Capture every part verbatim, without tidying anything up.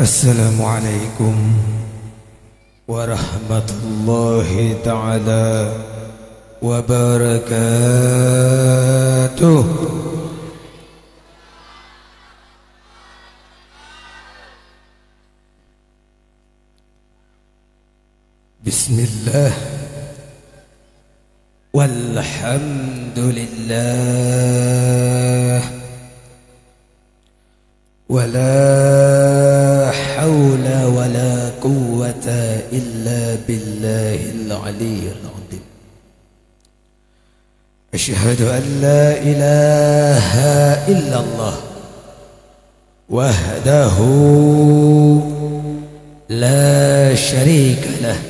Assalamualaikum warahmatullahi taala wabarakatuh. Bismillah. Walhamdulillah. Wala haula wala quwwata illa billahil aliyyil azim. Asyhadu an la ilaha illallah wahdahu la syarika lah.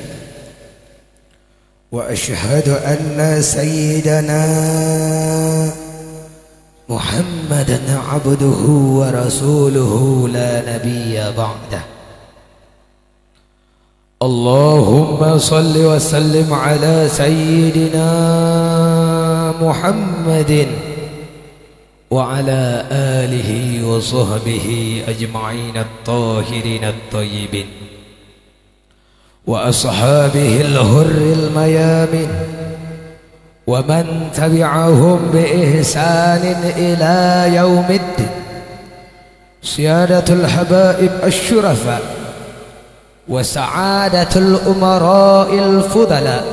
Wa asyhadu anna sayyidana Muhammadan abduhu wa rasuluhu la nabiyya ba'dah. Allahumma salli wa sallim ala sayyidina Muhammadin wa ala alihi wa sahbihi ajma'in at-tahirin at-tayyibin. Wa ashabihil hurril mayamin, wa man tabi'ahum bi ihsanin ila yaumiddin. Siyadatul habaib asy-syurafa, wa sa'adatul umara'il fudala,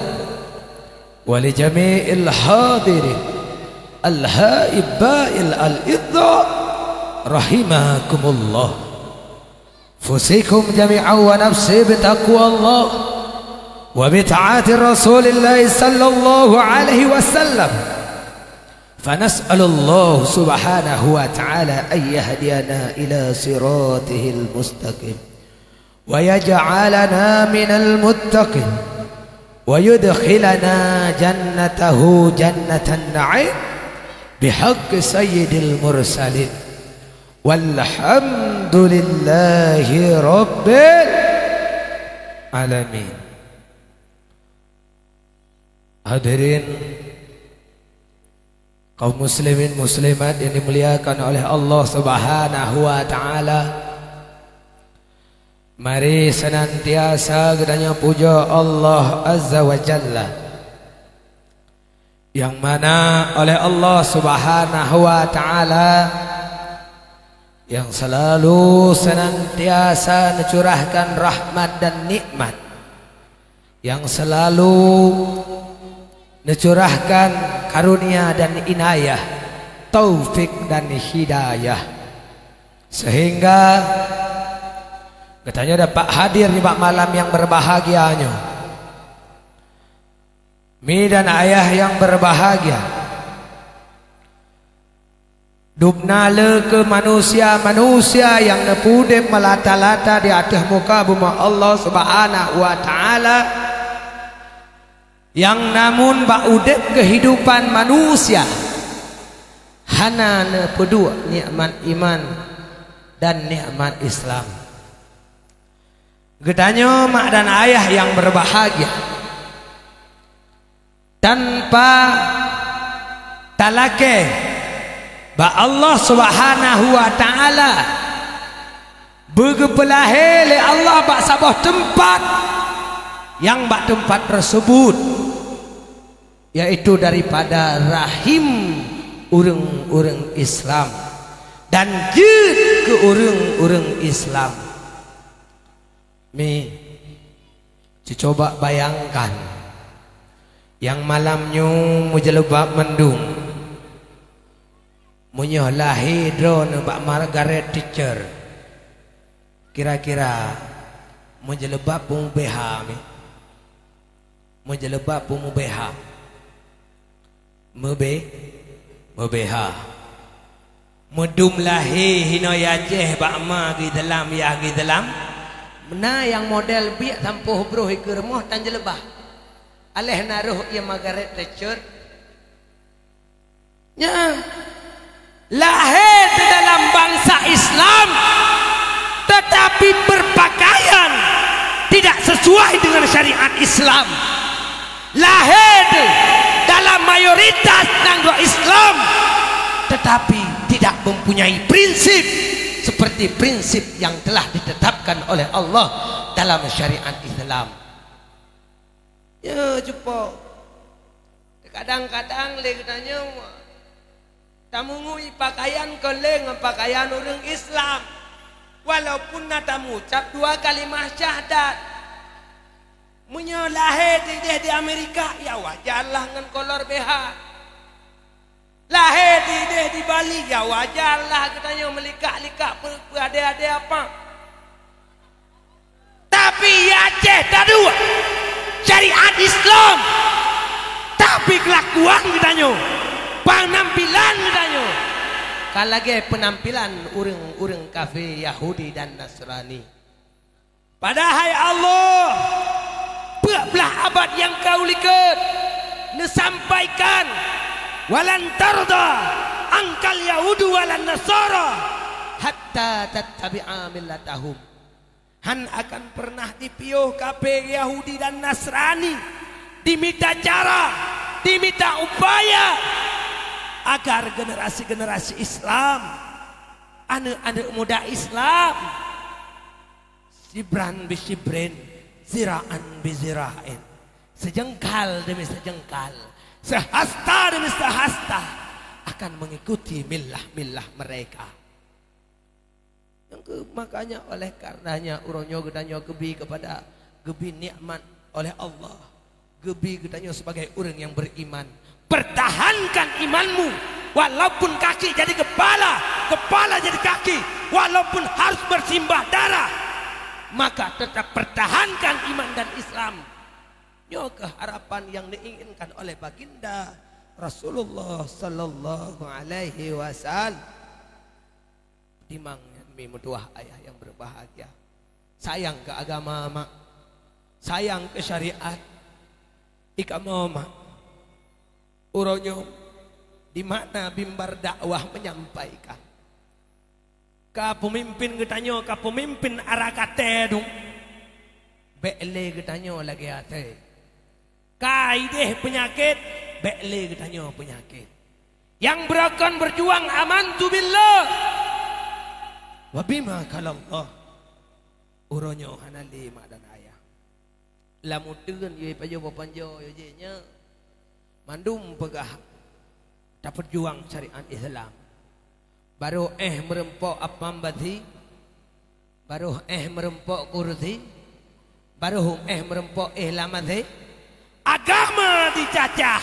wa li jami'il hadirin al-haibbail al-idha, rahimakumullah. Usikum jami'an wa nafsi bitaqwallah wa bita'ati Rasulillah sallallahu alaihi wasallam. Fanas'alullah subhanahu wa ta'ala an yahdiyana ila siratihil mustaqim wa yaj'alana minal muttaqin wa yudkhilana jannatahu jannatan na'im bihaqqi sayyidil mursalin. Walhamdulillahi rabbil alamin. Hadirin kaum muslimin muslimat yang dimuliakan oleh Allah Subhanahu wa taala. Mari senantiasa geutanyoe puja Allah Azza wa Jalla. Nyang mana oleh Allah Subhanahu wa Ta'ala nyang selalu senantiasa neucurahkan rahmat dan nikmat, nyang selalu neucurahkan karunia dan inayah, taufik dan hidayah, sehingga geutanyoe dapat hadir nibak malam nyang berbahagia nyoe. Mi dan ayah nyang berbahagia, dubna le keu manusia-manusia nyang neupeuudeb meulata-lata di ateueh muka bumoe Allah Subhanahu wa Ta'ala, nyang namun bak udeb keuhidupan manusia hana neupeuduek nikmat iman dan nikmat Islam. Geutanyoe mak dan ayah nyang berbahagia, tanpa talakée bak Allah Subhanahu wa Ta'ala, beugeupeulahé lé Allah bak saboh teumpat, nyang bak teumpat teusebut, yaitu daripada rahim ureuëng-ureuëng Islam dan jeuet keu ureuëng-ureuëng Islam. Mi, cucoba bayangkan, nyang malam nyoe meujeuleubat mandum. Meunyoe lahé droeneuh bak Margaret Thatcher, kira-kira meujeuleubat peue meubeha, mi? Meujeuleubat peue meubeha? Meube-, meubeha. Meudum lahé hinoe Aceh bak ma geuh teulam, yah geuh teulam. Meunan nyang model biek sampôh broh ikeue rumoh tan jeuleubat. Aléh na roh ié Margaret Thatcher. Nyan. Lahé di dalam bangsa Islam, tetapi berpakaian tidak sesuai dengan syariat Islam. Lahé di dalam mayoritas nanggroe Islam, tetapi tidak mempunyai prinsip seperti prinsip yang telah ditetapkan oleh Allah dalam syariat Islam. Ya, cupo. Kadang-kadang lé geutanyoe tamungui pakaian kon lé ngon pakaian ureuëng Islam, walaupun na tamucab dua kalimah syahadat. Meunyoe lahé di déh di Amerika, ya wajar lah ngon kolor B H. Lahé di déh di Bali, ya wajar lah geutanyoe meulikak-likak peu-, peu adé-adé apa. Tapi ya Aceh taduek syariat Islam, tapi kelakuan geutanyoe, penampilan geutanyoe ka lagée penampilan ureuëng-ureuëng kafé Yahudi dan Nasrani. Padahai Allah, peuet blaih abad nyang ka u likot, neusampaikan, "Walan tarda angkal yahudu walan nasara hatta tattabi'a millatahum." Hán akan pernah dipiôh kafé Yahudi dan Nasrani, dimita cara, dimita upaya agar generasi-generasi Islam, aneuëk-aneuëk muda Islam, sibran bi sibrin, ziraan bi zira'in, sejeungkal demi sejeungkal, sehasta demi sehasta akan mengikuti millah-millah mereka. Nyang keu-, makanya oleh karenanya uroe nyoe geutanyoe geubi kepada, geubi nikmat oleh Allah. Geubi geutanyoe sebagai ureuëng nyang beriman. Pertahankan imanmu, walaupun kaki jadi kepala, kepala jadi kaki, walaupun harus bersimbah darah, maka tetap pertahankan iman dan Islam. Nyoe keuh harapan nyang diinginkan oleh Baginda Rasulullah sallallahu alaihi wasallam. Timang nyan mi meutuwah ayah nyang berbahagia. Sayang keu agama, mak. Sayang keu syariat. Ikamoe, mak. Uroe nyoe, di mana mimbar dakwah menyampaikan. Ka peumimpin geutanyoe, ka peumimpin ara katé dum. Bék lé geutanyoe lagée asée. Ka idéh peunyakét, bék lé geutanyoe peunyakét. Nyang beurokon beujuang amantu billah wa bima qalallah. Uroe nyoe hana lé mak dan ayah. Lam uteuen yue pajoh boh panjoe yue jih nyoe. Mandum peugah tapeujuang syariat Islam. Barô éh meureumpok apam basi, barô éh meureumpok kursi, barô éh meureumpok éh lam até. Agama dicacah,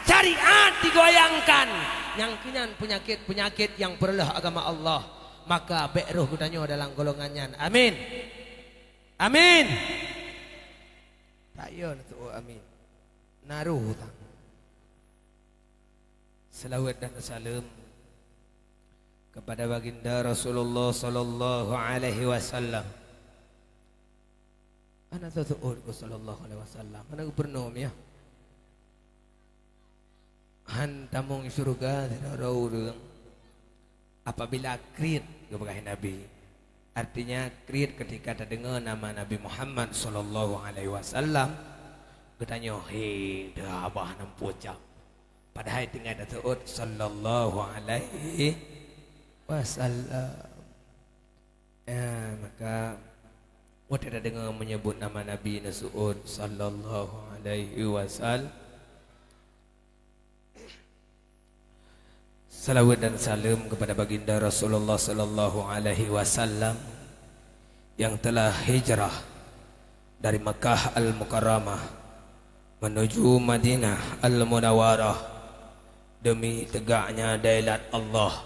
syariat digoyangkan. Nyang keunan peunyakét-peunyakét nyang peureuloh agama Allah. Maka bék roh geutanyoe dalam golongan nyan. Amin. Amin. Tayo na tu'u amin. Naruh utang. Selawat dan salam kepada Baginda Rasulullah sallallahu alaihi wasallam. Hana teutu'ôt keu sallallahu alaihi wasallam. Hana geupeurunoe, ya. Han tamong syeuruga sidroe ureuëng apabila kriet geupeugah Nabi. Artinya, kriet ketika tadeungoe nama Nabi Muhammad sallallahu alaihi wasallam, geutanyoe, "He, dah abah nam pucak." Padahai tinggai tatu'ôt sallallahu alaihi wasallam. Ya, maka watée tadeungoe meunyeubut nama Nabi neusu'ôt sallallahu alaihi wasallam. Salawat dan salam kepada Baginda Rasulullah sallallahu alaihi wasallam yang telah hijrah dari Makkah Al-Mukarramah menuju Madinah Al-Munawwarah demi tegaknya dailat Allah,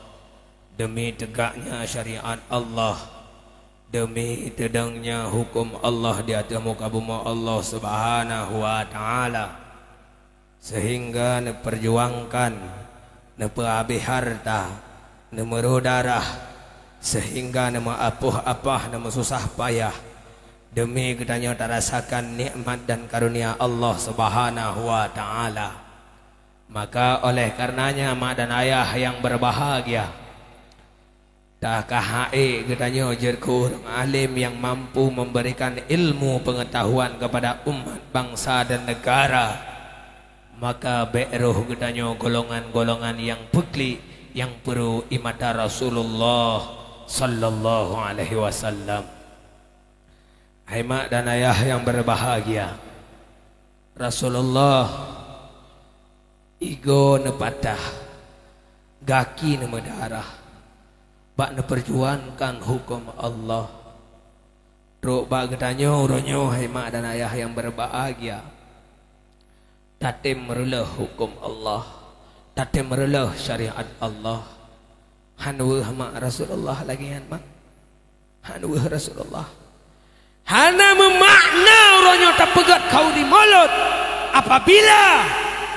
demi tegaknya syariat Allah, demi teudongnya hukum Allah di ateueh muka bumoe Allah Subhanahu wa Ta'ala. Sehingga neupeurjuangkan, neupeuhabéh hareuta, neumeuroh darah, sehingga neumeuapoh apah, neumeususah payah, demi geutanyoe tarasakan nikmat dan karunia Allah Subhanahu wa Ta'ala. Maka, oleh karenanya, mak dan ayah yang berbahagia, Takah hak ék geutanyoe jeuet keu ureuëng além nyang mampu memberikan ilmu pengetahuan kepada umat, bangsa, dan negara, maka bék roh geutanyoe golongan-golongan nyang peuklik, nyang peurô imata Rasulullah Sallallahu alaihi wasallam. Hai mak dan ayah yang berbahagia, Rasulullah igoe neupatah, gaki neumeudarah, bak neupeurjuangkan huköm Allah. Trok bak geutanyoe uroe nyoe, hai mak dan ayah yang berbahagia, tatem meureuloh huköm Allah, tatem meureuloh syariat Allah. Han weueh mak Rasulullah lagée nyan, mak. Han weueh Rasulullah. Hana meumakna uroe nyoe tapeugét khauri mulod apabila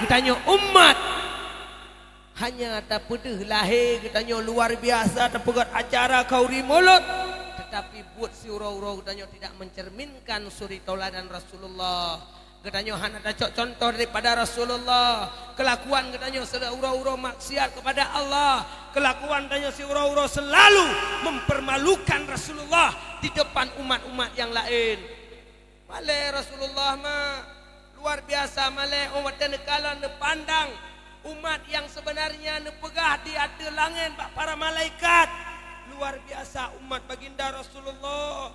geutanyoe umat hanya tapeudeuh lahé geutanyoe luar biasa tapeugét acara khauri mulod, tetapi buet siuroe-uroe geutanyoe tidak mencerminkan suri tauladan Rasulullah. Geutanyoe hana tacok contoh daripada Rasulullah. Kelakuan geutanyoe siuroe-uroe maksiat kepada Allah. Kelakuan geutanyoe siuroe-uroe selalu mempermalukan Rasulullah di depan umat-umat yang lain. Malée Rasulullah, mak, luar biasa malée, oh watée neukalon neupandang umat yang sebenarnya neupeugah di ateueh langét bak para malaikat. Luar biasa umat baginda Rasulullah.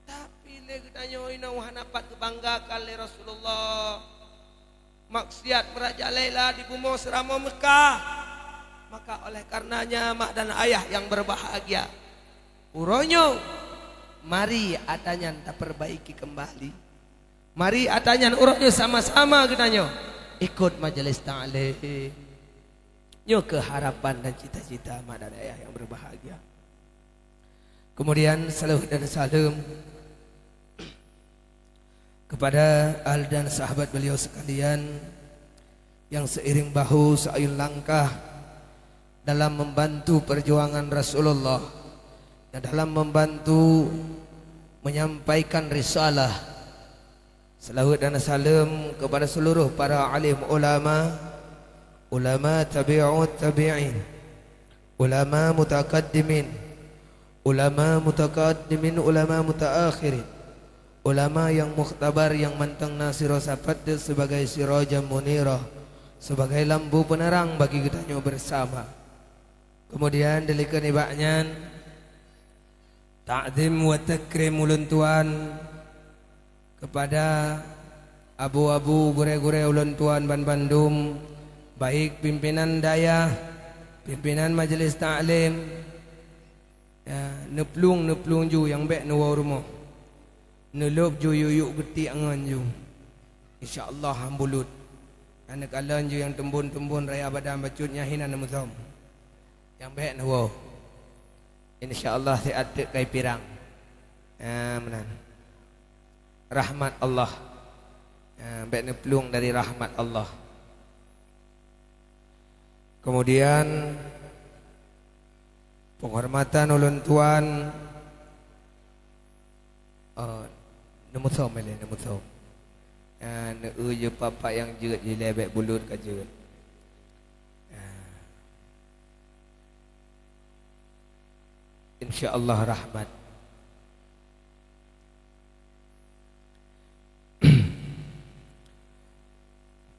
Tapi lé geutanyoe inoe hana pat geubanggakan lé Rasulullah. Maksiat meurajalela di bumoe seuramoe Meukah. Maka oleh karenanya mak dan ayah yang berbahagia, uroe nyoe mari atra nyan tapeurbaiki keumbali. Mari atra nyan uroe nyoe sama-sama geutanyoe ikot majelis taklim. Nyoe keuh harapan dan cita-cita mak dan ayah yang berbahagia. Kemudian salawat dan salam kepada ahli dan sahabat beliau sekalian yang seiring bahu seayun langkah dalam membantu perjuangan Rasulullah dan dalam membantu menyampaikan risalah. Salawat dan salam kepada seluruh para alim ulama, ulama tabi'ut tabi'in, ulama mutakaddimin, ulama mutakaddimin, ulama mutaakhirin, ulama yang mukhtabar yang mantong na siroe sapat sebagai sirajan munirah, sebagai lampu penerang bagi geutanyoe bersama. Kemudian dilikot nibak nyan, takzim wa takrim ulôn tuan kepada abu-abu, gurée-gurée ulôn tuan banbandum, baik pimpinan dayah, pimpinan majelis taklim, ya, neuplueng-neuplueng ju nyang bék neuwoe rumoh, neulôb ju yuk-yuk geutiek ngon ju. Insya Allah han bulut. Aneuk alon ju nyang teumbon-teumbon raya badan bacut nyan hina neumeusom. Nyang bék neuwoe. Insya Allah siat teuk kai pirang. Ha, meunan. Rahmat Allah. Ha, bék neuplueng dari rahmat Allah. Kemudian penghormatan ulôn tuan, oh, neumeusom ilée, neumeusom. Ha, neueu jeuet papa nyang jeuet ilée bék bulut ka jeuet. Ha. Insya Allah rahmat.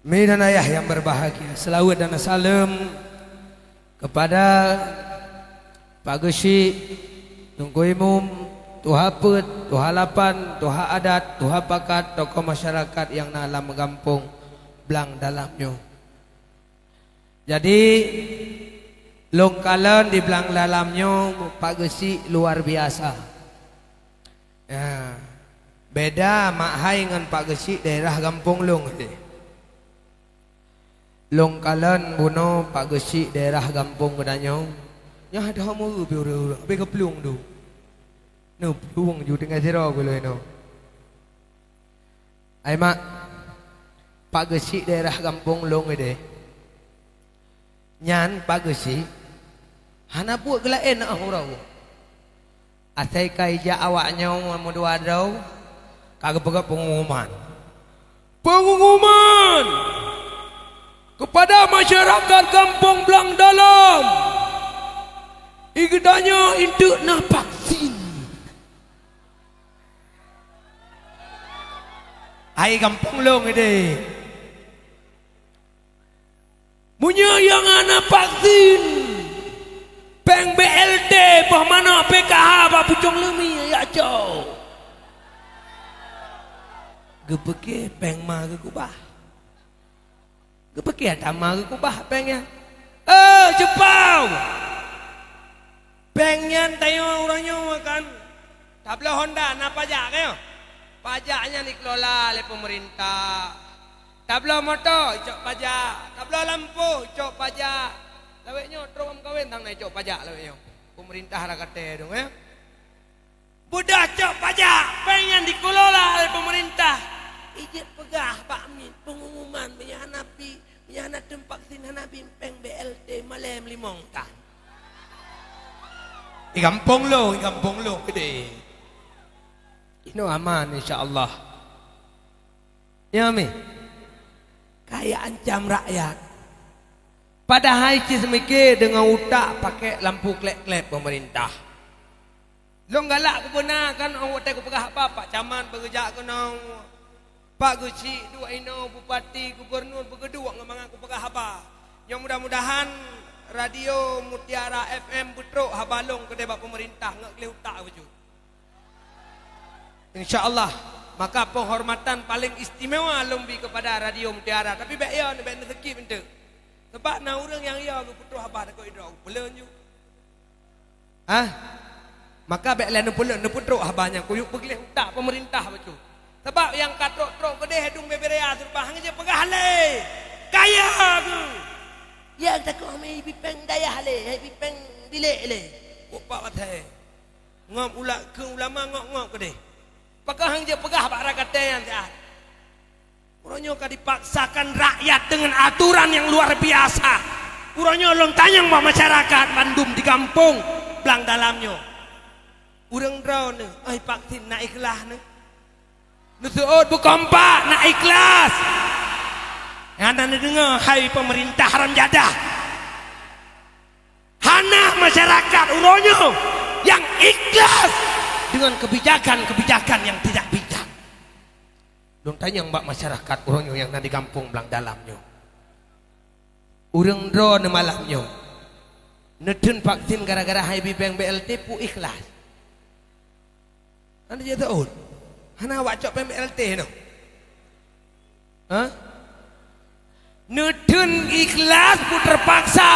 Mi dan ayah yang berbahagia, selawat dan salam kepada Pak Geuchik, Teungku Imum, Tuha Peuet, Tuha Lapan, Tuha Adat, Tuha Pakat, tokoh masyarakat yang na lam gampông Blang Dalam nyoe. Jadi, lôn kalon di Blang Dalam nyoe Pak Geuchik luar biasa. Ya, beda mak hai ngon Pak Geuchik daerah gampông lôn tadi. Lôn kalon bunoe Pak Geuchik daerah gampông geutanyoe, nyoe adoe meu ureuëng-ureuëng, habéh geuplueng du. Neuplueng ju tinggai sidroe geuh lôn inoe. Ai mak, Pak Geuchik daerah gampông lôn ideh. Nyan Pak Geuchik hana buet geulaén ah uroe. Asai ka ijak awak nyoe meudua droe, ka geupeugah pengumuman. Pengumuman kepada masyarakat Gampông Blang Dalam, i geutanyoe intuk na vaksin. Hai gampông lôn ideh. Meunyoe nyang hana vaksin, péng B L T boh Cong leumi jak cok. Geupeuke péng ma geukubah. Geupeuke atra ma geukubah péng nyan. Eh, ceupao! Péng nyan tanyoe uroe nyoe kan. Tabloe honda na pajak, kan? Pajak nyan dikelola lé peumeurintah. Tabloe moto, icok pajak. Tabloe lampôh, icok pajak. Lawét nyoe trok meukawen sang na icok pajak lawét nyoe. Peumeurintah ragate dong, ya. Beudôh cok pajak, péng nyang dikelola lé peumeurintah. Ijeuet peugah bak mit peungumuman, meunyoe hana pi, meunyoe hana teumpat vaksin, hana bi péng B L T malém limong tan. Di gampông lôn, di gampông lôn keudeh. Inoe aman, insya Allah. Ya, mi. Kaya ancam rakyat. Padahai cit seumike deungon utak pakai lampu klep-klep peumeurintah. Lôn galak kubeuna kan, ong watée kupeugah haba, Pak Camat beugeujak keunoe, Pak Geuchik duek inoe, Bupati, Gubernur beugeuduek ngon mangat kupeugah haba. Nyoe mudah-mudahan Radio Mutiara F M beutrok haba lôn keudeh bak peumeurintah, ngon gleh utak bacut. Insya Allah, maka penghormatan paling istimewa lôn bi kepada Radio Mutiara. Tapi bék yo, bék neuseukip enteuk. Sebab na ureuëng nyang yo geupeutrok haba takot idroe, peulon ju. Hah? Maka bék lé neupeulon, neupeutrok haba nyang kuyuk peugleh utak peumeurintah bacut. Sebab nyang ka trok-trok keudeh dum bebere ya seurubah hang jeuet peugah lé. Kaya geuh. Ya takot hami bipeng dayah lé, hai bipeng bilek lé. Upak watée. Ngop ula-, keu ulama ngop-ngop keudeh. Pakon hang jeuet peugah bak ragate nyan siat. Uroe nyoe ka dipaksakan rakyat dengan aturan yang luar biasa. Uroe nyoe lôn tanyong bak masyarakat bandum di gampông blang dalam nyoe. Ureuëng droeneuh, ai vaksin na ikhlas neuh. Neuseuôt beukompak na ikhlas. Hana neudeungoe hai peumeurintah haram jadah. Hana masyarakat uroe nyoe nyang ikhlas dengan kebijakan-kebijakan nyang tidak bijak. Lôn tanyong bak masyarakat uroe nyoe nyang na di gampông blang dalam nyoe. Ureuëng droeneuh malam nyoe neutheun vaksin gara-gara hai bipeng B L T peue ikhlas? Hana jiteuôt. Hana awak cok péng B L T noh. Hah? Neutheun ikhlas peue teupaksa.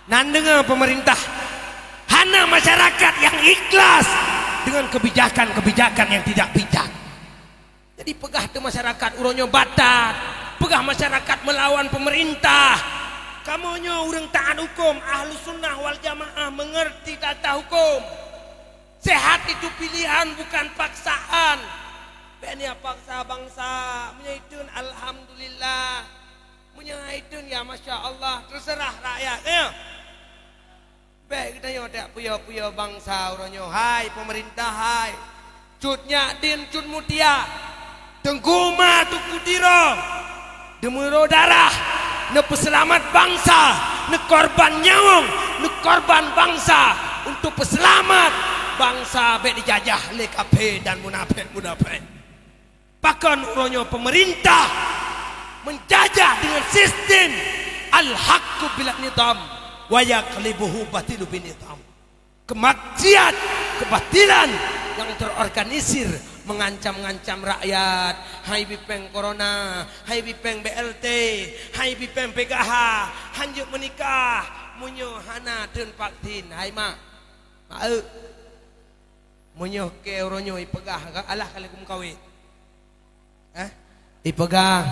Nan deungoe peumeurintah. Hana masyarakat nyang ikhlas dengan kebijakan-kebijakan nyang tidak bijak. Jadi peugah teuh masyarakat uroe nyoe batat, peugah masyarakat meulawan peumeurintah. Kamoe nyoe ureuëng taát huköm, Ahlussunnah wal Jamaah meungeurti tata huköm. Sehat itu pilihan bukan paksaan. Bék neuyak paksa bansa, meunyoe itheun alhamdulillah, meunyoe hana itheun ya masya Allah, teuseurah rakyat, ya. Bék geutanyoe tajak puyoe-puyoe bansa uroe nyoe, hai peumeurintah hai. Cut nyak dien cut mutia. Teungku ma Teungku Tiro. Deumeuroe darah, neupeuseulamat bansa, neukorban nyawöng, neukorban bansa untuk peuseulamat bansa bék dijajah lé kafé dan munafék-munafék. Pakon uroe nyoe peumeurintah meujajah deungon sistem al-haqqu bil nizam wa yaghlibuhu batilu bin nizam. Kemaksiat, kebatilan nyang terorganisir mengancam-ngancam rakyat, hai bipeng corona, hai bipeng B L T, hai bipeng P K H, hanjeuet meunikah, meunyoe hana theun vaksin, hai mak, mak-eu. Meunyoe keu uroe nyoe ipeugah, alah ka lheueh kumeukawen. Eh? Ipeugah,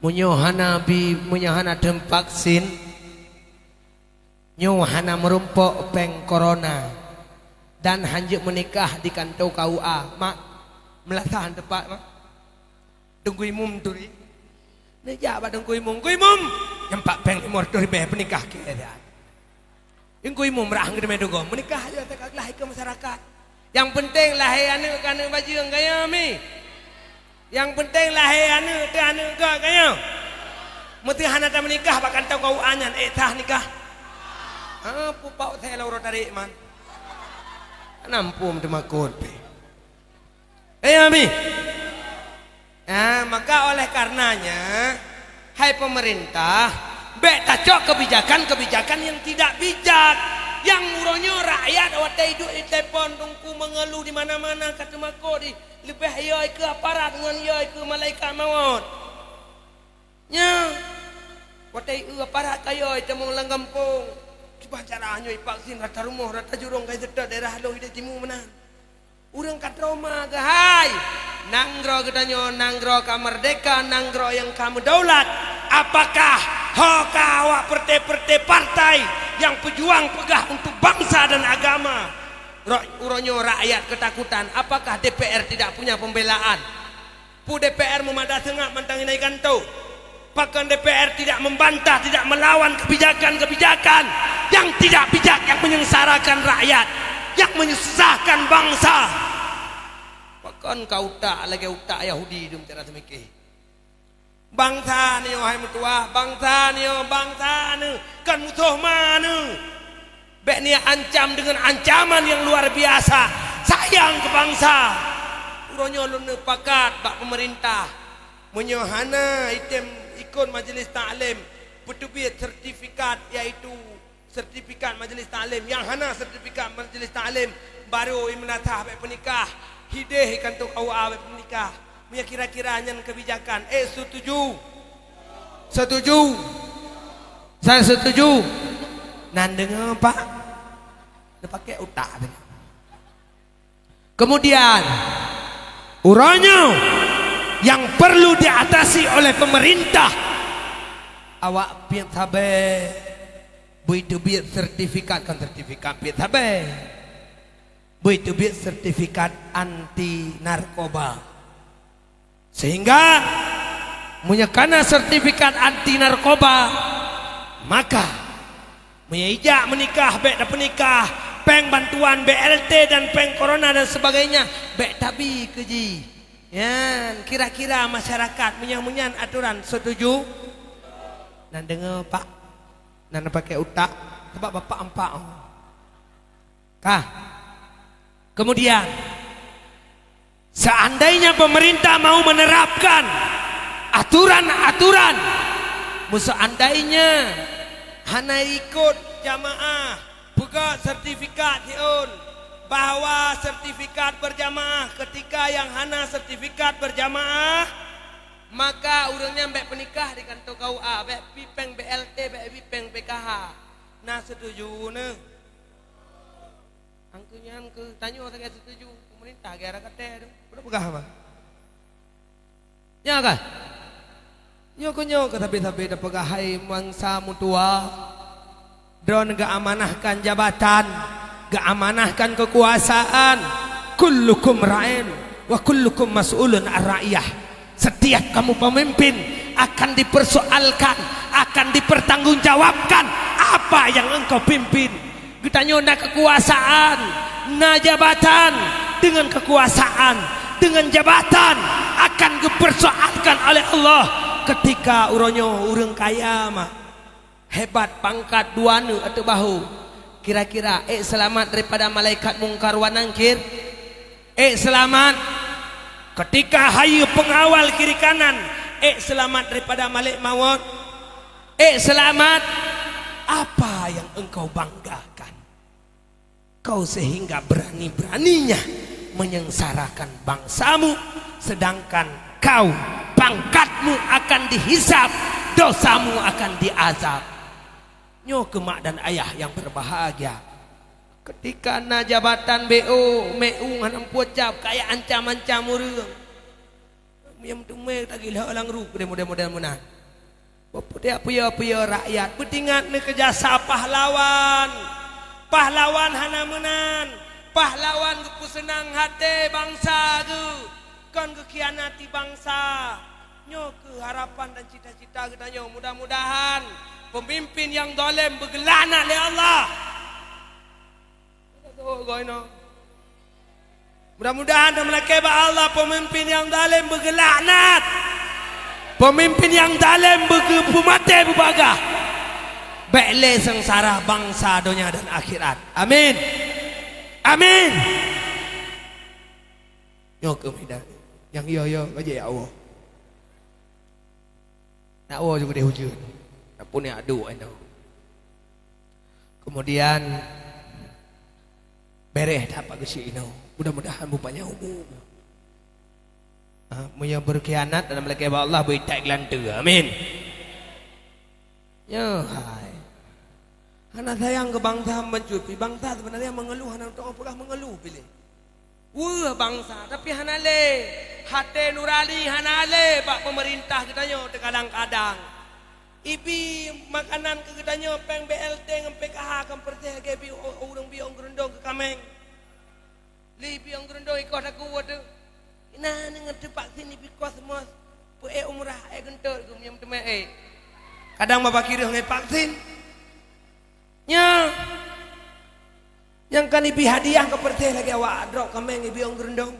meunyoe hana bi, meunyoe hana theun vaksin, nyoe hana meurumpok péng corona dan hanjeuet meunikah di kantô K U A. Mak, meulasah teumpat, mak. Teungku Imum turi. Neujak bak Teungku Imum. Teungku Imum, nyoe pat péng limong reutôh ribèe peunikah keu dia. Teungku Imum rah ngon teumé dugoe. Meunikah aja teuka glah ikeue masyarakat. Nyang peunteng lahé aneuk keu aneuk bajeueng kaya mi. Nyang peunteng lahé aneuk teu aneuk geuh kaya. Meuteuh hana tameunikah bak kantô K U A nyan, ék sah nikah. Ha, pupau saya lam uroe tarék man. Nampum teumakot pih. Eh, amin. Ah, maka oleh karenanya, hai pemerintah, bék tacok kebijakan-kebijakan yang tidak bijak, Nyang uroe nyoe rakyat watèe duek di telepon teungku mengeluh di mana-mana ka teumakot di, leubeh yo ikeue aparat ngon yo ikeue malaikat mawöt. Nyan, watèe eu aparat ka yo itamong lam gampông. Kiban cara nyoe ipaksin rata rumoh, rata jurông ka iseutôt daerah lôn idéh timu meunan. Ureuëng ka trauma keuhai. Nanggroe geutanyoe nanggroe ka merdeka, nanggroe nyang ka meudaulat. Apakah ho ka awak partai-partai, partai nyang peujuang peugah untuk bangsa dan agama? Ro-, uroe nyoe rakyat ketakutan. Apakah D P R tidak punya pembelaan? Peue D P R meumada seungab mantong inan i kantô? Pakon D P R tidak membantah, tidak melawan kebijakan-kebijakan yang tidak bijak, yang menyengsarakan rakyat, yang menyusahkan bangsa? Pakon ka utak lagèe utak Yahudi dum cara teumikir? Bangsa nyoe hai meutuwah, bangsa nyoe, bangsa neuh, kon musoh ma neuh. Bèk neuancam deungon ancaman nyang luar biasa. Sayang keu bangsa. Uroe nyoe lôn neupakat bak peumeurintah, meunyoe hana item ikot majelis taklim peuteubiet sertifikat, yaitu sertifikat majelis taklim. Nyang hana sertifikat majelis taklim, barô i meunasah bèk peunikah. Hideh i kantô K U A bèk peunikah. Meunyoe kira-kira nyan kebijakan, eh, setuju? Setuju? Saya setuju. Nan deungoe, Pak? Neupaké utak tadi. Kemudian, uroe nyoe yang perlu diatasi oleh pemerintah, awak piet sabe, beu teubiet sertifikat, kon sertifikat, piet sabe, beu teubiet sertifikat anti narkoba. Sehingga, meunyoe kana sertifikat anti narkoba, maka meunyoe ijak meunikah, bèk tapeunikah, péng bantuan B L T dan péng corona dan sebagainya, bèk tabi keu jih. Nyan, kira-kira masyarakat meunyoe meunyan aturan setuju? Nan deungoe, Pak. Nan pakai utak, sebab Bapak empat. Ka. Kemudian, seandainya pemerintah mau menerapkan aturan-aturan, seandainya hana ikot jamaah peugah sertifikat siôn, bahwa sertifikat berjamaah, ketika yang hana sertifikat berjamaah, maka ureuëng nyan bèk peunikah di kantô K U A, bèk pi péng B L T, bèk pi péng P K H. Na setuju neuh? Angkeu nyan keu tanyoe sagai setuju, pemerintah gaya kate tu. Peugah apa? Nya kah? Nyoe keu nyoe keu sabe-sabe tapeugah, hai mangsa meutuwa, droen geuamanahkan jabatan, geuamanahkan kekuasaan. Kullukum ra'in wa kullukum mas'ulun an ra'iyah. Setiap kamu pemimpin akan dipersoalkan, akan dipertanggungjawabkan apa yang engkau pimpin. Geutanyoe na kekuasaan, na jabatan, dengan kekuasaan, dengan jabatan akan geupersoalkan oleh Allah ketika uroe nyoe ureuëng kaya ma hebat pangkat dua neuk ateueh bahô. Kira-kira ék seulamat daripada malaikat Mungkar wa Nangkir? Ék seulamat? Ketika hayeue peungawal kiri kanan, ék seulamat daripada malek mawöt? Ék seulamat? Apa yang engkau banggakan? Kau sehingga berani-beraninya menyengsarakan bangsamu, sedangkan kau, pangkatmu akan dihisab, dosamu akan diazab. Nyoe keu mak dan ayah yang berbahagia. Ketika na jabatan B O, meu'ueng hana meupucap, kaya ancam-ancam ureuëng. Nyang teumé tagilhok lam ruek deh model-model meunan. Beuputéh peue-peue rakyat, beutingat neuh keu jasa pahlawan. Pahlawan hana meunan. Pahlawan geupeuseunang até bansa geuh, kon geukhianati bansa. Nyoe keuh harapan dan cita-cita geutanyoe. Mudah-mudahan pemimpin nyang zalem beugeulaknat lé Allah. Mudah-mudahan tameulakée bak Allah, peumimpin nyang zalem beugeulaknat. Peumimpin nyang zalem beugeupeumaté beubagaih. Bék lé seungsara bansa donya dan akhirat. Amin. Amin. Nyoe keuh meunyoe nyang yo-yo ka jeuet ya Allah. Nak woe juga deh ujeuen. Nak punya adu eno. Kemudian, Bereh that Pak Geuchik inoe. Mudah-mudahan beupanyang umu. Ha, meunyoe beukhianat dan meulakée bak Allah, beuitai geulanteue. Amin. Nyoe hai. Hana sayang keu bansa meuncuti. Bansa seubeunarnya meungeuluh, hana teupeugah meungeuluh piléh. Weueh bansa, tapi hana lé. Até nurani hana lé bak peumeurintah geutanyoe teukadang-kadang. Ibi makanan keu geutanyoe péng B L T ngon P K H kon peureuséh lagée bi ureuëng bi ôn geureundong keu kaméng. Lé bi ôn geureundong ikoh taku watée. Ina ngon teupaksin ibi kos mos. Peu ék umrah ék geuntot geuh meunyoe meuteumé ék. Kadang babah kireueh ngon paksin. Nya. Nyang kan ibi hadiah keu peureuséh lagée awak droe kaméng ibi ôn geureundong.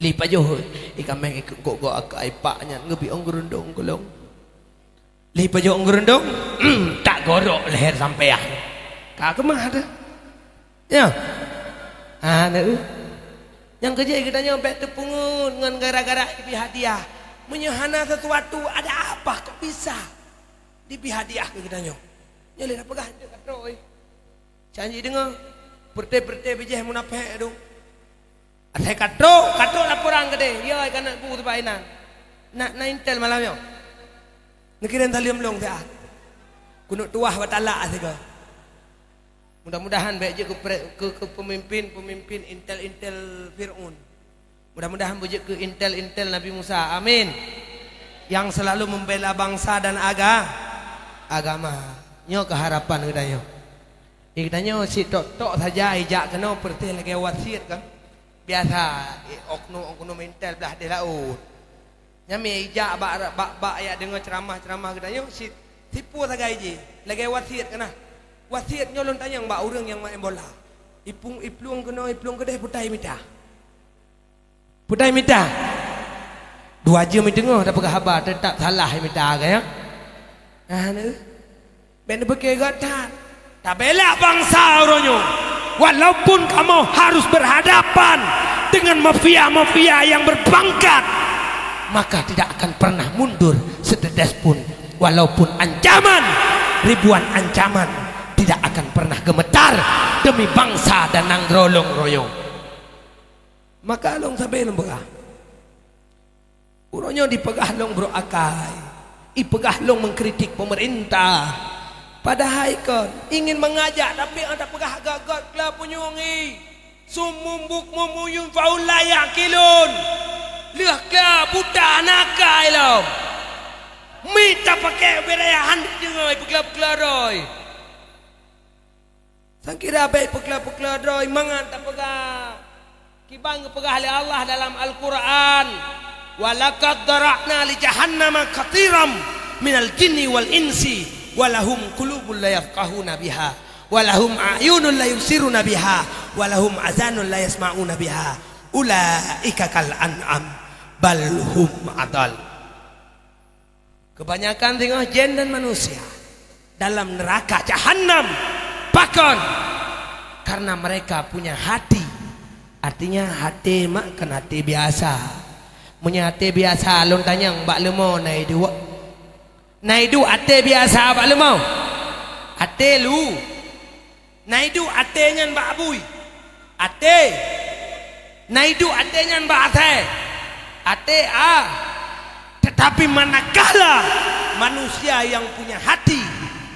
Lé pajoh, i kaméng ikeu gok-gok akai pak nyan ngeubi ôn geureundong golom. Lé pajoh ôn geureundong, tak gorok leher sampean. Ka keumah teuh. Ya. Ha, na, eh. Nyang keujeuet geutanyoe bék teupeungeut ngon gara-gara ibi hadiah. Meunyoe hana sesuatu, ada apa kok bisa dibi hadiah keu geutanyoe? Nyoe lé na peugah hana ka trok, eh. Can jideungoe, peureuté-peureuté bijéh munafék dong. Asai ka trok, ka trok laporan keudeh. Yo, ka na bu teuba inan. Na, na intel malam nyoe. Neukirém saleuem lôn siat. Keuneuk tuwah bak talak sigoe. Mudah-mudahan bék jeuet keu pre-, keu, keu peumimpin-peumimpin intel-intel Fir'aun. Mudah-mudahan beujeuet keu intel-intel Nabi Musa. Amin. Yang selalu membela bangsa dan aga-, agama. Nyoe keuharapan geutanyoe. Di geutanyoe sitok-tok saja ijak keunoe peureuséh lagée wasiet kan. Biasa, eh, oknum-oknum intel blah deh laôt. Nyami ijak bak, bak, bak yak deungoe ceuramah-ceuramah geutanyoe si, sipue sagai jih lagée wasiet keunah. Wasiet nyoe lôn tanyong bak ureuëng nyang maén bola. Ipung, iplueng keunoe, iplueng keudeh putai mita. Putai mita. Dua jeuem iteungoh tapeugah haba, teutap salah mita, ka, ya? Ah, na. Bék neupike gata. Tabela bansa uroe nyoe. Walaupun kamoe harus berhadapan dengan mafia-mafia yang berpangkat, maka tidak akan pernah mundur setetes pun. Walaupun ancaman, ribuan ancaman, tidak akan pernah gemetar demi bangsa dan nanggroe lôn uroe nyoe. Maka lôn sabe lôn peugah. Uroe nyoe dipeugah lôn brok akai, ipeugah lôn mengkritik pemerintah. Padahai kon ingin mengajak, tapi nyang tapeugah göt-göt kla punyueng i. Summum bukmum umyun fahum la yaqilun. Lheueh kla buta hana akai lom. Mita pakai wilayah han deungoe peugla-peugla roi. Sangkira bék peukla-peukla droe mangat tapeugah. Kiban geupeugah lé Allah dalam Al-Qur'an, "Wa laqad dzara'na li jahannama katsiran minal jinni wal insi, wa lahum qulubun la yafqahuna biha, wa lahum a'yunun la yubsiruna biha, wa lahum azanun la yasma'una biha, ulaika kal an'am, bal hum adal." Kebanyakan singoh jin dan manusia dalam neraka jahanam. Pakon? Karena mereka punya hati. Artinya, hati mak kan hati biasa. Meunyoe hati biasa, lôn tanyong bak leumo na iduek. Na iduek hati biasa bak leumo. Hati lu. Na iduek até nyan bak abui. Até. Na iduek até nyan bak asèe. Até, a. Tetapi manakala manusia yang punya hati,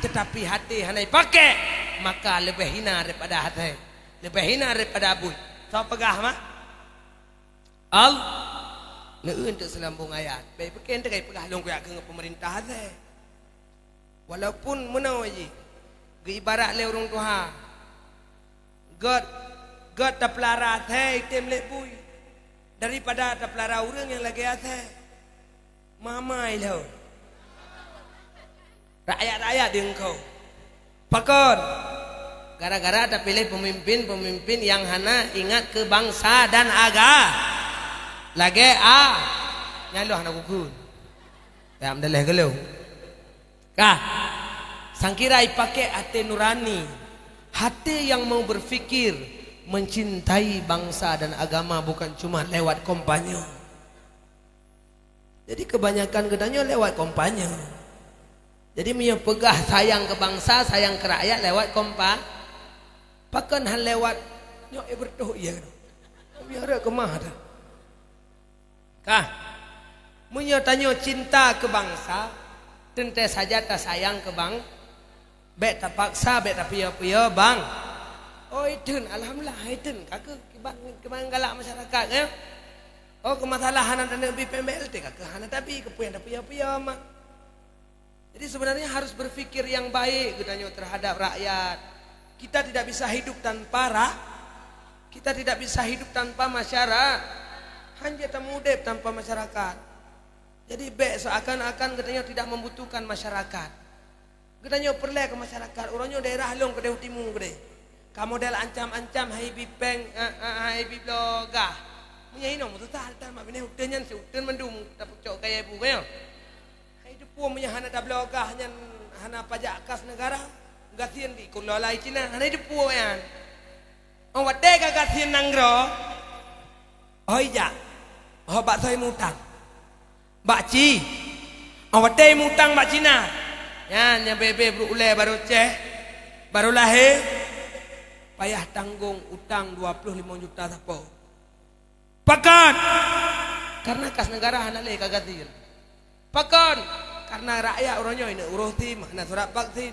tetapi hati hana ipaké, maka leubeh hina daripada asèe, leubeh hina daripada abui. Soe peugah, mak? Al-, neueu teuk seulambong ayat. Bék pike teuka peugah lôn kujak keu peumeurintah asèe. Walaupun meunoe jih, geuibarat lé ureuëng tuha, gét, gét tapeulara asèe item lé bui, daripada tapeulara ureuëng nyang lagée asèe. Mamai lom. Rakyat-rakyat di engkau. Pakon? Gara-gara tapiléh peumimpin-peumimpin nyang hana ingat keu bansa dan aga-, lagée a-, nyan lôn hana kukheun. Dak meudaléh geulong. Kah, sangkira ipaké até nurani, hati yang mau berpikir, mencintai bangsa dan agama bukan cuma lewat kampanye. Jadi, kebanyakan geutanyoe lewat kampanye. Jadi, meunyoe peugah sayang keu bansa, sayang keu rakyat lewat kampa-, Pakon han lewat nyoe, eh, beureutoh ie keunoe. Biar keumah dah. Kah, meunyoe tanyoe cinta keu bansa, teuntée saja tasayang keu bang-, bék tapaksa, bék tapiôh-piôh bang-, oh, iteun, alhamdulillah, iteun, ka keuh kiban, kiban galak masyarakat, ya. Oh, keu masalah hana taneuk bi P M B L T, ka keuh hana tabi, keupeue nyang tapiôh-piôh mak. Jadi, sebenarnya harus berpikir yang baik geutanyoe terhadap rakyat. Kita tidak bisa hidup tanpa ra-, kita tidak bisa hidup tanpa masyara-, hana tameudeb tanpa masyarakat. Jadi, bék seakan-akan geutanyoe tidak membutuhkan masyarakat. Geutanyoe peureulée keu masyarakat, uroe nyoe daerah lôn keudeh u timu keudeh. Ka model ancam-ancam hai bi péng, eh, eh, hai bi bloe gah. Meunyoe inong meususah, tan mak binéh uteuen nyan si uteuen mandum tapucok kayée bu kayée. Hai teupeue meunyoe hana tabloe gah nyan hana pajak kas negara, gasien di kelola Cina, hana teupeue nyan. Oh, watée ka gasien nanggroe, oh, ija, oh, bak soe mutang. Bak ci, oh, watée mutang bak Cina. Nyan nyang bebe brok ulée barô céh, barô lahé, payah tanggong utang dua ploh limong juta sapo. Pakon? Karena kas negara hana lé ka gasien. Pakon? Karena rakyat uroe nyoe neuk uroh sim, hana surat vaksin.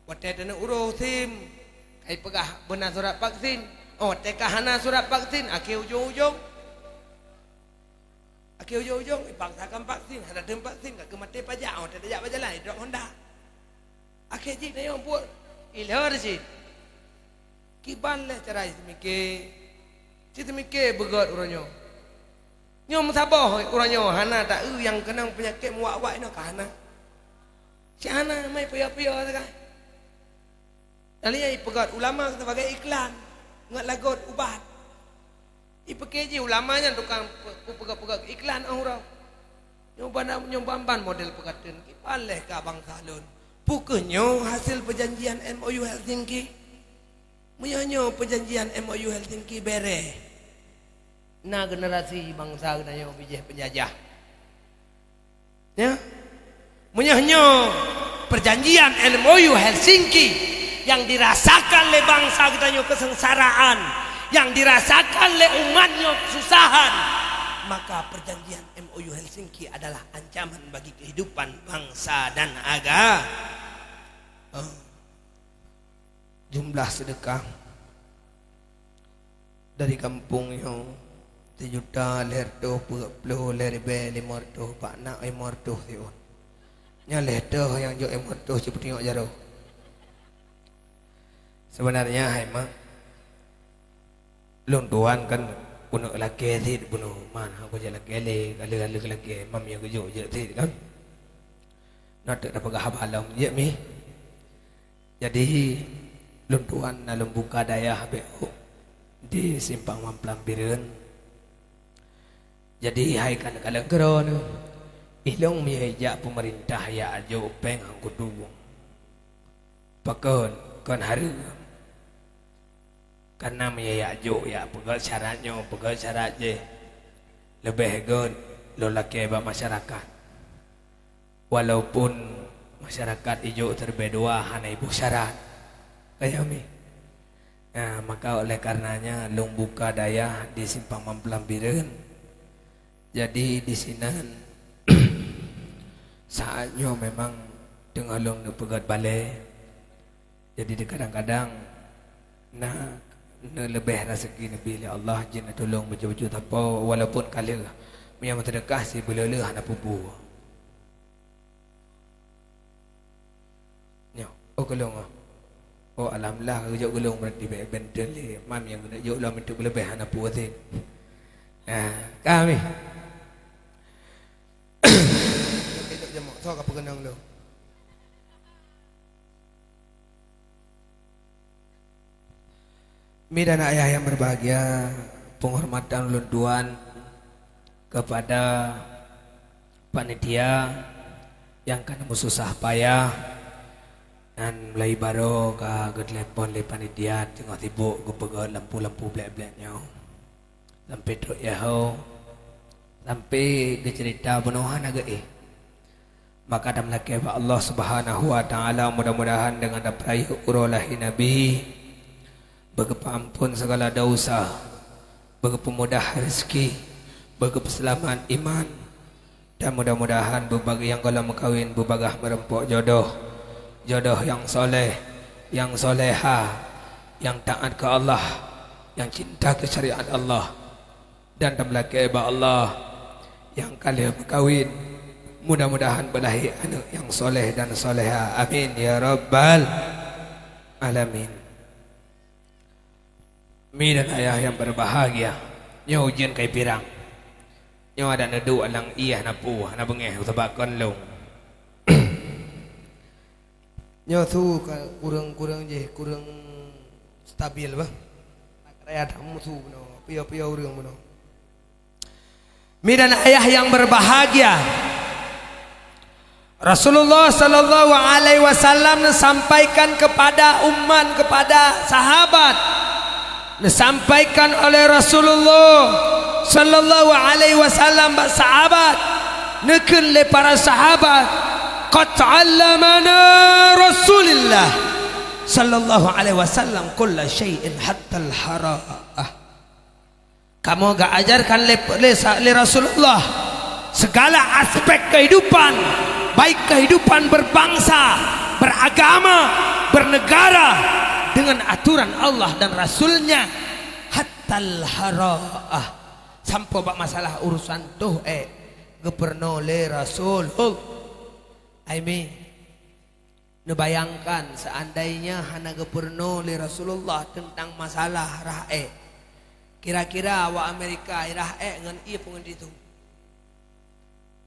Watée taneuk uroh sim, kai peugah beuna surat vaksin. Oh, watée ka hana surat vaksin, akhé ujong-ujong. Akhé ujong-ujong, ipaksakan vaksin, hana tem vaksin, ka keumaté pajak, oh, watée tajak bak jalan, idrop honda. Akhé jih tanyoe buet ilhor cit. Kiban lé cara jiseumiké, jiseumiké beugét uroe nyoe. Nyoe meusaboh uroe nyoe hana taeu nyang keunong peunyakét muwak-wak inoe ka hana. Cit hana mai piôh-piôh sagai. Taliai peugét ulama sebagai iklan ngon lagot ubat. Ipeukée jih ulama nyan tukang pe-, peugét-peugét iklan óh uroe. Nyoe ban, nyoe ban-ban model peukateun, kiban lé ka bansa lôn. Peu kheueh nyoe hasil peujanjian M O U Helsinki? Meunyoe nyoe peujanjian M O U Helsinki béreh, na generasi bansa geutanyoe bijéh peunjajah. Ya? Meunyoe nyoe perjanjian M O U Helsinki yang dirasakan lé bansa geutanyoe kesengsaraan, yang dirasakan lé umat nyoe kesusahan, maka perjanjian M O U Helsinki adalah ancaman bagi kehidupan bangsa dan aga-, oh. Jumlah sedekah dari kampung nyoe sijuta lhèe reutôh peuet ploh lhèe ribèe limong reutôh bak na limong reutôh siôn. Nyan lhèe reutôh nyang jok limong reutôh cit peutingok jaroe. Sebenarnya hai mak, lôn tuan kan keuneuk lakèe cit bunoe, man hana kujak lakèe lé, ka lheueh-lheueh lakèe, mam nyang geujok jeuet cit kan. Na teuk tapeugah haba lom jeuet mi. Jadi, lôn tuan na lôn buka dayah beuh di Simpang Mamplam Bireuen. Jadi, hai kan kalon keudroe, ilôn meujak peumeurintah jak jok péng han kutu. Pakon, kon hareuem. Kareuna meujak jok jak peugét syarat nyoe, peugét syarat jéh, leubeh gét lôn lakèe bak masyarakat. Walaupun masyarakat ijok teuleubeh dua hana iboh syarat. Ka nyan mi. Nah, maka oleh karenanya lôn buka dayah di Simpang Mamplam Bireuen. Jadi di sinan saat nyoe memang teungoh lôn neupeugét balèe. Jadi di kadang-kadang na neuleubeh raseuki neubi lé Allah jeuet neutulông bacut-bacut sapo walaupun ka lheueh. Meunyoe meuseudeukah sibeuleu-leu hana peue-peue. Nyoe, oh, geulong, oh. Oh, alhamdulillah, geujok geulong berarti bèk benten lé. Mam nyang keuneuk jok lom itu leubeh hana peue cit. Nah, kami. Soe ka peukeunong lom. Mi dan ayah yang berbahagia, penghormatan ulôn tuan kepada panitia yang ka meususah payah, dan mulai baroe ka geutelepon lé panitia teungoh sibuk geupeugét lampu-lampu blek-blek nyoe. Sampai trok Yaho, sampai geucerita bunoe hana geuéh. Maka tameulakèe bak Allah Subhanahu wa Ta'ala, mudah-mudahan dengan tapeurayeuk uroe lahé Nabi, beugeupeuamphon segala dosa, beugeupeumudah rezeki, beugeupeuselamat iman, dan mudah-mudahan beubaga-, nyang gohlom meukawen beubagaih meureumpok jodoh, jodoh nyang soleh, nyang soleha, nyang taat keu Allah, nyang cinta keu syariat Allah. Dan tameulakée bak Allah nyang ka lheueh meukawen, mudah-mudahan beulahé aneuëk nyang soleh dan soleha. Amin ya rabbal alamin. Mi dan ayah yang berbahagia, nyoe ujeuen kai pirang. Nyoe adak neuduek lam ié hana peue, hana beungéh, sabab kon lôn. Nyoe su ka kureueng-kureueng jih, kureueng stabil bah. Raya tamu su bunoe, piôh-piôh ureuëng bunoe. Mi dan ayah yang berbahagia, Rasulullah sallallahu alaihi wasallam neusampaikan kepada umat, kepada sahabat, neusampaikan oleh Rasulullah sallallahu alaihi wasallam bak sahabat, neukheun lé para sahabat, "Qad allamana Rasulillah sallallahu alaihi wasallam kulla syai'in hattal hara'ah." Kamoe geuajarkan lé, lé sa-, lé Rasulullah segala aspek kehidupan, baik kehidupan berbangsa, beragama, bernegara, dengan aturan Allah dan Rasul-Nya. Hattal hara'ah, sampoe bak masalah urusan toh ék geupeurunoe lé Rasulullah. Aimi. Neubayangkan, seandainya hana geupeurunoe lé Rasulullah teuntang masalah rhah ék, kira-kira awak Amerika rhah ék ngon ié peue ngon tisu?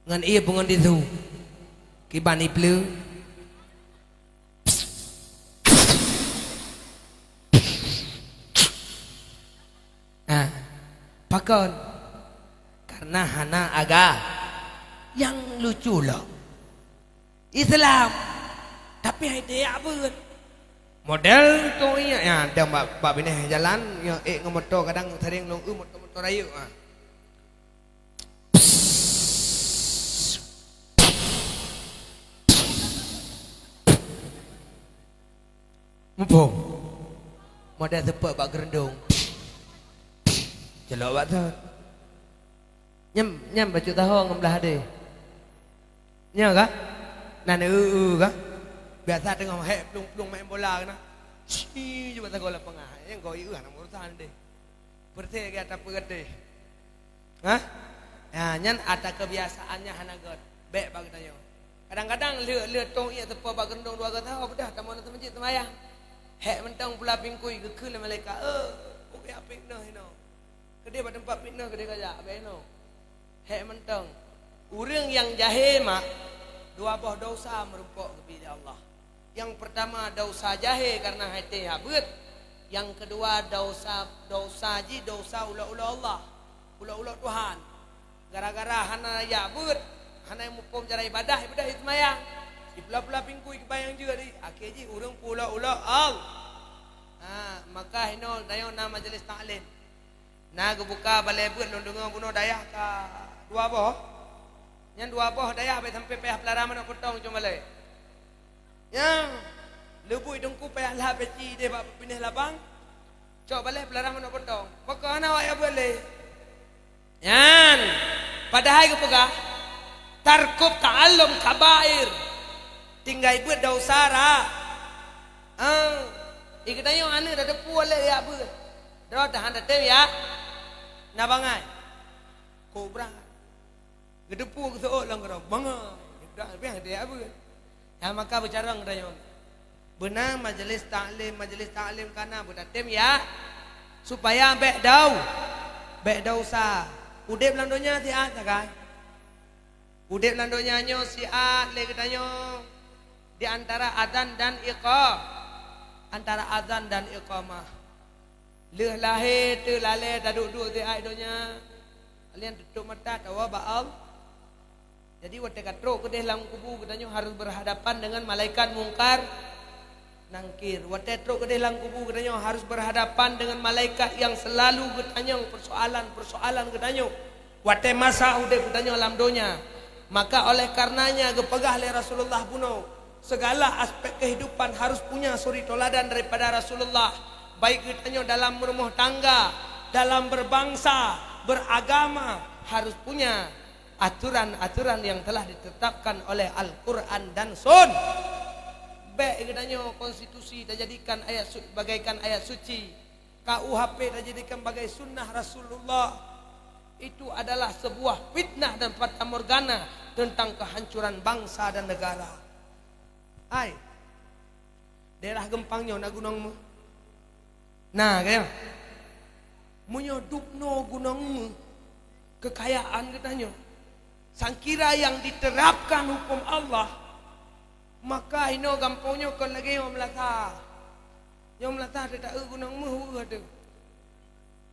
Ngon ié peue ngon tisu? Kiban ié pleue? Nah, pakon? Karena hana aga nyang lucu lom. Islam, tapi hai teuyak beuet. Model tu iya, ya, dan bak, bak binéh jalan, ya, ék ngon moto kadang sering lông eu moto-moto rayeuk, ah. Muphom. Model seupôt bak geurundong. Celok bak thon. Nyam, nyam bacut taho ngon blah adé. Nyoe ka? Nan eu-eu ka? Biasa teungoh hék plueng-plueng main bola keunan. Ci, cuba tagoe lapangan. Nyang goe eu hana urusan deh. Beureuséh lagée ata peugét deh. Hah? Ya, nyan ata kebiasaan nyan hana gét. Bék bak geutanyoe. Kadang-kadang lheueh, lheueh tong ié teupeu bak geurundong dua gata, oh, beudah tamong lam meuseujid seumayang. Hék mantong pula pingkui geukheun lé malaikat, "Eh, peue keuyak fitnah inoe? Keudeh bak teumpat fitnah keudeh kajak, bék inoe." Hék mantong. Ureuëng nyang jahé mak, dua boh desya meurumpok geubri lé Allah. Nyang peurtama desya jahé kareuna hai teuyak beuet. Nyang keudua desya, desya jih desya ulok-ulok Allah, ulok-ulok Tuhan. Gara-gara hana yak beuet, hana muphom cara ibadah, ibadah seumayang. Sipula-pula pingkui keubayang jeuet di, akhé jih ureuëng pulok-ulok Allah. Ha, maka inoe dayong na majelis taklim. Na geubuka balée beuet lôn deungoe bunoe dayah ka dua boh. Nyan dua boh dayah bék sampai payah peularam aneuk peutong cuma lé. Nyang leubui teungku payah lhah peci deh bak binéh labang. Cok balée peularam aneuk peutong. Pakon hana awak yak beuet lé? Nyan, padahai geupeugah, tarkub ta'allum kabair. Tinggai beuet desya ra. Ah, i geutanyoe aneuk dah teupeu lé yak beuet. Droe tahan tatem yak na bangai. Kobra. Geuteupeue geuseuôt lam keudroe, bangai. Dah leubeh teuyak beuet. Nyang maka beucarông geutanyoe. Beuna majelis taklim, majelis taklim kana beutatem yak, supaya bék dau, bék desya. Udeb lam donya siat sagai. Udeb lam donya nyoe siat lé geutanyoe di antara azan dan iqa-, antara azan dan iqamah. Lheueh lahé teulalé taduek-duek siat donya, kalian tutup mata tawoe bak Allah. Jadi watée ka trok keudeh lam kubu geutanyoe harus berhadapan dengan malaikat Mungkar Nangkir. Watée trok keudeh lam kubu geutanyoe harus berhadapan dengan malaikat yang selalu geutanyong persoalan-persoalan geutanyoe. Watée masa udeb geutanyoe lam donya, maka oleh karenanya geupeugah lé Rasulullah bunoe, segala aspek kehidupan harus punya suri toladan daripada Rasulullah. Baik geutanyoe dalam rumah tangga, dalam berbangsa, beragama, harus punya aturan-aturan yang telah ditetapkan oleh Al-Quran dan Sun. Bèk geutanyoe konstitusi tajadikan ayat su-, bagaikan ayat suci, K U H P tajadikan bagai sunnah Rasulullah. Itu adalah sebuah fitnah dan fatamorgana tentang kehancuran bangsa dan negara. Hai, daerah Geumpang nyoe na gunong meuh? Na, ka nyo? Meunyoe dubnoe gunong meuh, keukayaan geutanyoe, sangkira nyang diterapkan huköm Allah, maka inoe gampông nyoe kon lagèe nyoe Meulasa. Nyoe Meulasa teuta eu gunong meuh, eu teuh.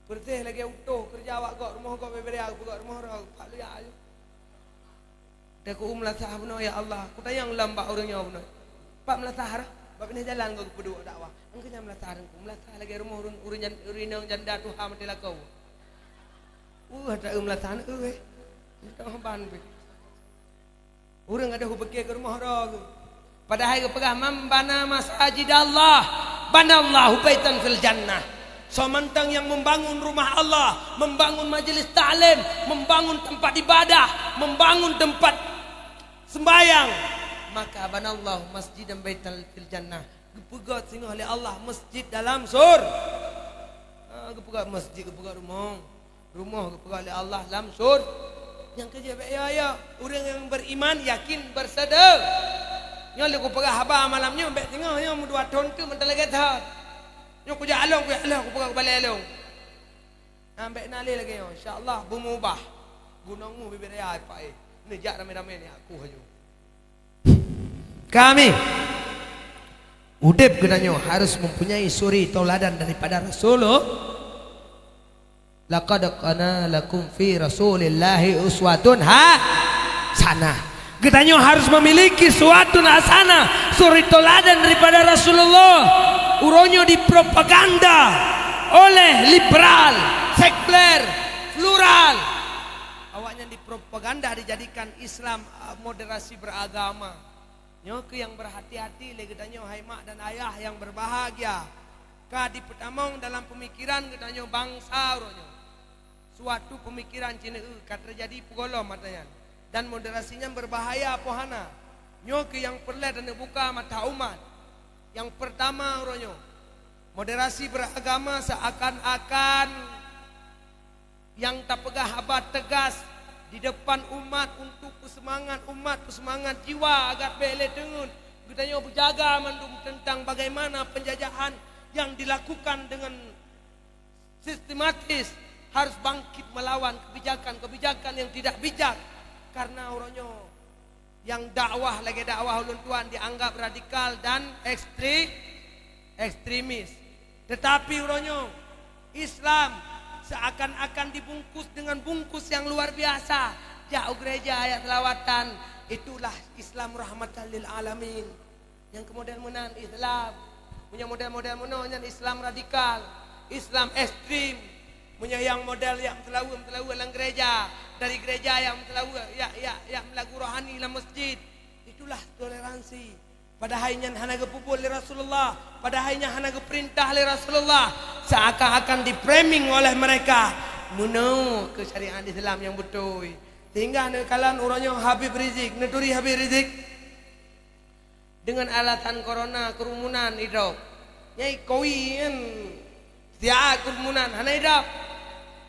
Peureséh lagèe utoh keureuja awak gob, rumoh gob bèe-bèe, geupeugöt rumoh droe, pat luya. Teuka u Meulasa bunoe, ya Allah, kutanyong lom bak ureueng nyoe bunoe. Pat Meulasa roh, bak binéh jalan gob geupeuduek dakwah. Engkeu nyan Meulasa Teungku, Meulasa lagèe rumoh ureueng, ureueng jan-, ureueng inong janda tuha maté lakoe. Weueh, ta eu Meulasa na, eu, eh. Toh ban pih. Ureueng ada hupike keu rumoh droe geuh. Padahai geupeugah, "Man bana masajidallah, banallahu baitan fil jannah." Soe mantong nyang membangun rumah Allah, membangun majelis taklim, membangun tempat ibadah, membangun tempat sembahyang, maka banallahu masjidan baitan fil jannah. Geupeugöt singoh lé Allah masjid dalam sur-, ha, geupeugöt masjid, geupeugöt rumoh. Rumoh geupeugah lé Allah lam sur-, nyang keujeuet bèk yo-yo. Ureueng nyang beriman yakin bersedia. Nyoe lé kupeugah haba malam nyoe, bèk singoh nyoe meudua thon keu mantong lagèe that. Nyoe kujak along, kujak along, kupeugah kubalèe along. Nah, bèk na lé lagèe nyoe. Insya Allah beumubah. Gunong mu bibit raya, Pak, eh. Neujak ramé-ramé ni aku haju. Kami udép geutanyoe harus mempunyai suri tauladan daripada Rasulullah. Laqad kana lakum fi Rasulillahi uswatun hasanah. Geutanyoe harus memiliki uswatun hasanah, suri tauladan daripada Rasulullah. Uroe nyoe dipropaganda oleh liberal, sekuler, plural. Awaknyan dipropaganda dijadikan Islam, eh, moderasi beragama. Nyoe keuh nyang berhati-hati lé geutanyoe, hai mak dan ayah yang berbahagia. Ka dipeutamong dalam peumikiran geutanyoe bansa uroe nyoe. Suatu peumikiran cineue ka teujadi peugohlom ata nyan, dan moderasi nyan beubahaya po hana. Nyoe keuh nyang peureulèe taneubuka mata umat. Nyang peurtama uroe nyoe, moderasi beragama seakan-akan nyang tapeugah haba teugas di depan umat untuk peuseumangat umat, peuseumangat jiwa agat bèk lé teungeut. Geutanyoe beujaga mandum teuntang bagaimana penjajahan yang dilakukan dengan sistematis, harus bangkit melawan kebijakan-kebijakan yang tidak bijak. Karena uroe nyoe nyang dakwah lagèe dakwah ulôn tuan dianggap radikal dan ekstri-, ekstremis. Tetapi uroe nyoe, Islam seakan-akan dibungkus dengan bungkus yang luar biasa. Jak u gereja, jak seulawatan, itulah Islam rahmatan lil alamin. Nyang keu model meunan Islam. Meunyoe model-model meunoe nyan Islam radikal, Islam ekstrem. Meunyoe nyang model jak meuseulaweue-meuseulaweue lam gereja, dari gereja jak meuseulaweue, jak, jak, jak meulagu rohani lam masjid, itulah toleransi. Padahai nyan hana geupeubuet lé Rasulullah, padahai nyan hana geupeurintah lé Rasulullah, seakan-akan di-framing oleh mereka. Meunoe keuh syariat Islam nyang beutôi. Sehingga neukalon uroe nyoe Habib Rizik, neuturi Habib Rizik. Dengan alasan corona, kerumunan idrop. Nyai koi kan siat kerumunan, hana idrop.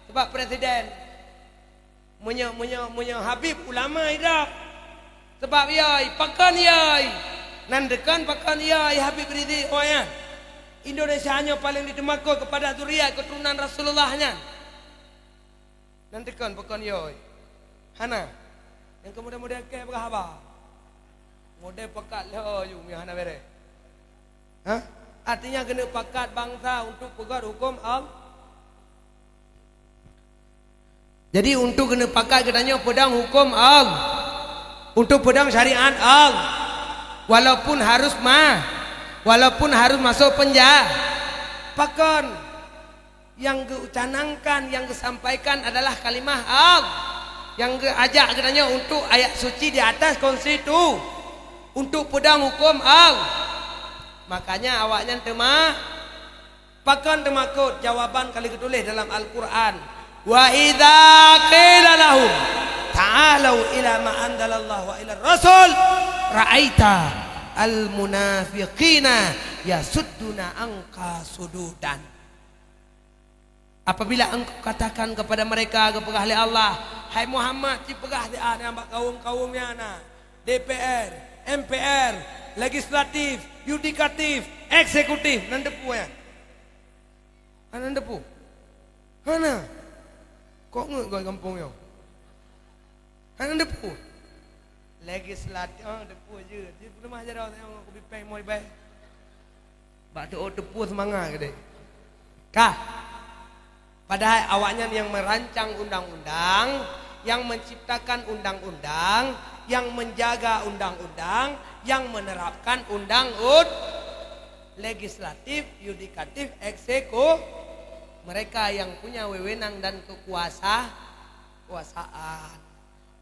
Sebab presiden. Meunyoe, meunyoe, meunyoe Habib ulama idrop. Sebab yoi, pakon yoi. Nan deukon pakon yoi Habib Rizik, oh ya. Indonesia nyoe paling diteumakot kepada zuriat keturunan Rasulullah nyan. Nan deukon pakon yoi. Hana. Nyang keu model-model kèe peugah haba. Model pakat lheuh yum nyang hana bèrèh. Ha? Artinya keuneuk pakat bansa untuk peugöt huköm Allah. Jadi untuk keuneuk pakat geutanyoe peudong huköm Allah. Untuk peudong syariat Allah. Walaupun harus ma-, walaupun harus masuk penja-, pakon. Nyang geucanangkan, nyang geusampaikan adalah kalimah Allah. Nyang geuajak geutanyoe untuk ayat suci di atas konstitu-, untuk peudong huköm Allah. Makanya awaknyan teuma-, Pakon teumakot? Jawaban ka lheueh geutuléh dalam Al-Qur'an, "Wa idza qila lahum ta'alau ila ma anzalallah wa ilar rasul, ra'aita al munafiqina yasudduna anka sududan." Apabila engkau katakan kepada mereka, geupeugah lé Allah, "Hai Muhammad, ci peugah siat nyan bak kawöm-kawöm nyan na, D P R, M P R, legislatif, yudikatif, eksekutif, nan teupeu nyan." Hana teupeu. Hana. Kok ngeut goe gampông nyoe? Hana teupeu. Legislatif, ah, teupeu je. Di rumah je dah tengok aku bipeng mau dibai. Bak tu, oh, teupeu semangat ke deh. Kah? Padahai awaknyan yang merancang undang-undang, yang menciptakan undang-undang, yang menjaga undang-undang, yang menerapkan undang-und-, legislatif, yudikatif, eksekutif. Mereka yang punya wewenang dan kekuasa-, kekuasaan.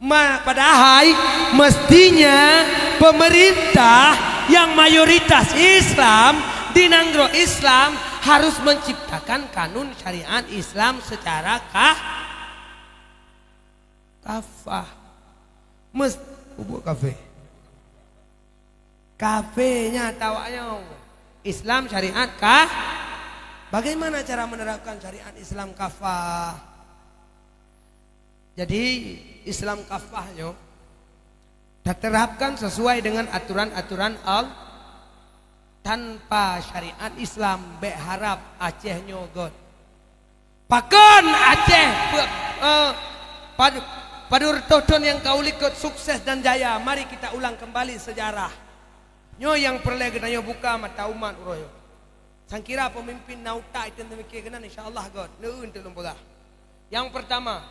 Ma-, padahai mestinya pemerintah yang mayoritas Islam di nanggroe Islam harus menciptakan kanun syariat Islam secara ka-, kafah. Mes-, ubuk kafé. Kafé nyan tawak nyoe. Islam syariat ka-, bagaimana cara menerapkan syariat Islam kafah? Jadi, Islam kafah nyoe taterapkan sesuai dengan aturan-aturan Al-, tanpa syariat Islam, bék harab Aceh nyoe göt. Pakon Aceh pe-, eh, pad-, padum reutôh thon nyang ka u likot sukses dan jaya? Mari kita ulang kembali sejarah. Nyoe nyang peureulée geutanyoe buka mata umat uroe nyoe. Sangkira peumimpin na utak, i teumeumiké keunan, insya Allah göt. Neu-eu teuk lôn peugah. Nyang peurtama,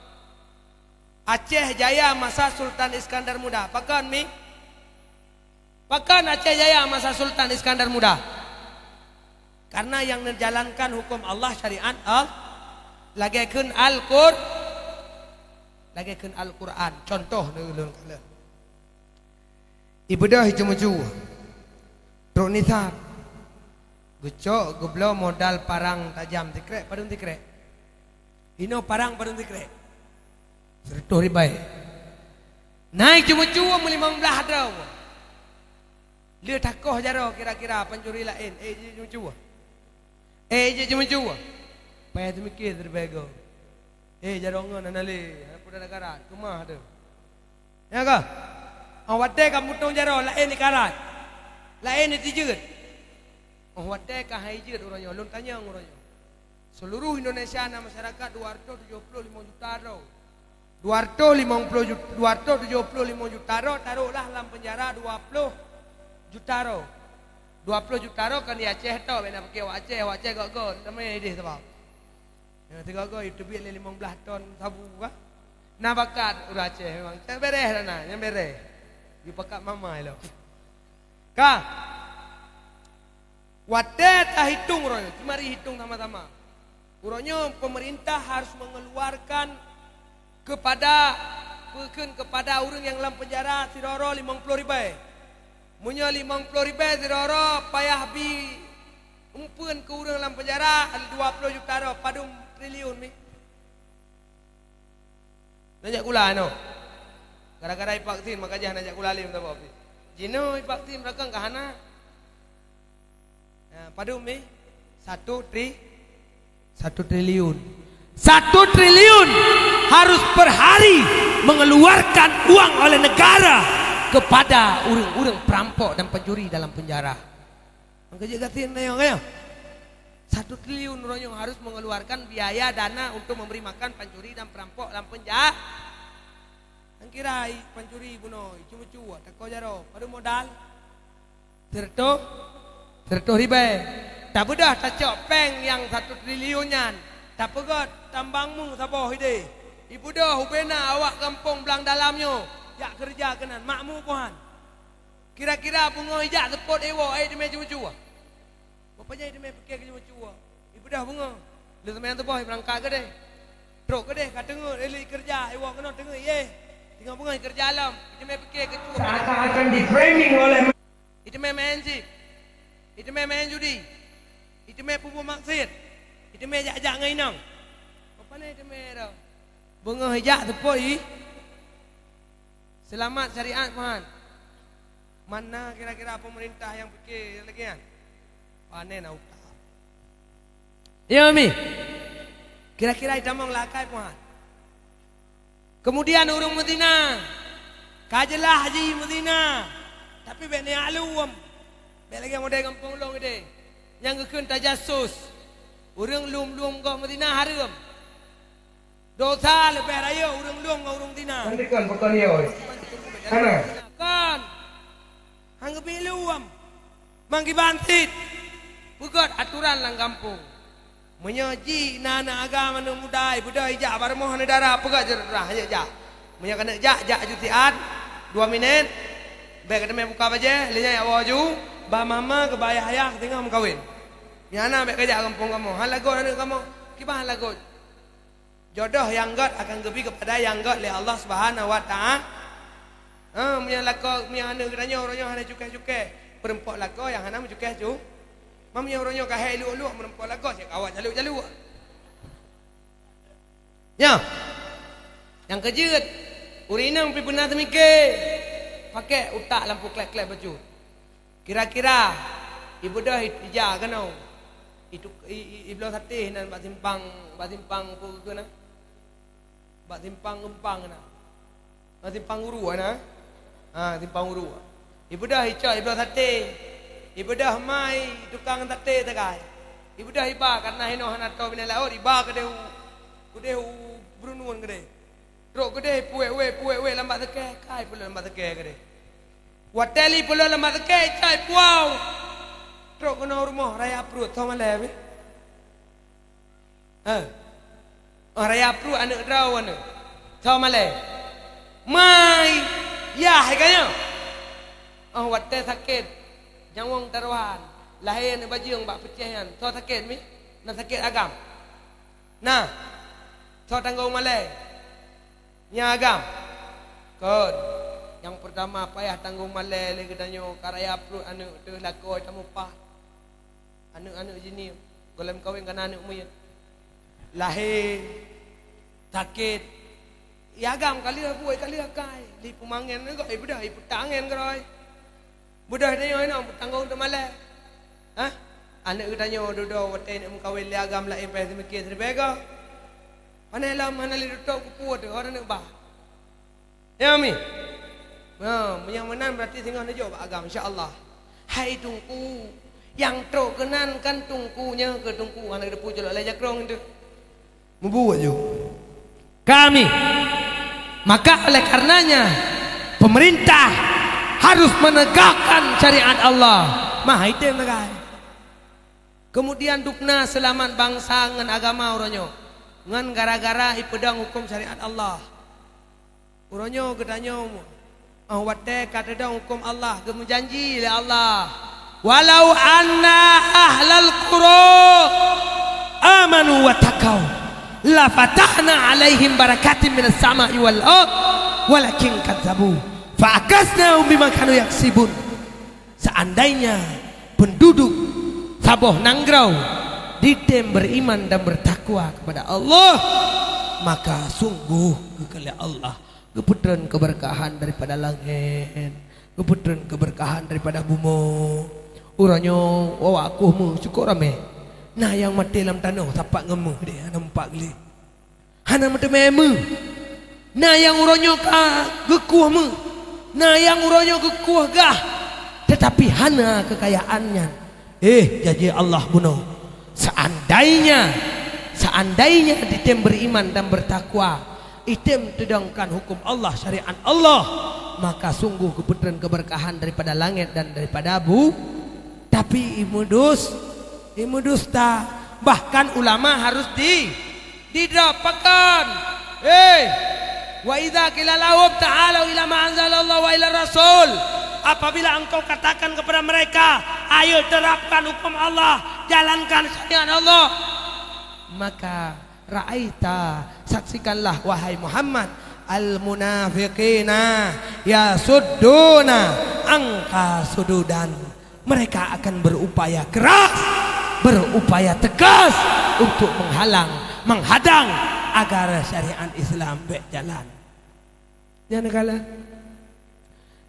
Aceh Jaya masa Sultan Iskandar Muda. Pakon mi? Pakon Aceh Jaya masa Sultan Iskandar Muda? Karena nyang neujalankan huköm Allah, syariat Allah, lagée kheun Al-Qur-, lagée kheun Al-Qur'an. Contoh neu-, lôn kalon. Ibeudôh i ceumeucue. Trok nisab. Geucok geubloe modal parang tajam sikrek, padum sikrek? Inoe parang padum sikrek? Seureutôh ribée. Na i ceumeucue meulimong blaih droe. Lheueh takoh jaroe kira-kira pancuri laén, eh, jeuet ceumeucue. Eh, jeuet ceumeucue. Payah teumike siribée goe. Eh, jaroe ngon hana lé, hana peue na karat, keumah teuh. Nyan ka? Óh watée ka mutông jaroe, laén ikarat, laén itijeuet. Óh watée ka han ijeuet uroe nyoe, lôn tanyong uroe nyoe. Seuluruh Indonesia na masyarakat dua reutôh tujôh ploh limong juta droe. Dua reutôh limong ploh jut-, dua reutôh tujôh ploh limong juta droe, taroklah lam peunjara dua ploh juta droe. Dua ploh juta droe kan di Aceh tok, bék na piké wak Aceh, wak Aceh göt-göt, teuma idéh sabab. Nyang sigoe-goe teubiet lé limong blaih ton sabu ka. Na bakat ureuëng Aceh memang. Nyan bereh dah na, nyan bereh. Yue pakat mama ilok. Ka. Watée tahitong uroe nyoe, mari hitong sama-sama. Uroe nyoe pemerintah harus mengeluarkan kepada, peukheun kepada ureuëng nyang lam penjara sidroe-droe limong ploh ribée. Meunyoe limong ploh ribée sidroe-droe payah bi umpeuen keu ureuëng lam penjara dua ploh juta droe, padum triliun mi? Najak gula noh. Gara-gara ipaksin maka jah najak gula lé meutabok pih. Jinoe ipaksin rakang ka hana. Ha, padum mi? Satu tri-, satu triliun. Satu triliun harus per hari mengeluarkan uang oleh negara kepada ureuëng-ureuëng perampok dan pencuri dalam penjara. Maka jeuet gasien nyoe, nyoe. Satu triliun uroe nyoe harus mengeluarkan biaya dana untuk memberi makan pancuri dan perampok lam penjara. Nyang kira pancuri bunoe, ceumeucue, tako jaroe, padum modal? Seureutôh, seureutôh ribée. Tabeudôh tacok péng nyang satu triliun nyan, tapeugöt tambang mu saboh idéh. Ibeudôh ubena awak gampông Blang Dalam nyoe, jak keureuja keunan, mak mu kohan. Kira-kira beungoh ijak seupôt iwoe, ai teumé ceumeucue. Bapa jai teumé piké keu ceumeucue. Ibeudôh beungoh. Lheueh seumayang suboh ibeurangkat keudeh. Trok keudeh ka teungeut, ileuek keureuja, iwoe keunoe teungeut, yeh. Teungoh beungoh ikeureuja lom, iteumé piké keu ceue. Seakan-akan di-framing oleh. Iteumé main chip. Iteumé main judi. Iteumé peubuet maksiet. Iteumé jak-jak ngon inong. Pane iteumé dah. Beungoh ijak teupot i. Seulamat syariat, Tuhan. Mana kira-kira pemerintah nyang pikir lagèe nyan? Pane na utak. Ya, Mi. Kira-kira itamong lakai, Tuhan. Kemudian ureueng meuzina, ka jeulaih jih meuzina, tapi bèk neualeuem. Bèk lagèe model gampông lôn ideh. Nyang geukheun tajasus. Ureueng lom-lom gob meuzina hareuem. Dosa leubeh rayeuk ureueng lom ngon ureueng zina. Kan dikon pakon yo. Hana. Kan. Hana geubi lom. Manggiban cit. Peugöt aturan lam gampông. Meunyoe jih na aneuk agam aneuk muda, ibeudôh ijak bak rumoh aneuk dara, peugöt jeuet rah, aneuk jak. Meunyoe keuneuk jak, jak aju siat, dua minèt, bèk ka teumé buka bajèe, lheuh nyan jak woe aju, ba mama keu ba ayah-ayah singoh meukawen. Nyang hana bèk kajak gampông kamoe, hana lagot aneuk kamoe, kiban hana lagot. Jodoh nyang gèt akan geubi keupada nyang gèt lé Allah Subhanahu wa Ta'ala. Ha, meunyoe lakoe, meunyoe aneuk geutanyoe, uroe nyoe hana cukéh-cukéh, peurumpok lakoe nyang hana meucukéh cu. Meunyoe uroe nyoe ka hék luek-luek, meurumpok lakoe cit ka awak caluek-caluek. Nyoe, nyang keujeuet, ureueng inong pih beuna teumike, pakèk utak lam peuklek-klek bacut. Kira-kira, ibeudôh ija keunoe, itu, i, i, ibloe satéh nan bak simpang, bak simpang peue keuh na? Bak simpang Eumpang na. Bak simpang Guru na. Ha, simpang Guru. Ibeudôh icok, ibloe satéh. Ibeudôh mai tukang satéh sagai. Ibeudôh iba, karena hinoe hana toe binéh laôt, iba keudeh u, keudeh u Brunun keudeh. Trok keudeh, puwet-wet, puwet-wet lam bak seukeh, kai pulo lam bak seukeh keudeh. Watèe li pulo lam bak seukeh, cai puwau. Trok keunoe rumoh raya pruet, soe malèe pih. Eh. Oh, raya pruet aneuk droe aneuk. Soe malèe. Mai, yah, hai ka nyoe. Oh, watèe sakét. Nyawöng tarohan. Lahé aneuk bajeueng bak peucéh nyan. Soe sakét mi? Na sakét agam. Nah, soe tanggong malèe? Nyan agam. Kon, nyang peurtama payah tanggong malèe lé geutanyoe ka raya pruet aneuk teuh lakoe tamupah. Aneuk-aneuk jinih, gohlom kawen ka na aneuk miyueb. Lahé, sakét. Ya agam ka lheueh buet, ka lheueh kai. Li peumangén ngon gob, ibeudôh, ipeutang ngon keurôi. Beudôh tanyoe inong beutanggong teumalèe. Hah? Aneuk geutanyoe dudoe watèe neuk meukawen lé agam laén paih seumiké siribèe goe. Pane lom hana lé tutôp kupeue teuh, hana neuk ba. Ya, Mi? Ha, meunyoe meunan beurati singoh neujok bak agam, insya Allah. Hai Teungku, nyang trok keunan kan Teungku nyoe keu Teungku, hana geuteupeue culok lé jakrong teuh. Meubuet ju. Kami. Maka oleh karenanya, pemerintah harus menegakkan syariat Allah. Mah item sagai. Kemudian dubna seulamat bansa ngon agama uroe nyoe. Ngon gara-gara ipeudong huköm syariat Allah. Uroe nyoe geutanyoe, oh, watèe ka teudong huköm Allah, geumeujanji lé Allah, "Walau anna ahlal qura amanu wattaqau, lafatahna 'alaihim barakatim minas sama'i wal ardh, walakin kadzabu, fa akhaznahum bima kanu yaksibun." Seandainya penduduk saboh nanggroe ditem beriman dan bertakwa kepada Allah, maka sungguh geukheun lé Allah geupeutreun keubeurkahan daripada langét, geupeutreun keubeurkahan daripada bumoe. Uroe nyoe, woe kueh meuh, syukoe ramé. Na nyang maté lam tanoh sapat ngon meuh deh, hana meupat gleh. Hana meuteumé meuh. Na nyang uroe nyoe ka geukueh meuh. Na nyang uroe nyoe geukueh gah, teutapi hana keukayaan nyan. Eh, janji Allah bunoe. Seandainya, seandainya ditem beriman dan bertakwa, item teudongkan huköm Allah, syariat Allah, maka sungguh geupeutreun keubeurkahan daripada langét dan daripada bu-, tapi imeudus-, imeudusta. Bahkan ulama harus di- Didrop pakon? Hei! Wa idza qila lahum ta'alu ila ma anzalallahu wa ila rasul. Apabila engkau katakan kepada mereka, "Ayo terapkan hukum Allah, jalankan syariat Allah." Maka ra'aita, saksikanlah wahai Muhammad, al-munafiqina yasudduna anka sududan. Mereka akan berupaya keras, berupaya tegas untuk menghalang, menghadang agar syariat Islam bèk jalan. Nyan kala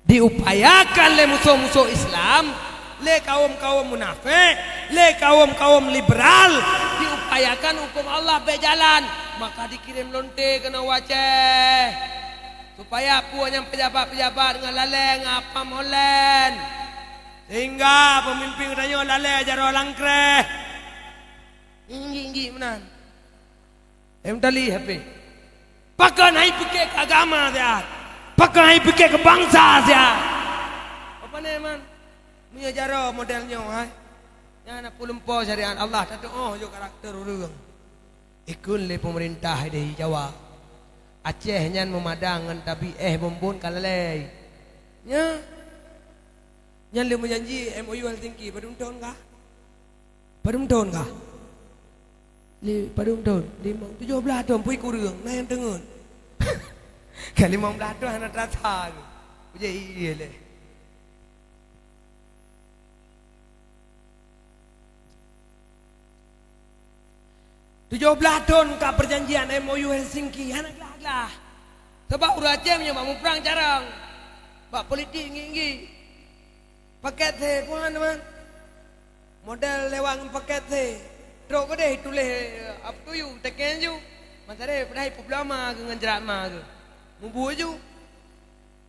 diupayakan lé musoh-musoh Islam, lé kawöm-kawöm munafék, lé kawöm-kawöm liberal, diupayakan huköm Allah bèk jalan. Maka dikirém lonte keunoe u Aceh, supaya peue nyang peujabat-peujabat ngon lalée ngon apam Holan. Sehingga peumimpin geutanyoe lalée jaroe langkréh. Ngieng-ngieng meunan. Em tali H P. Pakon hai pike keu agama siat? Pakon hai pike keu bansa siat? Apa ni man? Meunyoe jaroe model nyoe hai. Nyan na peulumpo syariat Allah, tatuoh jo karakter ureuëng. Ikun lé pemerintah di Jawa. Aceh nyan meumadang ngon tabi éh bonbon ka lalée. Nya. Nyan lé meujanji M O U Helsinki, padum thon kah? Padum thon kah? Li-, padum thon? Limong, tujoh blaih thon, pui kureueng, na nyang teungeut. Ka limong blaih thon hana terasa. Ujai iya lé. Tujoh blaih thon ka perjanjian M O U Helsinki, hana glah-glah. Sebab ureuëng Aceh meunyoe bak muprang carông, bak politik ngieng-ngieng. Paket he, puhan teman. Model lewat ngon paket he. Trok keudeh tuléh, "Up to you," teken ju. Masa deh, padahai peubloe ma geuh ngon jrat ma geuh. Mubuet ju.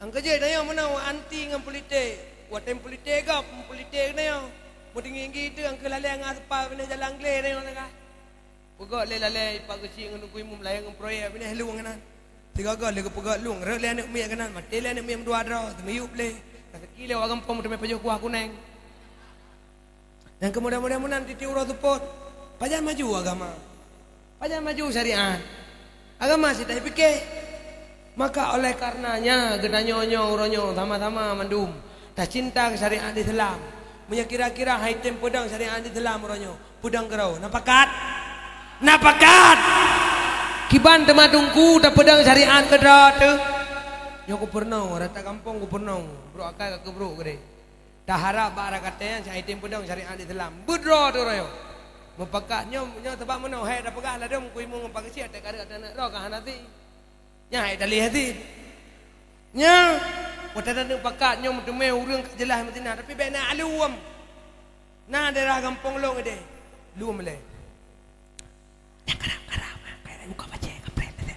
Angkeujeuet tanyoe meunoe anti ngon politik. Watée politik gob, politik tanyoe. Meutinggi-tinggi teuh angkeu lalée ngon aspal binéh jalan glé tanyoe teuka. Peugöt lé lalée ipak geuchik ngon Teungku Imum layang ngon proyek binéh lueng keunan. Sigoe-goe lé geupeugöt lueng, rhot lé aneuëk miet keunan, maté lé aneuëk miet meudua droe, teumiyueb lé. Raseuki lé awak gampông meuteumé pajoh kuah kuneng. Nyang keu muda-muda meunan tieb-tieb uroe seupôt. Pajan maju agama? Pajan maju syariat? Agama sit tapiké. Maka oleh karenanya geutanyoe nyoe uroe nyoe sama-sama mandum tacinta keu syariat Islam. Meunyoe kira-kira hai tem peudong syariat Islam uroe nyoe, peudong keudroe. Na pakat? Na pakat? Kiban teuma teungku tapeudong syariat keudroe teuh? Nyoe gubunur, rata gampông gubunur, brok akai ka keubrok keudeh. Taharab bak rakaté nyan, syai tem peudong syariat Islam. Beudroe teuh uroe nyoe. Meupakat nyoe, nyoe sabab meunoe, hai tapeugah ladôm kui mung pakeusiet, tak kareuek aneuk droe ka hana si. Nyan hai talih hati. Nyan, watée taneuk pakat nyoe meuteumé ureuëng ka jeulaih meutina, tapi bék na aluem. Na daerah gampông lôn ideh. Luem lé. Nyang karab-karab, kayak buka bajée, kapreh lé.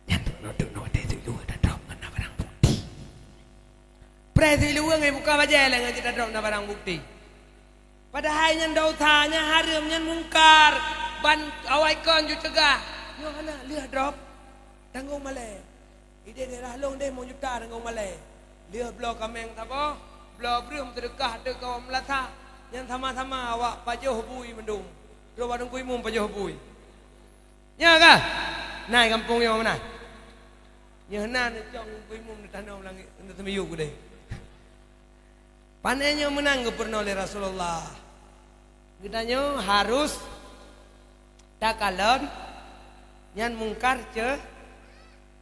Nyan tu, nyan tu, nyan tu, tu, tu, dah drop ngon na barang bukti. Preh siluweue ngai buka bajée lé ngon cit tadrop na barang bukti. Padahai nyan dosa, nyan hareuem, nyan mungkar. Ban awai kon ju cegah. Nyoe hana lheueh drop. Tanggong malée. Ideh daerah lôn deh mong juta tanggong malée. Lheueh bloe kaméng saboh, bloe breueh meuseudeukah ateueh kawom meulasa. Nyan sama-sama awak pajoh bui mandum. Droe bareng kui mum pajoh bui. Nya kah? Nai gampông nyoe meunan. Nyoe na neucok ngon kui mum neutanom langét, neuteumiyueb keudeh. Pane nyoe meunan geupeurunoe lé Rasulullah. Geutanyoe harus takalon nyan mungkar ceu,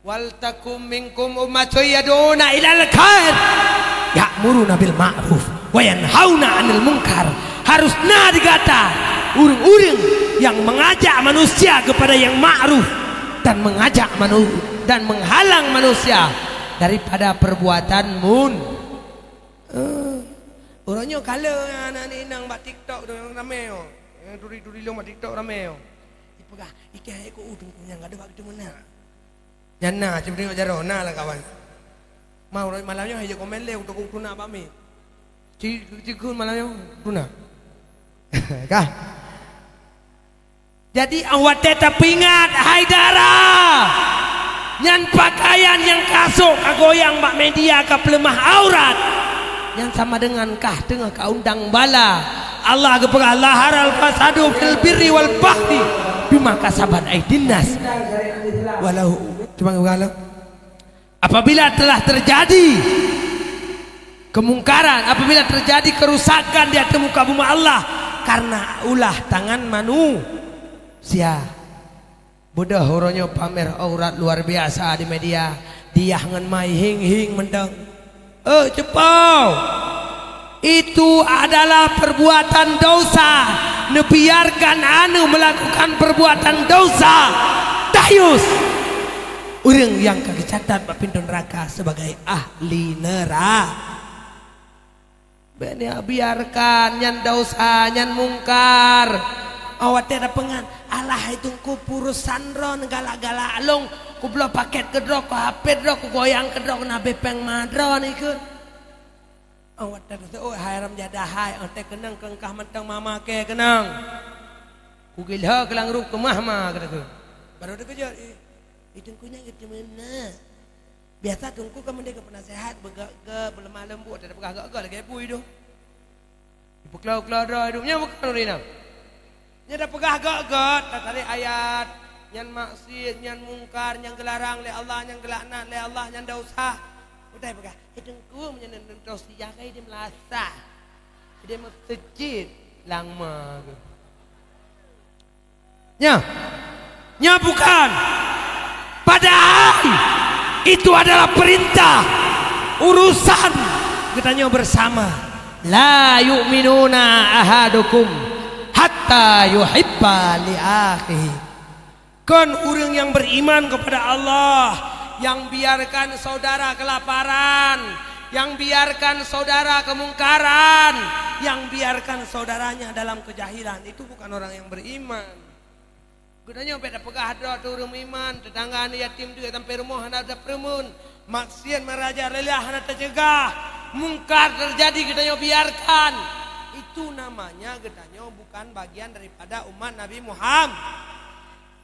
"Wal takum minkum ummatun yad'una ilal khair, ya'muruna bil ma'ruf wa yanhauna 'anil munkar." Harus na di gata ureuëng-ureuëng nyang mengajak manusia kepada yang ma'ruf dan mengajak manu-, dan menghalang manusia daripada perbuatan mun-, Eh, uroe nyoe kalon aneuk-aneuk inong bak TikTok tu nyang ramé nyoe. Nyang turi-turi lôn bak TikTok ramé nyoe. Ipeugah, "Iké hai ku u teungku nyang gadôh bak keuteumeunak." Nyan na, cuma tengok jaroe, na lah kawan. Mau uroe malam nyoe hai jeuet komen lé untuk ku tuna bak mi. Ci-, cikun malam nyoe tuna. Kah? Jadi, watée tapeuingat hai dara, nyan pakaian nyang ka sôk ka goyang bak media ka peuleumah aurat, nyan sama deungon kah teungoh ka undang bala. Allah geupeugah, "Zaharal fasadu fil barri wal bahri bima kasabat aidin nas." Walau, cuba geupeugah lom. Apabila telah terjadi kemungkaran, apabila terjadi kerusakan di atas muka bumi Allah karena ulah tangan manusia, beudôh uroe nyoe pamer aurat luar biasa di media, diyah ngon mai hing-hing mantong. Eh, ceupao! Itu adalah perbuatan dosa. Neubiarkan aneuk melakukan perbuatan dosa. Dayus. Ureuëng nyang ka geucatat bak pintoe neuraka sebagai ahli neura-. Bék neubiarkan, nyan dosa, nyan mungkar. Awak teuh tapeungan, "Alah, hai Teungku, peurusan droe neugalak-galak lôn, kubloe paket keudroe, kuhapét droe, kugoyang keudroe, keunabe péng ma droe nyan ikheun." Awak teuh taseuôt, "Hai haram jadah hai, oh teuh keunong keungkah mantong mama kée keunong. Kugilho keulang ruek keumah ma," kata keu. Baru teukeujot, "Ih, i Teungku nyan geuteumé na." Biasa Teungku kan meunyoe geupeunaseuhat, beugét-gét, beuleumah leumbot, tapi peugah gét-gét lagée bui tu. Dipeuklô-klô droe duek nyan bukan ureuëng inong. Nyan tapeugah gét-gét, tatarek ayat, nyan maksiet, nyan mungkar, nyan geularang lé Allah, nyan geulaknat lé Allah, nyan dosa. Udah peugah, "Eh, Teungku, meunyoe neutoh siah ka ideh meulasah. Ideh meuseujid langma geuh." Nyoe, nyoe bukan. Padahal itu adalah perintah, urusan geutanyoe bersama. "La yu'minuna ahadukum hatta yuhibba li akhihi." Kon ureuëng yang beriman kepada Allah, yang biarkan saudara kelaparan, yang biarkan saudara kemungkaran, yang biarkan saudaranya dalam kejahilan. Itu bukan orang yang beriman. Geutanyoe bék tapeugah droe teuh ureuëng meuiman, teutangga aneuk yatim duek sampai rumoh hana tapeureumeun, maksiet merajalela hana tacegah, mungkar terjadi geutanyoe biarkan. Itu namanya geutanyoe bukan bagian daripada umat Nabi Muhammad.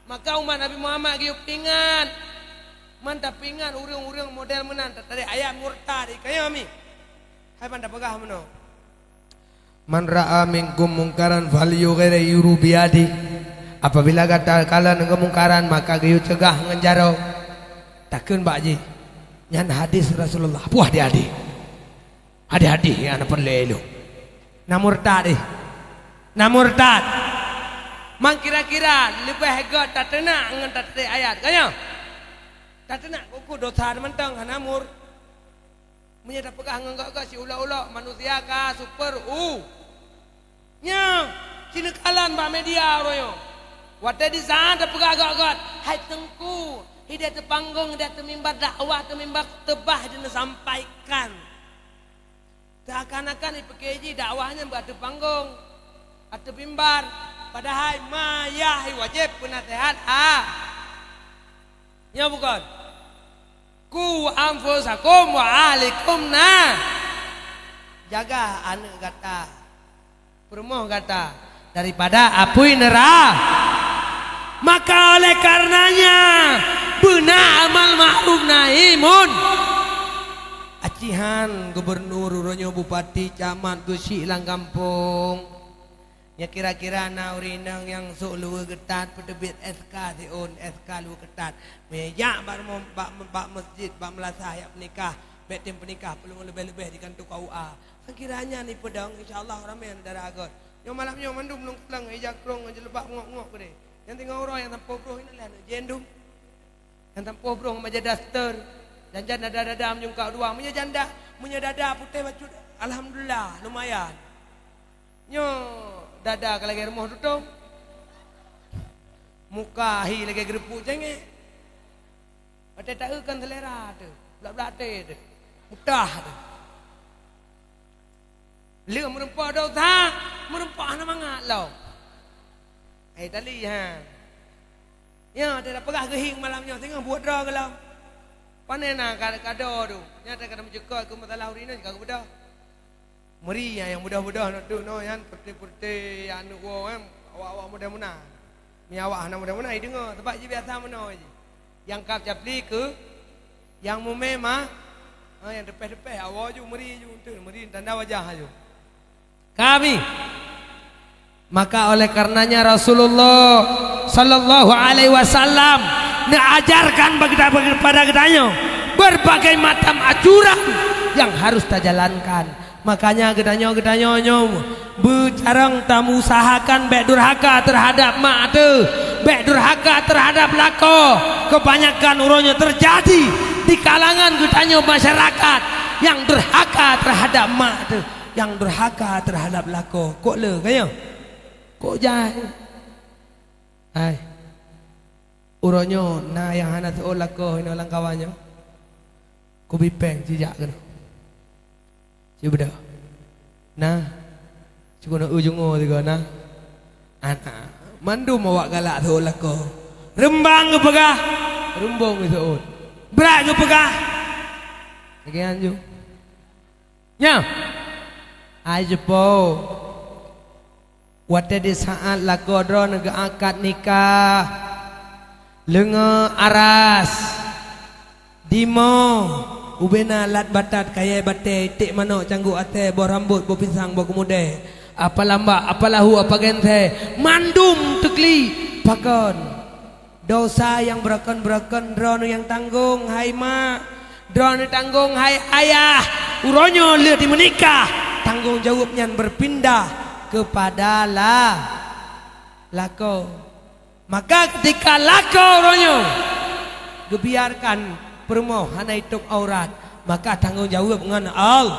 Maka umat Nabi Muhammad geuyue peuingat. Man tapeuingat ureuëng-ureuëng model meunan, tatarek ayat murtad, ikayami. Hai ban tapeugah meunoe. "Man ra'a minkum mungkaran falyughayyirhu biyadih." Apabila gata kalon keumungkaran, maka geuyue cegah ngon jaroe. Takheun bak jih, "Nyan hadis Rasulullah." Puah di hadis. Hadis-hadis nyang na peureulée lôn. Na murtad, eh. Na murtad. Man kira-kira leubeh gét tateunak ngon tatarek ayat. Ka nyoe? Tateunak keu dosa mantong hana mur. Meunyoe tapeugah ngon gét-gét siulok-ulok, manusia ka super u. Nyoe, sineukalan bak media uroe nyoe. Watée disaát tapeugah gét-gét, "Hai Teungku, hideh teupanggong, hideh teumimbar dakwah, teumimbar khutubah, hideh neusampaikan." Seakan-akan ipeuke jih dakwah nyan bak ateueh panggong, ateueh mimbar, padahai ma yah wajéb peunaseuhat a. Nyoe bukon? "Qu anfusakum wa ahlikum na." Jaga aneuk gata, peurumoh gata daripada apui neura-. Maka oleh karenanya, beuna amal ma'ruf nahi mun-. Aci han gubernur uroe nyoe, bupati, camat, geusyik lam gampông. Nyoe kira-kira na ureuëng inong nyang sôk luweue geutat peuteubiet S K siôn, S K luweue geutat. Meujak bak rumoh, bak, bak meuseujid, bak meulasah jak peunikah, bék tem peunikah peuleueh leubeh-leubeh di kantô K U A. Sekiranya ni peudong, insya Allah ramé dara agôt. Nyoe malam nyoe mandum lôn kalon ija krong ngon jilbab ngok-ngok keudeh. Nyang teungoh uroe nyang sampoe broh inan lé aneuk jén dum. Nyang sampoe broh ngon bajée daster. Jan-jan dada-dada meunyoe ka dua. Meunyoe janda, meunyoe dada putéh bacut, alhamdulillah, lumayan. Nyoe dada ka lagée rumoh tutong. Muka hi lagée geureupuk cengek. Watée taeu kan selera teuh, blak-blak até teuh. Mudah teuh. Lheueh meureumpok dosa, meureumpok hana mangat lom. Hai tali, ha. Nyoe, tapeugah geuhieng malam nyoe, singoh buet droe gohlom. Pane na ka-, kado tu. Nyan ka na meucukot keu masalah ureueng inong ka geubeudôh. Meuri nyang beudôh-beudôh na tu, no, nyan peureute-peureute aneuk woe, em, awak-awak model meunan. Meunyoe awak hana model meunan, jideungoe, sabab jibiasa meunoe jih. Nyang kab capli keu nyang mumé ma-, ha, nyang teupeh-teupeh, awoe ju, meuri ju, enteuk meuri tanda wajah ju. Kami. Maka oleh karenanya Rasulullah sallallahu alaihi wasallam neuajarkan bagi-, pada geutanyoe berbagai macam aturan yang harus tajalankan. Makanya geutanyoe, geutanyoe nyoe beucarông tamusahakan bék durhaka terhadap mak teuh, bék durhaka terhadap lakoe. Kebanyakan uroe nyoe terjadi di kalangan geutanyoe masyarakat nyang durhaka terhadap mak teuh. nyang durhaka teuhadab lakoe. Kok le, ka nyoe? Kok jai? Hai. Uroe nyoe na nyang hana seuôt lakoe inoe lam kawan nyoe? Kubi péng sijak keunoe. Sibeudôh. Nah, sikeunoe ujungoe sigoe na. Anak. Mandum awak galak seuôt lakoe. Reumbang geupeugah, reumbong geuseuôt. Brat geupeugah. Lagèe nyan ju. Nyoe. Ai jeupo. Watèe di saát lakoe droeneuh geuakad nikah, leungoe aras, dimoe, ubena lat batat, kayèe batèe, iték manok, canggôk asèe, boh rambôt, boh pisang, boh keumudèe, apa lambak, apa lahu, apa geunsèe, mandum teukli. Pakon? Dosa nyang beurokon-beurokon droeneuh nyang tanggong, hai mak. Droeneuh tanggong, hai ayah. Uroe nyoe lheueh dimeunikah, tanggong jaweueb nyan beurpindah keupada la-, lakoe. Maka keutika lakoe uroe nyoe geubiarkan peurumoh hana itôb aurat, maka tanggong jaweueb ngon Allah.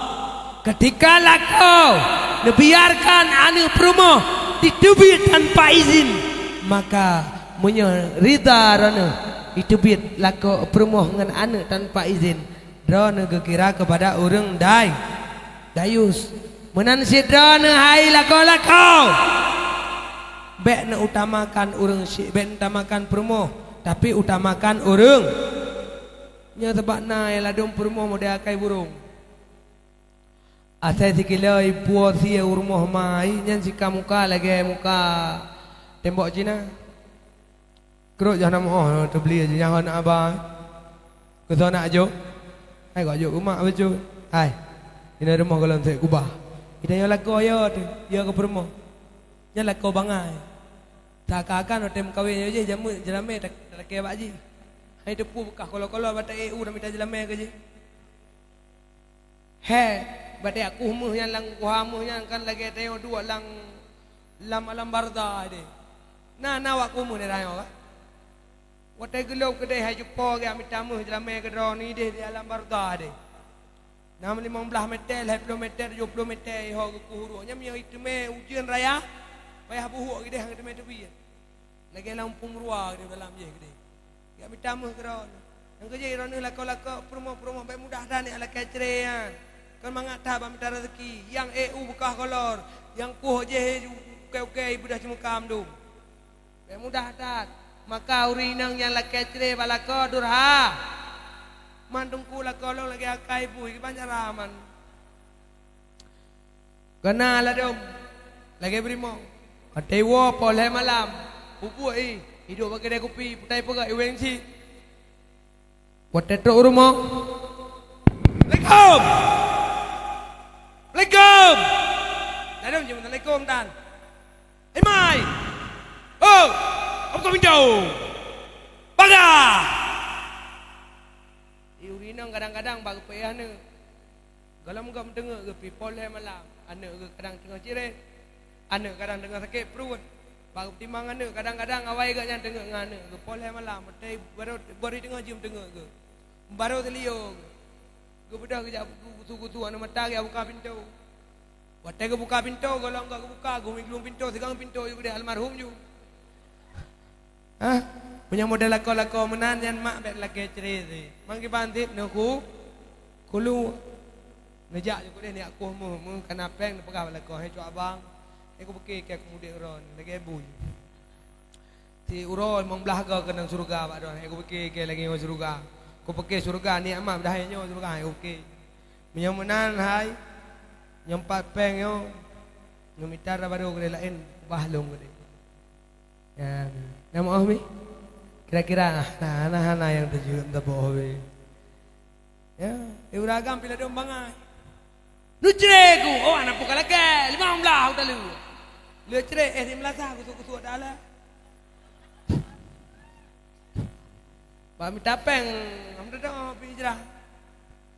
Keutika lakoe neubiarkan aneuk peurumoh jiteubiet tanpa izin, maka meunyoe ridha droeneuh jiteubiet lakoe peurumoh ngon aneuk tanpa izin, droeneuh geukira keupada ureueng day-, dayus. Meunan cit droeneuh hai lakoe-lakoe, bèk neuutamakan ureueng syik, bèk neuutamakan peurumoh, tapi utamakan ureueng. Nyoe sabab na nyang ladôm peurumoh model akai burông. Asai sikilo ipuwoe sie u rumoh ma, nyan sika muka lagèe muka tembok Cina. Krok jah na moh teubeli jih nyan hana aba. Keusoe nak jok. Hai kok jok umak beujeuet. Hai. Inoe rumoh gohlom sép kubah. Ita nyoe lakoe yo teuh, yo keu peurumoh. Nyan lakoe bangai. Seakan-akan watèe meukawen nyoe jih jameun jeulamé tak-, talakèe bak jih. Hai teupeu beukah kolo-kolo batèe eu dan mita jeulamé keu jih. He, batèe akuh meuh nyan lam kuha meuh nyan kan lagèe tanyoe duek lam, lam alam barzah deh. Na, na wak kuh meuh daerah nyoe kan. Watèe geulom keudeh hai jeupo geumita meuh jeulamé keudroe nideh di alam barzah deh. Na limong blaih meter, lhèe ploh meter, tujoh ploh meter, iho geukuh uroe. Nyan meunyoe iteumé ujeuen raya, payah buhok keudeh han teumé teubiet. Lagèe lam phôn meurua keudeh dalam jih keudeh. Geumita meuh keudroe. Nyang keujih droeneuh lakoe-lakoe, peurumoh-peurumoh bèk mudah that nyan lakèe cre nyan. Kon mangat that bak mita raseuki. Nyang eu beukah kolor, nyang kuh jih ukèe-ukèe beudôh ceumeuka mandum. Bèk mudah that. Maka ureueng inong nyang lakèe cre bak lakoe durha. Man teungku lakoe lôn lagèe akai bui, kiban cara man. Gana ladôm lagèe beurimong. Watèe iwoe poh lhèe malam, peubuet i, iduek bak keudè kupi, peutai peugah i weng cit. Watèe trok u rumoh, "Assalamualaikum! Assalamualaikum!" Ladôm jeuet, "Assalamualaikum, Tan." "Imai! Oh! Buka pintoe! Bagah!" Di ureueng inong kadang-kadang bak geupeuéh aneuk. Gohlom gom teungeuk geuh pih poh lhèe malam, aneuk geuh kadang teungoh cirét, aneuk kadang teungoh sakét pruet. Bak timang aneuk kadang-kadang awai geuh nyan teungeuk ngon aneuk geuh poh lhèe malam, watèe baru, baru teungoh jeuem teungeuk geuh. Baru teulio geuh. Geubeudôh geujak geusu-geusu aneuk mata geujak buka pintoe. Watèe geubuka pintoe, gohlom geuh geubuka, geuh miglueng pintoe, sigoe pintoe ju keudeh almarhum ju. Hah? Meunyoe model lakoe-lakoe meunan nyan mak bèk lakèe cre cit. Mang kiban cit neukhu-, khulu. Neujak ju keudeh neujak kuh meuh, meuh kana péng neupeugah bak lakoe, "Hai cok abang, hai kupike kèe keumudek droen lagèe bui. Si uroe limong blaih goe keunong syeuruga bak droen, hai kupike kèe lagèe nyoe syeuruga. Kupike syeuruga niet mak, padahai nyoe syeuruga hai kupike." Meunyoe meunan hai, nyoe pat péng nyoe, nyoe mita dara barô keudeh laén, ubah lôn keudeh. Ya, na meu'oh mi? Kira-kira, ah, na, na hana nyang teujeuet meusaboh mi. Ya, di ureueng agam pih ladôm bangai. Neucre ku, oh, aneuk pue ka lakèe, limong blaih u taleue. Lheueh cre, eh, di meulasah, gusut-gusut dak alah. Bak mita péng, alhamdulillah, pih hijrah.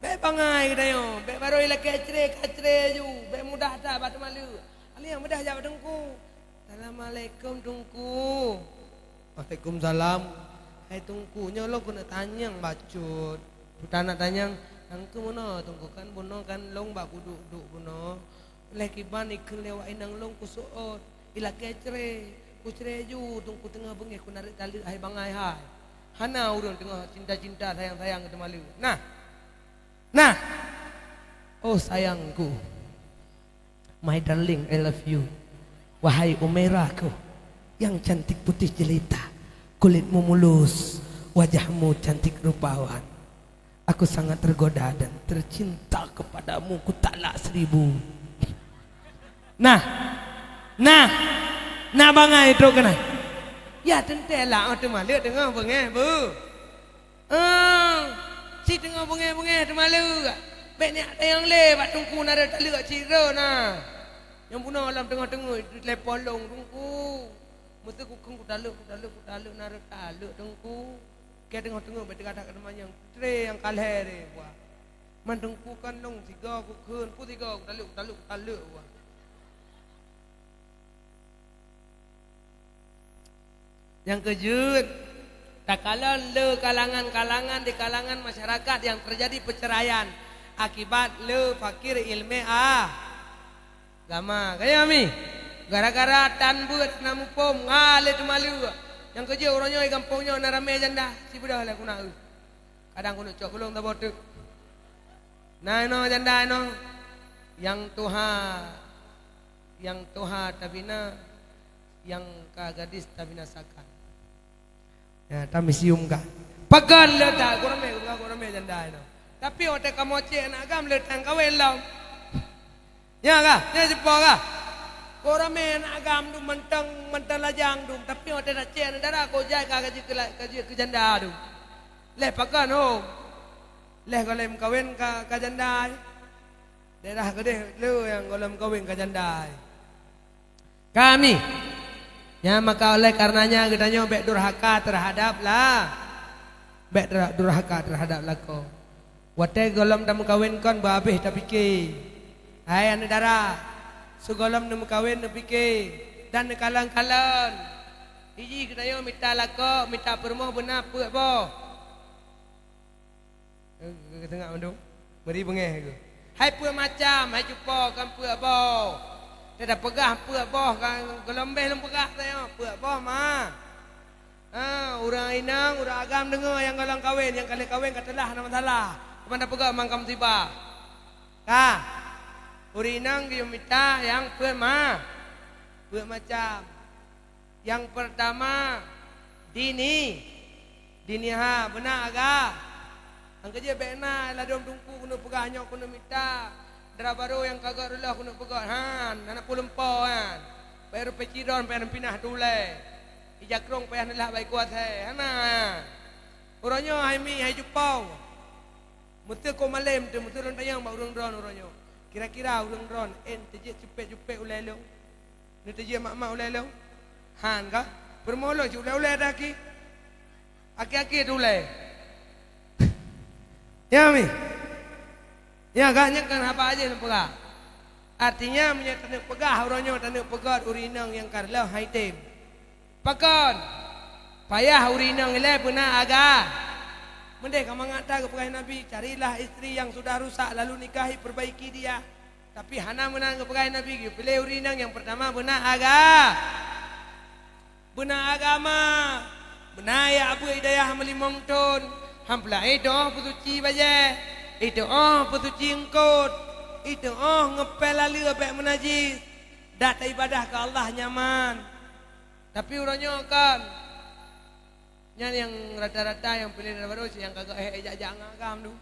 Bèk bangai geutanyoe, bèk barô ilakèe cre ka cre ju, bèk mudah that bak teumaleue. Alèh nyang mudah jak bak teungku. "Assalamualaikum, Teungku." "Waalaikumsalam." "Hai Teungku, nyoe lôn keuneuk tanyong bacut." "Peue taneuk tanyong?" "Nyan keuh meunoe, Teungku, kan bunoe kan lôn bak kuduek-duek bunoe. Lheueh kiban ikheun lé awak inong lôn kuseuôt, ilakée cre, kucre ju, teungku teungoh beungéh kunareuek taleuek hai bangai hai. Hana ureuëng teungoh cinta-cinta sayang-sayang keu teuma leuek. Nah. Nah. Oh sayangku. My darling, I love you. Wahai Umairahku, yang cantik putih jelita, kulitmu mulus, wajahmu cantik rupawan. Aku sangat tergoda dan tercinta kepadamu, ku talak seribu. Nah, nah, nah bangai trok keunan. Ya teuntée lah, oh teuma leuek teungoh beungéh bu. Eh, si teungoh beungéh-beungéh teuma leuek. Bék neujak tanyong lé bak teungku nareuek taleuek cit rot na. Nyang bunoe lam teungoh-teungoh telepon lôn teungku. Meuseu kukheun kutaleuek, kutaleuek, kutaleuek nareuek taleuek teungku. Kée teungoh-teungoh bék teugadah keu teumanyong. Tre nyang kalhée deh buah. Man teungku kan lôn sigoe kukheun, peue sigoe kutaleuek, kutaleuek, kutaleuek buah. Nyang keujeuet, takalon le kalangan-kalangan di kalangan masyarakat nyang teujadi peuceraian akibat le fakir iéleumé a-, agama. Ka nyan mi, gara-gara tan beuet na muphom, nga lé teuma leuek. Nyang keujeuet uroe nyoe di gampông nyoe na ramé janda, sibeudôh lé keuneuk eu. Kadang keuneuk cok gulong saboh teuk. Na inoe janda inoe, nyang tuha, nyang tuha tabina, nyang ka gadis tabinasakan. Ya, tamisium ka. Pakon le that, gurame, gurame janda inoe. Tapi watée kamoe cek aneuk agam le that kawén lom. Nyan ka, nyan sipo ka. Kok ramé aneuk agam dum mantong, mantong lajang dum, tapi watée tacek aneuk dara kok jai ka, ka jeuet keu la-, ka jeuet keu janda dum. Lheueh pakon hom. Lheueh gohlom meukawen ka, ka janda. Daerah keudeh le nyang gohlom meukawen ka janda. Ka mi. Nyan maka oleh karenanya geutanyoe bék durhaka terhadap la-, bék dura-, durhaka terhadap lakoe. Watée gohlom tameukawen kon beuhabéh tapike. Hai aneuk dara, sigohlom neumeukawen neupike dan neukalon-kalon. Iji geutanyoe mita lakoe, mita peurumoh beuna peuet boh. Teuingat mandum? Meuri beungéh geuh. Hai peuet macam, hai cupo kon peuet boh. Teudah peugah peuet boh kan, gohlom béh lôn peugah tanyoe, peuet boh ma. Ha, ureuëng inong, ureuëng agam deungoe nyang gohlom kawen, nyang ka lheueh kawen ka teulah hana masalah. Teuma tapeugah mangkam tiba. Ka. Ureuëng inong geuyue mita nyang peuet ma-, peuet macam. Nyang peurtama, dini. Diniha, beuna aga. Nyang keujeuet bék na ladôm teungku keuneuk peugah nyoe keuneuk mita. Dara barô nyang ka gét reuloh keuneuk peugét. Han, hana peue lumpo nyan. Payah rupée cidon, payah neupinah tulée. Ija krong payah neulah bai kuat hai. Hana. Uroe nyoe hai mi, hai cupo. Meuseu kok malém teuh, meuseu lôn tanyong bak ureuëng droen uroe nyoe. Kira-kira ureuëng droen, en teujeuet cupet-cupet ulée lôn? Neuteujeuet mak-mak ulée lôn? Han ka? Peurumoh lôn cit ulée-ulée dah aki. Aki-aki teuh ulée. Ya mi? Ya ka, nyan kan haba jih lôn peugah. Artinya, meunyoe taneuk peugah uroe nyoe taneuk peugét ureuëng inong nyang ka reuloh hai tem. Pakon? Payah ureuëng inong ilée beuna aga. Meudeh ka mangat that geupeugah Nabi, "Carilah istri yang sudah rusak, lalu nikahi, perbaiki dia." Tapi hana meunan geupeugah Nabi, geupiléh ureuëng inong nyang peurtama beuna aga. Beuna agama, beuna jak beuet i dayah meulimong thon, han peulaén iteuôh peusuci bajée, iteuôh peusuci eungkot, iteuôh ngeupél laleueb bék meunajis, dak taibadah keu Allah nyaman. Tapi uroe nyoe kon. Nyan nyang rata-rata nyang piléh dara barô, nyang ka geuék jak-jak ngon agam tu.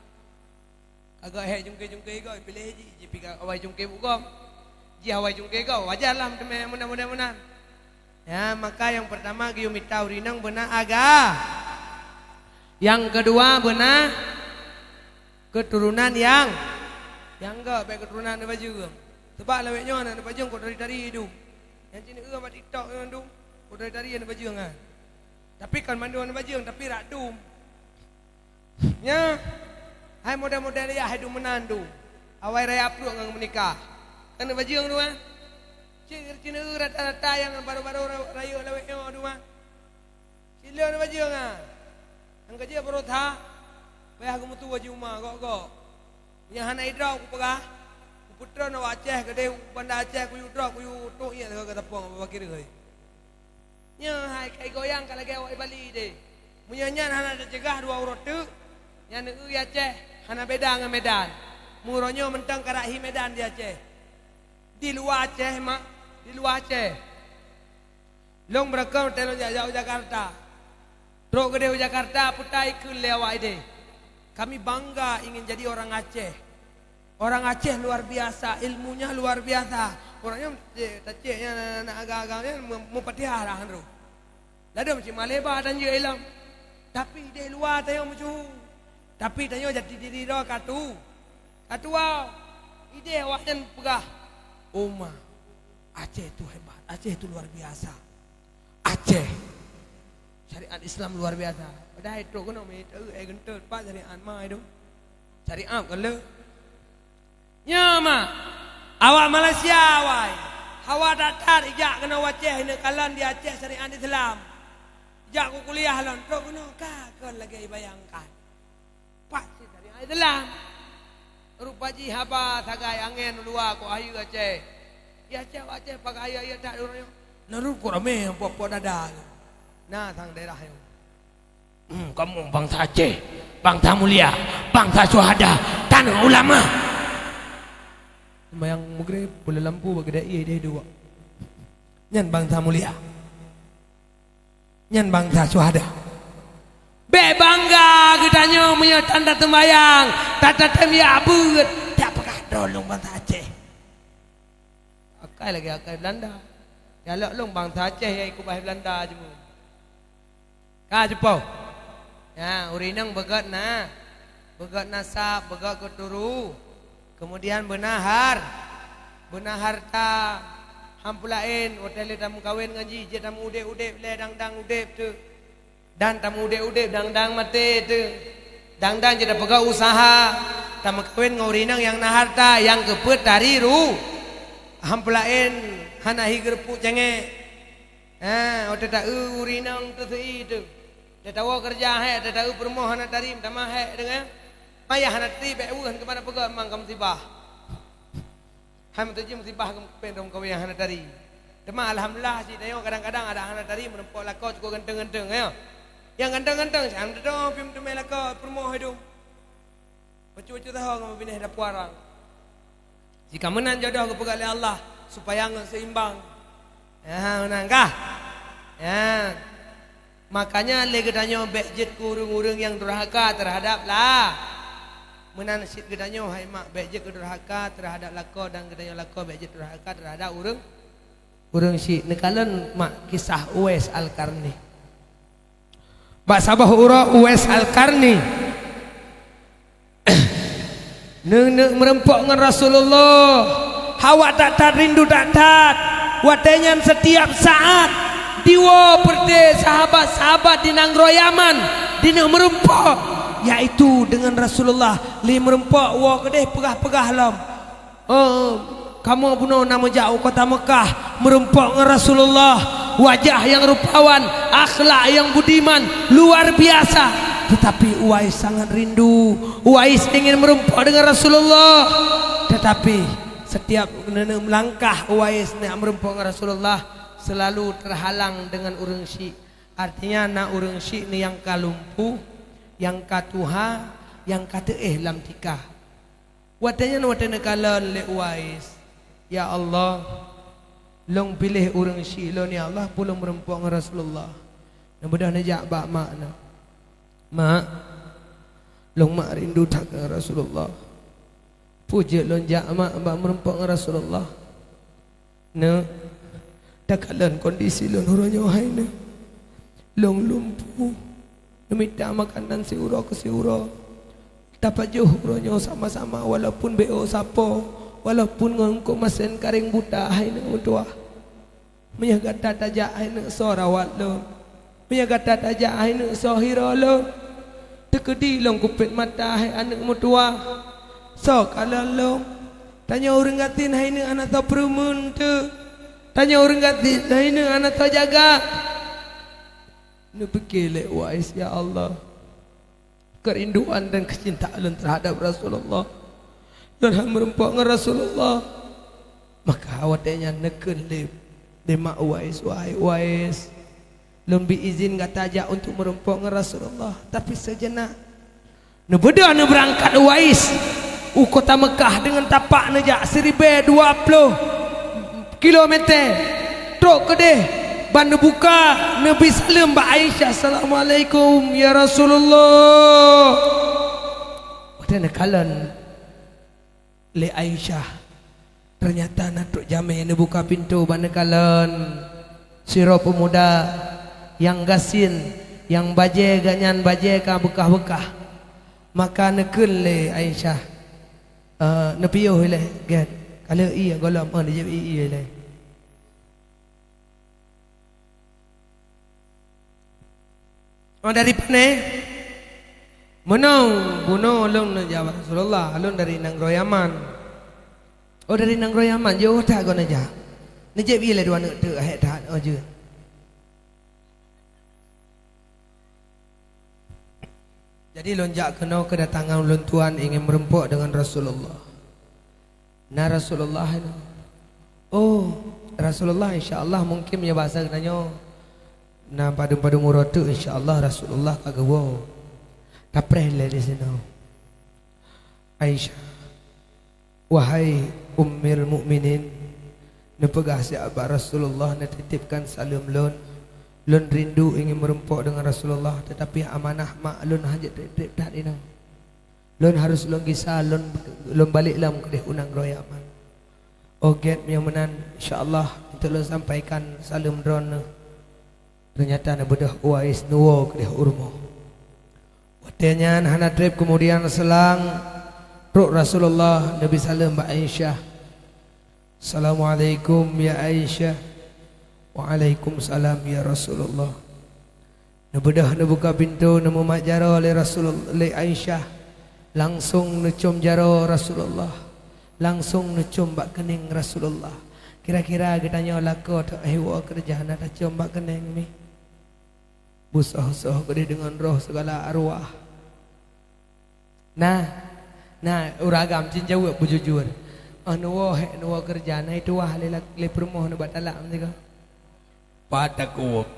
Ka geuék jungke-jungke goe, piléh jih, jih pi awai jungke bugom. Jih awai jungke goe, wajar lah meuteumé meunan-meunan. Ya, maka nyang peurtama geuyue mita ureuëng inong beuna aga. Nyang keudua beuna keuturonan nyang, nyang gét, bék keuturonan aneuk bajeueng. Sabab lawét nyoe aneuk bajeueng kok tari-tari dum. Nyang cit neueu bak TikTok nyan dum, kok tari-tari aneuk bajeueng nyan. Tapi kon mandum aneuk bajeueng, tapi rak dum. Nyan, hai model-model yah hai dum meunan dum. Awai raya pruet ngon meunikah. Aneuk bajeueng dum, eh. Cit, cit neueu rata-rata nyang barô-barô ra-, rayeuk lawét nyoe dum, eh. Cit le aneuk bajeueng, ah. Nyang keujeuet beurota, payah geumeutuwoe jih uma gok-gok. Nyang hana idroe kupeugah, Putroe na Aceh keudeh, Banda Aceh kuyue droe, kuyue tok ié keu tapong Baba Kireuh. Nyoe hai kai goyang ka lagèe awak Bali deh. Meunyoe nyan hana teuceugah dua uroe teuk, nyan eu Aceh hana beda ngon Medan. Meunyoe nyoe mantong karak hi Medan di Aceh. Di luwa Aceh, mak, di luwa Aceh. Lôn beureukat teuh lôn jak, jak u Jakarta. Trok keudeh u Jakarta, peutai kheun lé awak ideh. Kami bangga ingin jadi orang Aceh. Orang Aceh luar biasa, ilmunya luar biasa. Orang nyoe tacek, tacek nyan aneuk agam-agam nyan meu-, meupatihah dah nyan. Ladôm cit malée ba dan jeuet ilong. Tapi ideh luwa tanyoe meusyeuhu. Tapi tanyoe jati diri droe ka tu. Ka tuwoe. Ideh awaknyan peugah, "Uma, Aceh tu hebat, Aceh tu luar biasa. Aceh, syariat Islam luar biasa." Padahai trok keunoe meuet, eh, geuntot pat syariat ma itu. Syariat kan le. Nyoe ma, awak Malaysia awai. Hawa that-that ijak keunoe u Aceh, ineuk kalon di Aceh syariat Islam. Ijak ku kuliah lom, trok keunoe ka kon lagèe ibayangkan. Pat cit syariat Islam. Rupa jih haba sagai angén u luwa kok hayeue Aceh. Di Aceh, Aceh pakai hayeue-hayeue that ureueng nyoe. Nurut kok ramé pok-pok dada. Na sang daerah nyoe. Hmm, kamoe bansa Aceh, bansa mulia, bansa syuhada, taneuk ulama. Seumayang Maghrib, buleuen lampu bak geudek ié deh dua. Nyan bansa mulia. Nyan bansa syuhada. Bèk bangga geutanyoe meunyoe tan taseumayang, tan tatem jak beuet, jak peugah droe lôn bansa Aceh. Akai lagèe akai Belanda. Jalok lôn bansa Aceh nyang ikubah Belanda jeumeu. Ka cupo. Ya, ureueng inong beugöt na. Beugöt nasab, beugöt keuturu. Kemudian beuna har-, beuna harta. Hampeulaén, watèe lé tameukawen ngon jih, jeuet tameuudép-udép lé dang-dang udép teuk. Dan tameuudép-udép dang-dang maté teuk. Dang-dang jeuet tapeugöt useuha. Tameukawen ngon ureueng inong nyang na harta, nyang keu peuet tari ru. Hampeulaén hana hi geureupuk céngék. Ha, watèe taeu ureueng inong teuseu-i teuk. Tatawoe keureuja hék, tataeu peurumoh hana tari, meutamah hék deungon. Payah hana tari, bèk weueh keupada peugöt mang ka musibah. Hai meutuju musibah keu meukawen, dong meukawen nyang hana tari. Teuma alhamdulillah, cit tanyoe kadang-kadang adak hana tari, meureumpok lakoe cukôp ganteng-ganteng, ya. Nyang ganteng-ganteng, cit hana teudoh pih meuteumé lakoe peurumoh idong. Bacut-bacut sahoe ngon binéh dapua rang. Jika meunan jodoh geupeugah lé Allah, supaya ngon seimbang. Ya, meunan kah? Ya. Makanya lé geutanyoe bèk jeuet keu ureueng-ureueng nyang durhaka terhadap la-, meunan cit geutanyoe hai mak bèk jeuet keu durhaka terhadap lakoe dan geutanyoe lakoe bèk jeuet durhaka terhadap ureueng, ureueng syik. Neukalon mak kisah Uwais Al-Qarni. Bak saboh uroe Uwais Al-Qarni neuk-neuk meureumpok ngon Rasulullah. Hawa that-that, rindu that-that. Watèe nyan setiap saat diwoe peureuté sahabat-sahabat di nanggroe Yaman dineuk meureumpok, yaitu deungon Rasulullah. Lé meureumpok woe keudeh peugah-peugah lom. Oh, kamoe bunoe na meujak u kota Meukah meureumpok ngon Rasulullah. Wajah nyang rupawan, akhlak nyang budiman, luar biasa. Tetapi Uwais sangat rindu. Uwais ingin meureumpok deungon Rasulullah. Tetapi setiap neuk meulangkah Uwais neuk meureumpok ngon Rasulullah, selalu terhalang deungon ureueng syik. Artinya na ureueng syik ni nyang ka lumpuh, nyang ka tuha, nyang ka teuéh lam tika. Watèe nyan watèe neukalon lé Uwais, "Ya Allah, lôn piléh ureueng syik lôn, ya Allah, peue lôn meureumpok ngon Rasulullah." Neubeudôh neujak bak mak na, "Mak, lôn mak rindu that ngon Rasulullah. Peue jeuet lôn jak mak bak meureumpok ngon Rasulullah?" Neuk, takalon kondisi lôn uroe nyoe hai neuk. Lôn lumpuh. Neumita makanan siuroe keu siuroe. Tapajoh uroe nyoe sama-sama walaupun B O sapo, walaupun ngon eungkôt masén karéng buta hai neuk meutuwah. Meunyoe gata tajak hai neuk soe rawat lôn. Meunyoe gata tajak hai neuk soe hiroe lôn, teukeudi lôn kupét mata hai aneuk meutuwah. Soe kalon lôn? Tanyoe ureueng gasien hai neuk hana soe peureumeun teuk. Tanyoe ureueng gasien hai neuk hana soe jaga. Neupike lé Uwais, "Ya Allah, keurinduan dan keucintaan lôn terhadap Rasulullah, Lôn han meurumpok ngon Rasulullah. Maka watée nyan neukheun lé, lé mak Uwais, "Wahai Uwais, lôn bi izin gata jak untuk meurumpok ngon Rasulullah, tapi seujeunah." Neubeudôh neubeurangkat Uwais u kota Meukah deungon tapak neujak siribée dua ploh kilometer. Trok keudeh ban neubuka, neubi saleuem bak Aisyah, "Assalamualaikum, ya Rasulullah." Watée neukalon lé Aisyah, teunyata na trok jamé neubuka pintoe ban neukalon sidroe peumuda nyang gasien, nyang bajée geuh nyan bajée ka beukah-beukah. Maka neukheun lé Aisyah, "Eh, neupiôh ilée, gét. Ka lheueh ié gohlom, oh, neujép ié ilée." Oh, dari pane? Meunoe, bunoe lôn neujaweueb Rasulullah, lôn dari nanggroe Yaman. Oh, dari nanggroe Yaman, jeuet that goe neujak. Neujép ié lé dua neuk teuk, hék that, oh, jeuet. Jadi lôn jak keunoe keudatangan ulôn tuan ingin meurumpok deungon Rasulullah. Na Rasulullah inoe. Oh, Rasulullah, insya Allah mungkin meunyoe basa geutanyoe na padum-padum uroe teuk, insya Allah Rasulullah ka geuwoe. Tapreh lé disinoe. Aisyah, "Wahai Ummul Mukminin, neupeugah siat bak Rasulullah neutitipkan saleuem lôn. Lôn rindu ingin meurumpok deungon Rasulullah, teutapi amanah mak lôn hana treb-treb that inoe. Lôn harôh lôn gisa lôn, lôn balek lom keudeh u nanggroe Yaman. Oh gét, meunyoe meunan, insya Allah, untuk lôn sampaikan saleuem droeneuh." Teunyata neubeudôh Uwais neuwoe keudeh u rumoh. Watée nyan hana treb keumudian seulang, trok Rasulullah neubi saleuem bak Aisyah. "Assalamualaikum ya Aisyah." "Waalaikumsalam ya Rasulullah." Neubeudôh neubuka pintoe neumumat jaroe lé Rasulul-, lé Aisyah. Langsong neucom jaroe Rasulullah. Langsong neucom bak keunéng Rasulullah. Kira-kira geutanyoe lakoe teuh, eh, woe keureuja na tacom bak keunéng mi? Beusoh-soh keudeh deungon roh sigala arwah. Nah, nah, ureueng agam cit jaweueb beujujur. Oh, neuwoe hék, neuwoe keureuja, na ituwah lé lak-, lé peurumoh neubat talak meusigoe. Pat takot.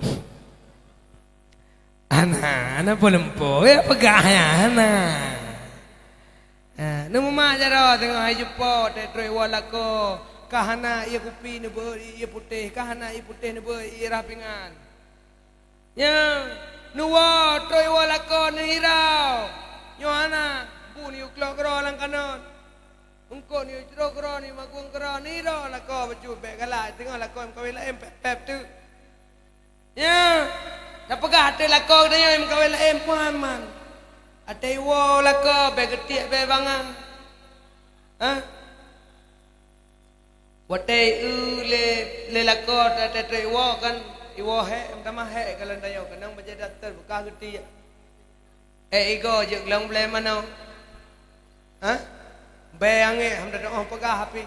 Hana, hana peuleumpok, ya peugah nyan, hana. Ha, neumumat jaroe teungoh hai jumpa, trok iwoe lakoe, ka hana ié kupi neubeuet ié putéh, ka hana ié putéh neubeuet ié rhah pingan. Nyan, neuwoe, trok iwoe lakoe neuhirau. Nyoe hana, bu neuyue klok keudroe lam kanot. Eungkôt neuyue jroh keudroe, neuyue magueng keudroe, neuhirau lakoe bacut, bék galak, teungoh lakoe meukawen laén, pép-pép teuk. Nyan, tapeugah ateueh lakoe geutanyoe meukawen laén, puan man. Ateueh iwoe lakoe, bék geutiek, bék bangai. Hah? Watée eu lé, lé lakoe, watée trok iwoe kan, iwoe hék, meutamah hék kalon tanyoe, keunong bajée daster beukah geutiek. Ék igoe jeuet keu lôn bulée manoe. Hah? Bée angék ham tatu'oh peugah api.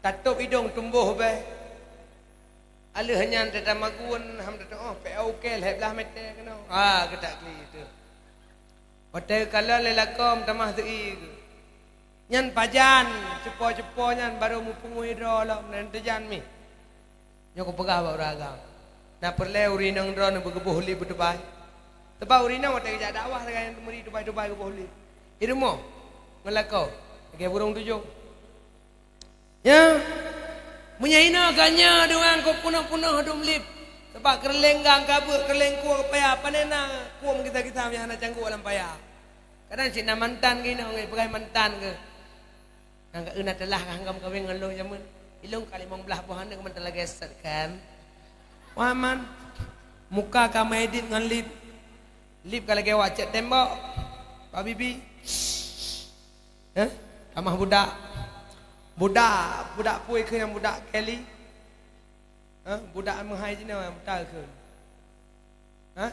Tatôb idong tumbôh bée. Aleuh nyan teuh tamagun ham tatu'oh pék ukel hék blaih mètè keunoe. Ah, geutak kli teuh. Watée kalon lé lakoe meutamah seu'i geuh. Nyan pajan, cupo-cupo nyan barô meupeungui droe lom, nyan teujan mi. Nyoe kupeugah bak ureueng agam. Na peureulée ureueng inong droeneuh beugeuboh lip u Dubai. Sabab ureueng inong watée geujak dakwah sagai meuri Dubai-Dubai geuboh lip. Di rumoh, ngon lakoe, lagée burông tujong. Ya, meunyoe inoe ka nyoe doang keu peunoh-peunoh dum lip. Sabab keureuleng gang ka beuet, keureuleng kueh ka payah, pane na kueh meugisa-gisa nyang hana canggôk lam paya. Kadang cit na mantan geuh inong, peugah mantan geuh. Nyang ka na teulah ka hanggam kawén ngon lôn jameun. Ilôn ka limong blaih boh aneuk mantong lagée set kan. Wah man, muka ka meuidit ngon lip. Lip ka lagée wacet tembok. Pak Bibi. Eh? Tamah budak. Budak, budak pui keu nyang budak Kelly. Eh? Budak meuhai jinoe buta keu. Hah?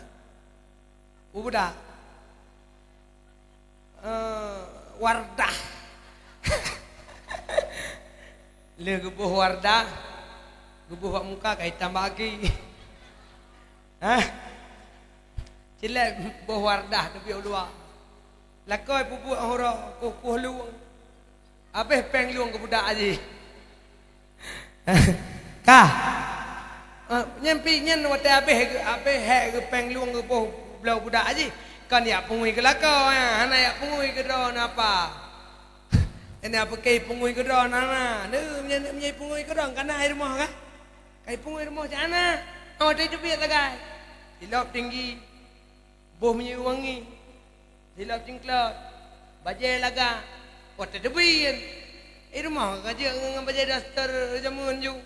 Ubuda. Eh, Wardah. Lheueh geuboh Wardah, geuboh bak muka ka itam bak aki. Hah? Cilek boh Wardah teubiet u luwa. Lakoe peubuet hura kuh-kuh lueng. Abéh péng lueng keu budak jih. Ka. Eh, nyan pi nyan watée abéh, abéh hék keu péng lueng keu boh bloe budak jih. Kon jak pungui keu lakoe, ha, hana jak pungui keu droeneuh apa. Hana peuke pungui keu droeneuh, hana. Neu, nyan, nyan pungui keu droeneuh, ka na i rumoh kah? Ka i pungui rumoh cak hana. Oh, teubiet sagai. Silop tinggi. Boh minyeuk wangi, silop cingklot, bajée lagak, watée teubiet. I rumoh ka jeuet ngon bajée daster jameun ju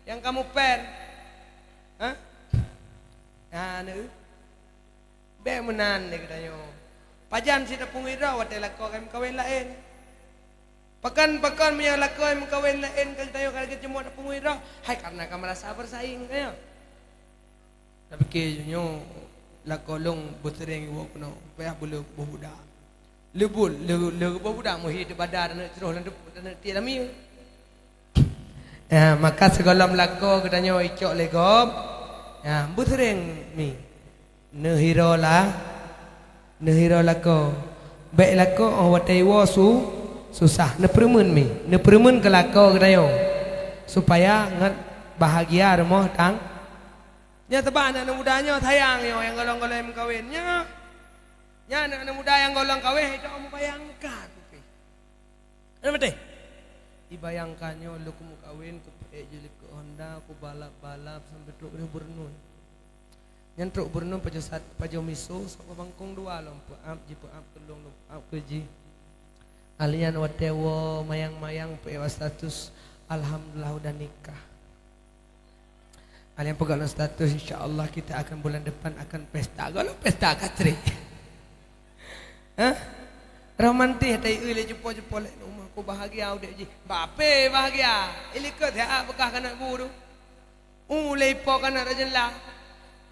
nyang ka mupen. Ha? Na neu. Bék meunan lé geutanyoe. Pajan cit tapungui droe watée lakoe ka meukawen laén. Pakon-pakon meunyoe lakoe meukawen laén ka geutanyoe ka lagée cumok tapungui droe, hai kareuna ka meurasa bersaing geutanyoe. Tapike nyoe lakoe lôn beuseuréng iwoe keunoe, payah beu lé boh budak. Leubeh, lé, lé boh budak meuhi teuh bada taneuk troh lam teupeu taneuk tiek lam miyueb. Ya, maka sigohlom lakoe geutanyoe icok lé gob, ya, beuseuréng mi. Neuhiroe la, neuhiroe lakoe. Bék lakoe óh watée iwoe su, susah. Neupeureumeun mi, neupeureumeun keu lakoe geutanyoe, supaya ngon bahagia rumoh tang Nyan sabab aneuk-aneuk muda nyoe sayang nyoe nyang gohlom-gohlom meukawen nyoe. Nyan aneuk-aneuk muda nyang gohlom kawen, itu meubayangkan pih. Ada beutôi? Ibayangkan nyoe lôn meukawen, kupeuék jeuet likot Honda, kubalap-balap sampai trok gubernur. Nyan trok gubernur pajoh sat-, pajoh miso, sok bangkong dua lom peuap, jipeuap keu lôn, lôn peuap keu jih. Ahli nyan watée woe mayang-mayang peuék status, alhamdulillah udah nikah. Ada nyang peugah lam status, "Insya Allah kita akan bulan depan akan pesta." Gohlom pesta ka trép. Hah? Romantis, tai eu lé cupo-cupo lé, "Uma, ku bahagia udép jih." Bape bahagia. Ilikot siat beukah keuneuk bu tu. Ulée ipo keuneuk rajin lah.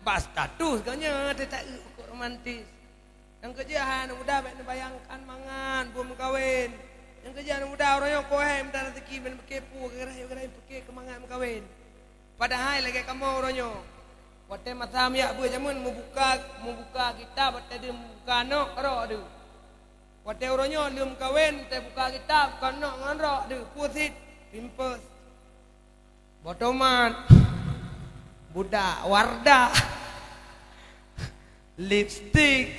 Bak status geuh nyan teutak eu kok romantis. Nyang keujeuet hai aneuk muda bék neubayangkan mangat buet meukawen. Nyang keujeuet aneuk muda uroe nyoe koh hai meuda raseuki ban peuke pu, geuraih-geuraih peuke keu mangat meukawen. Padahai lagée kamoe uroe nyoe, watée masa miyak beuet jameun meubuka, meubuka kitab watée deuh meubuka nok rok deuh. Watée uroe nyoe lheueh meukawen, watée buka kitab kon nok ngon rok deuh, peue cit, pampers. Botoman, budak Wardah, lipstik,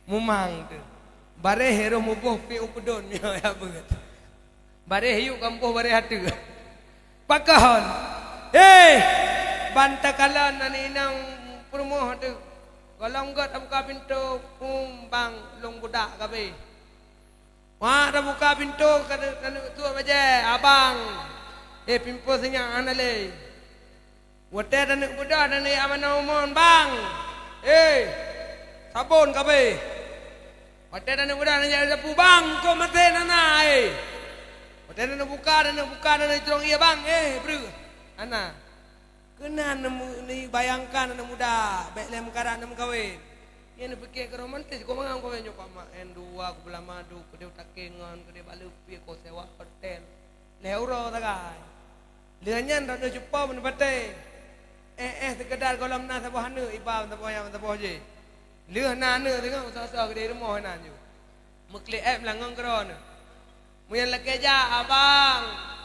mumang tu. Bareh roh muboh pi u peudon nyoe ya beuet. Bareh yuk kamoe bareh ateueh. Pakon. Hei! Ban takalon aneuk inong peurumoh tu. Gohlom gét tabuka pintoe, pum bang lôn budak kabeh. Wah, tabuka pintoe ka taneuk tuek bajée, "Abang, eh, pimpeu sinyak hana lé." Watée taneuk beudôh, taneuk jak manoe umon, "Bang, eh, sabon kabeh." Watée taneuk beudôh, taneuk jak sapu, "Bang, kok maté nana, eh." Watée taneuk buka, taneuk buka, taneuk curông ie, "Bang, eh, breueh." Hana. Keunan neumu-, neubayangkan aneuk muda, bék lé meukarat neumeukawen. Nyan neupike keu romantis, kok mangat meukawen nyoe, kok ma-, en dua, kubeulama du, keudeh takée ngon, keudeh bak leupie, kok sewa hotel. Lhée uroe sagai. Lheueh nyan rot neucupo meuneubate. Eh, eh, seukeudar gohlom na saboh aneuk, iba saboh nyang saboh jih. Lheueh na aneuk singoh, soe-soe keudeh rumoh nan ju. Meuklik éb langong keudroe nyoe. Meunyan lakée jak, abang.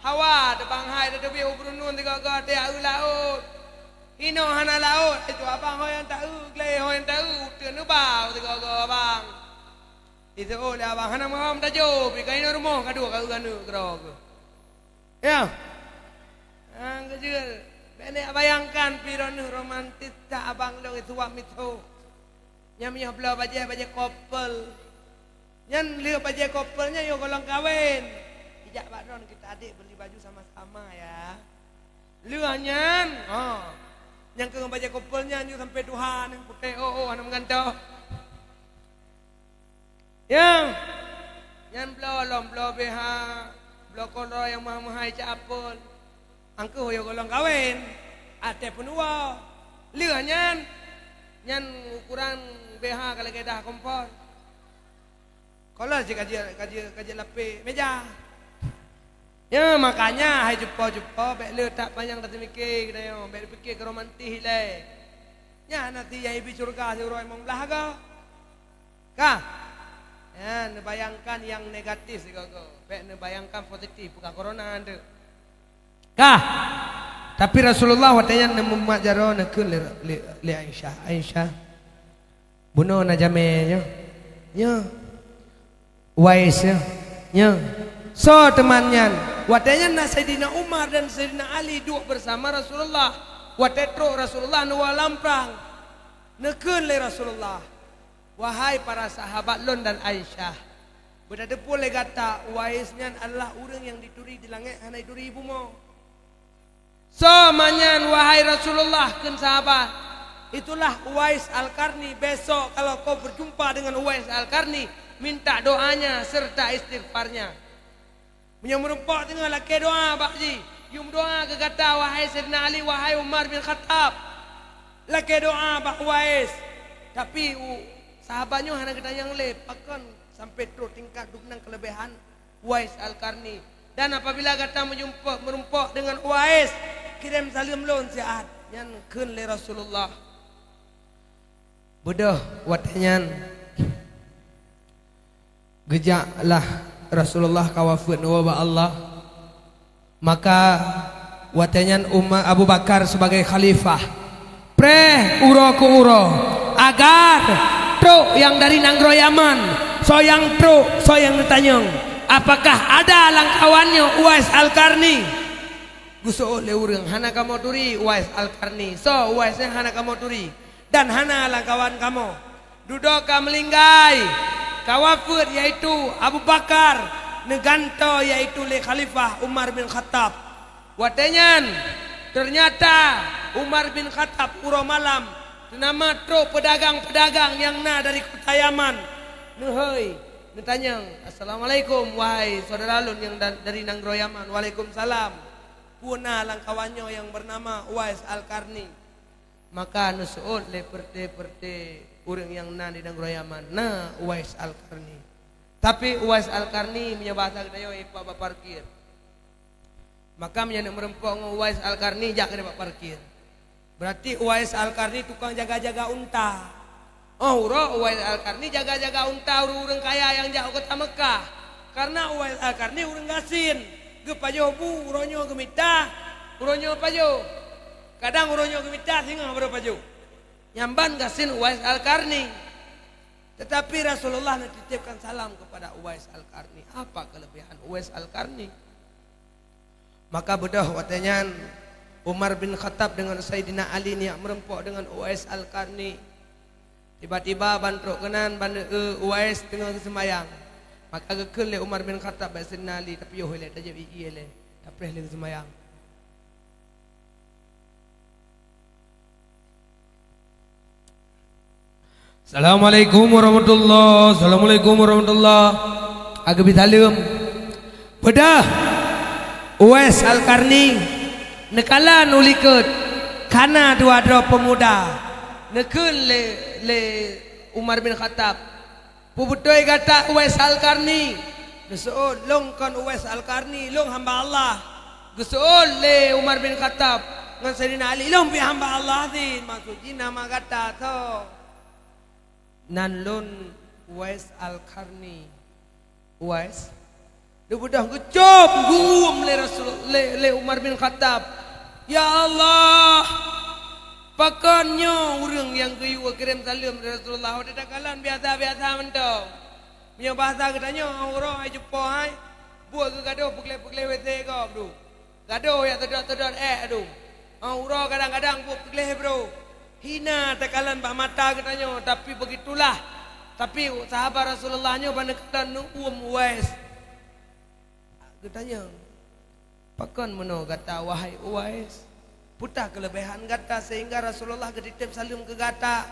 Hawa teubang hai teuteubiet u Brunun sigoe-goe teuyak eu laôt. Hinoe hana laôt, itu abang ho nyang taeu, glé ho nyang taeu, uteuen neuba sigoe-goe abang. Iseuôt lé abang hana meuhom tajoe, pi ka hinoe rumoh ka duek ka eu aneuk keudroe geuh. Ya. Nyang keujeuet, bék neubayangkan pi droeneuh romantis that abang lôn isuwab miseue. Nyan meunyoe bloe bajée, bajée couple. Nyan lheueh bajée couple nyan yoh gohlom kawen. Ijak bak droeneuh kita adik beli baju sama-sama ya. Lheueh nyan, ha. Nyang keu bajée couple nyan yue sampai tuha nyan putéh oh oh hana meugantoh. Ya. Nyan bloe lom, bloe B H, bloe kolor nyang meuhai-meuhai cak apel. Angkeuh yoh gohlom kawen, até peunuwoe. Lheueh nyan, nyan ukuran B H ka lagée dah kompor. Kolor cit ka jeuet, ka jeuet, ka jeuet lapék méja. Ya, makanya hai cupo-cupo bék le that panyang tateumike geutanyoe, bék pike keu romantis ilée. Nyan na si nyang ibi syeuruga siuroe limong blaih go. Ka. Ya, neubayangkan nyang negatif sigoe-goe. Bék neubayangkan positif, bukan corona tu. Kah? Tapi Rasulullah watée nyan neumumat jaroe neukheun lé, lé, lé Aisyah. "Aisyah, bunoe na jamé nyoe?" "Nyoe." "Uwais nyoe?" "Nyoe." "Soe teuma nyan?" Watée nyan na Saidina Umar dan Saidina Ali duek bersama Rasulullah. Watée trok Rasulullah neuwoe lam prang, neukheun lé Rasulullah, "Wahai para sahabat lôn dan Aisyah, beutateupeu lé gata, Uwais nyan adalah ureuëng nyang jituri di langét hana jituri bumoe." "Soe manyan, wahai Rasulullah?" kheun sahabat. "Itulah Uwais Al-Qarni. Besok kalau kau berjumpa dengan Uwais Al-Qarni, minta doanya serta istighfarnya." "Meunyoe meurumpok teungoh, lakée doa bak jih. Yum doa keu gata, wahai Saidina Ali, wahai Umar bin Khattab. Lakée doa bak Uwais." Tapi u-, sahabat nyoe hana geutanyong lé pakon sampai trok tingkat dubnan keuleubehan Uwais Al-Qarni. "Dan apabila gata meujumpa, meurumpok dengan Uwais, kirém saleuem lôn siat," nyan kheun lé Rasulullah. Beudôh watée nyan geujaklah Rasulullah ka wafeuet neuwoe bak Allah. Maka watée nyan Umar, Abu Bakar sebagai khalifah, preh uroe keu uroe, agar trok nyang dari nanggroe Yaman, soe nyang trok, soe nyang neutanyong, "Apakah ada lam kawan nyoe Uwais Al-Qarni?" Geuseuôt lé ureuëng, "Hana kamoe turi Uwais Al-Qarni." "Soe Uwais nyan hana kamoe turi dan hana lam kawan kamoe?" Dudoe ka meulinggai, ka wafeuet, yaitu Abu Bakar, neugantoe, yaitu lé Khalifah Umar bin Khattab. Watée nyan, teunyata Umar bin Khattab uroe malam teunama trok peudagang-peudagang nyang na dari kuta Yaman. Neuhôi, neutanyong, "Assalamualaikum, wahai syedara lôn nyang da-, dari nanggroe Yaman." "Waalaikumsalam. Peue na lam kawan nyoe nyang beunama Uwais Al-Qarni?" Maka neuseuôt lé peureute-peureute ureuëng nyang na di nanggroe Yaman, "Na Uwais Al-Qarni." Tapi Uwais Al-Qarni, meunyoe bahasa geutanyoe, ipak bak parkir. Maka meunyoe neuk meurumpok ngon Uwais Al-Qarni, jak keudeh bak parkir. Berarti Uwais Al-Qarni tukang jaga-jaga unta. Oh, uroe Uwais Al-Qarni jaga-jaga unta ureuëng-ureuëng kaya nyang jak u kota Meukah. Karena Uwais Al-Qarni ureuëng gasien, geupajoh bu, uroe nyoe geumita, uroe nyoe pajoh. Kadang uroe nyoe geumita, singoh baru pajoh. Nyan ban gasien Uwais Al-Qarni. Tetapi Rasulullah neutitipkan salam kepada Uwais Al-Qarni. Apa kelebihan Uwais Al-Qarni? Maka beudôh watée nyan, Umar bin Khattab deungon Saidina Ali neujak meurumpok deungon Uwais Al-Qarni. Tiba-tiba ban trok keunan, ban, eh, Uwais teungoh geuseumayang. Maka geukheun lé Umar bin Khattab bak Saidina Ali, "Tapiôh ilée, tajép ié ilée, tapreh lé geuseumayang." "Assalamualaikum warahmatullah, assalamualaikum warahmatullah." Ageubi saleuem. Beudôh, Uwais Al-Qarni neukalon u likot, kana dua droe peumuda. Neukheun lé, lé Umar bin Khattab, "Peubeutôi gata Uwais Al-Qarni?" Geuseuôt, "Lôn kon Uwais Al-Qarni, lôn hamba Allah." Geuseuôt lé Umar bin Khattab ngon Saidina Ali, "Lôn pih hamba Allah cit, maksud jih nama gata soe?" "Nan lôn Uwais Al-Qarni." "Uwais?" Dibeudôh geucom geuuem lé Rasul, lé, lé Umar bin Khattab. "Ya Allah, pakon nyoe ureuëng nyang geuyue kirém saleuem lé Rasulullah, watée takalon biasa-biasa mantong. Meunyoe bahasa geutanyoe, uroe hai cupo hai, buet geugadôh peugleh-peugleh W C gob du. Gadôh jak teudot-teudot ék du. Óh uroe kadang-kadang buet peugleh bro. Hina takalon bak mata geutanyoe, tapi begitulah." Tapi sahabat Rasulullah nyoe ban neukalon neuuem Uwais. Geutanyong, "Pakon meunoe gata, wahai Uwais? Peue keuleubèhan gata sehingga Rasulullah geutitép saleuem keu gata?"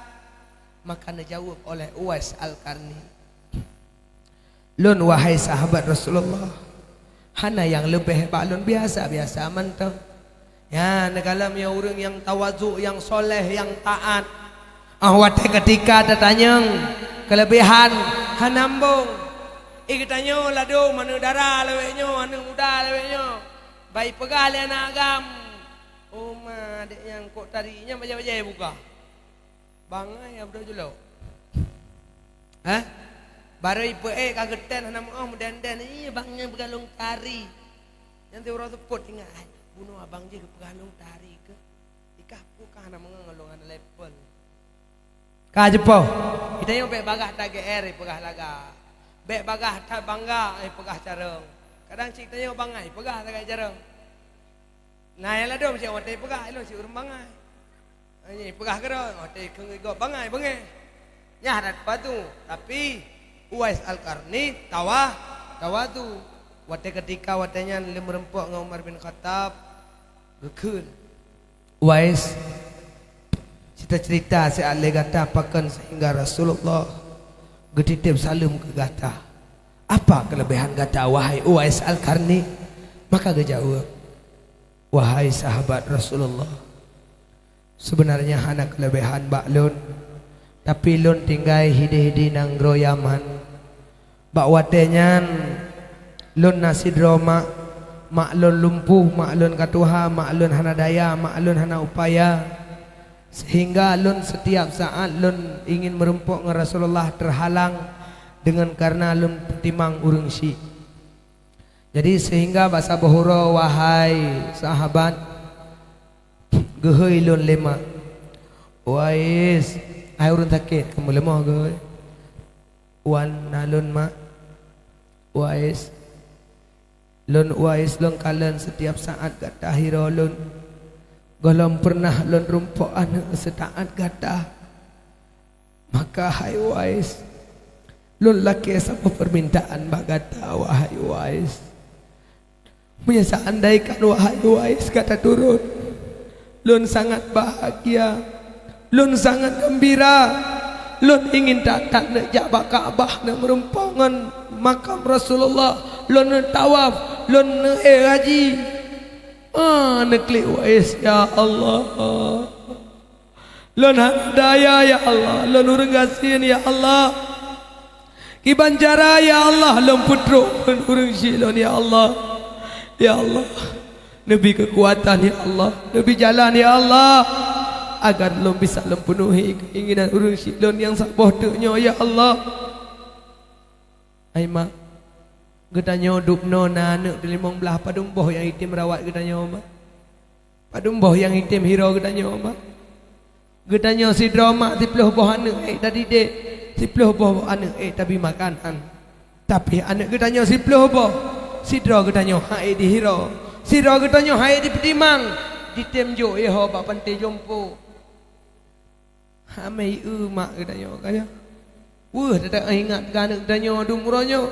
Maka neujaweueb oleh Uwais Al-Qarni, "Lôn, wahai sahabat Rasulullah, hana nyang leubeh bak lôn, biasa-biasa mantong." Nyan, neukalon nyoe ureuëng nyang tawadhu, nyang soleh, nyang taat. Óh watèe keutika tatanyong keuleubehan, hana mumbông. Ih, geutanyoe ladôm aneuk dara lawét nyoe, aneuk muda lawét nyoe. Bah ipeugah lé aneuk agam, "Oh ma, adék nyan kok tari nyan bajèe-bajèe buka." Bangai abdôh julok. Hah? Barô ipeuék ka geutén hana meu'oh, meudén-dén, "Ih, abang nyan peugalong tari." Nyan siuroe seupôt ingat, "Hai, bunoe abang jih peugalong tari keuh." Ikah peue kah hana meungon lôn hana level. Ka jipoh. Geutanyoe bék bagaih that G R, eh, peugah lagak. Bék bagaih that bangga, eh, peugah carông. Kadang cit tanyoe bangai, peugah lagak carông. Nah, nyang ladôm cit watèe peugah, ilôn cit ureueng bangai. Nyan peugah keudroe, watèe kheun gob bangai, beungéh. Nyan that patu. Tapi, Uwais Al-Qarni tawa-, tawadu. Watèe keutika watèe nyan lé meurumpok ngon Umar bin Khattab, geukheun. Uwais, cita-cita siat lé gata pakon sehingga Rasulullah geutitip saleuem keu gata. Apa keuleubèhan gata, wahai Uwais Al-Qarni? Maka geujaweueb, "Wahai sahabat Rasulullah, seubeunarnya hana keuleubèhan bak lôn, tapi lôn tinggai hideh-hideh nanggroe Yaman. Bak watèe nyan, lôn na sidroe mak, mak lôn lumpuh, mak lôn ka tuha, mak lôn hana daya, mak lôn hana upaya. Sehingga lôn setiap saat lôn ingin meurumpok ngon Rasulullah teuhalang deungon kareuna lôn peutimang ureueng syik. Jadi, sehingga bak saboh uroe, wahai sahabat, geuhôi lôn lé mak, 'Uwais, hai ureueng sakét, kamoe leumoh geuhôi.' Wan na lôn mak, Uwais. Lôn Uwais lôn kalon setiap saat gata hiroe lôn. Gohlom peureunah lôn rumpok aneuk seutaat gata. Maka hai Uwais, lôn lakèe saboh peumintaan bak gata, wahai Uwais. Meunyoe seandaikan, wahai Uwais, gata turot, lôn sangat bahagia, lôn sangat geumbira. Lôn ingin that-that neuk jak bak Ka'bah, neuk meurumpok ngon makam Rasulullah, lôn neuk tawaf, lôn neuk ék haji." Ah, neuklik Uwais, "Ya Allah, lôn hana daya, ya Allah, lôn ureueng gasien, ya Allah. Kiban cara, ya Allah, lôn peutrok ngon ureueng syik lôn, ya Allah. Ya Allah, neubi keukuatan, ya Allah, neubi jalan, ya Allah, agar lôn bisa lôn peunuhi keinginan ureueng syik lôn nyang saboh teuk nyoe, ya Allah." Hai mak, geutanyoe dubnoe na aneuk teulimong blaih, padum boh nyang item rawat geutanyoe, mak? Padum boh nyang item hiroe geutanyoe, mak? Geutanyoe sidroe mak siploh boh aneuk ék tadidik, siploh boh aneuk ék tabi makanan. Tapi aneuk geutanyoe siploh boh, sidroe geutanyoe han ék dihiroe, sidroe geutanyoe han ék dipeutimang, ditem jok iho bak panté jompo. Hamai eu mak geutanyoe ka nyoe. Weueh, teutab ingat keu aneuk geutanyoe dum uroe nyoe.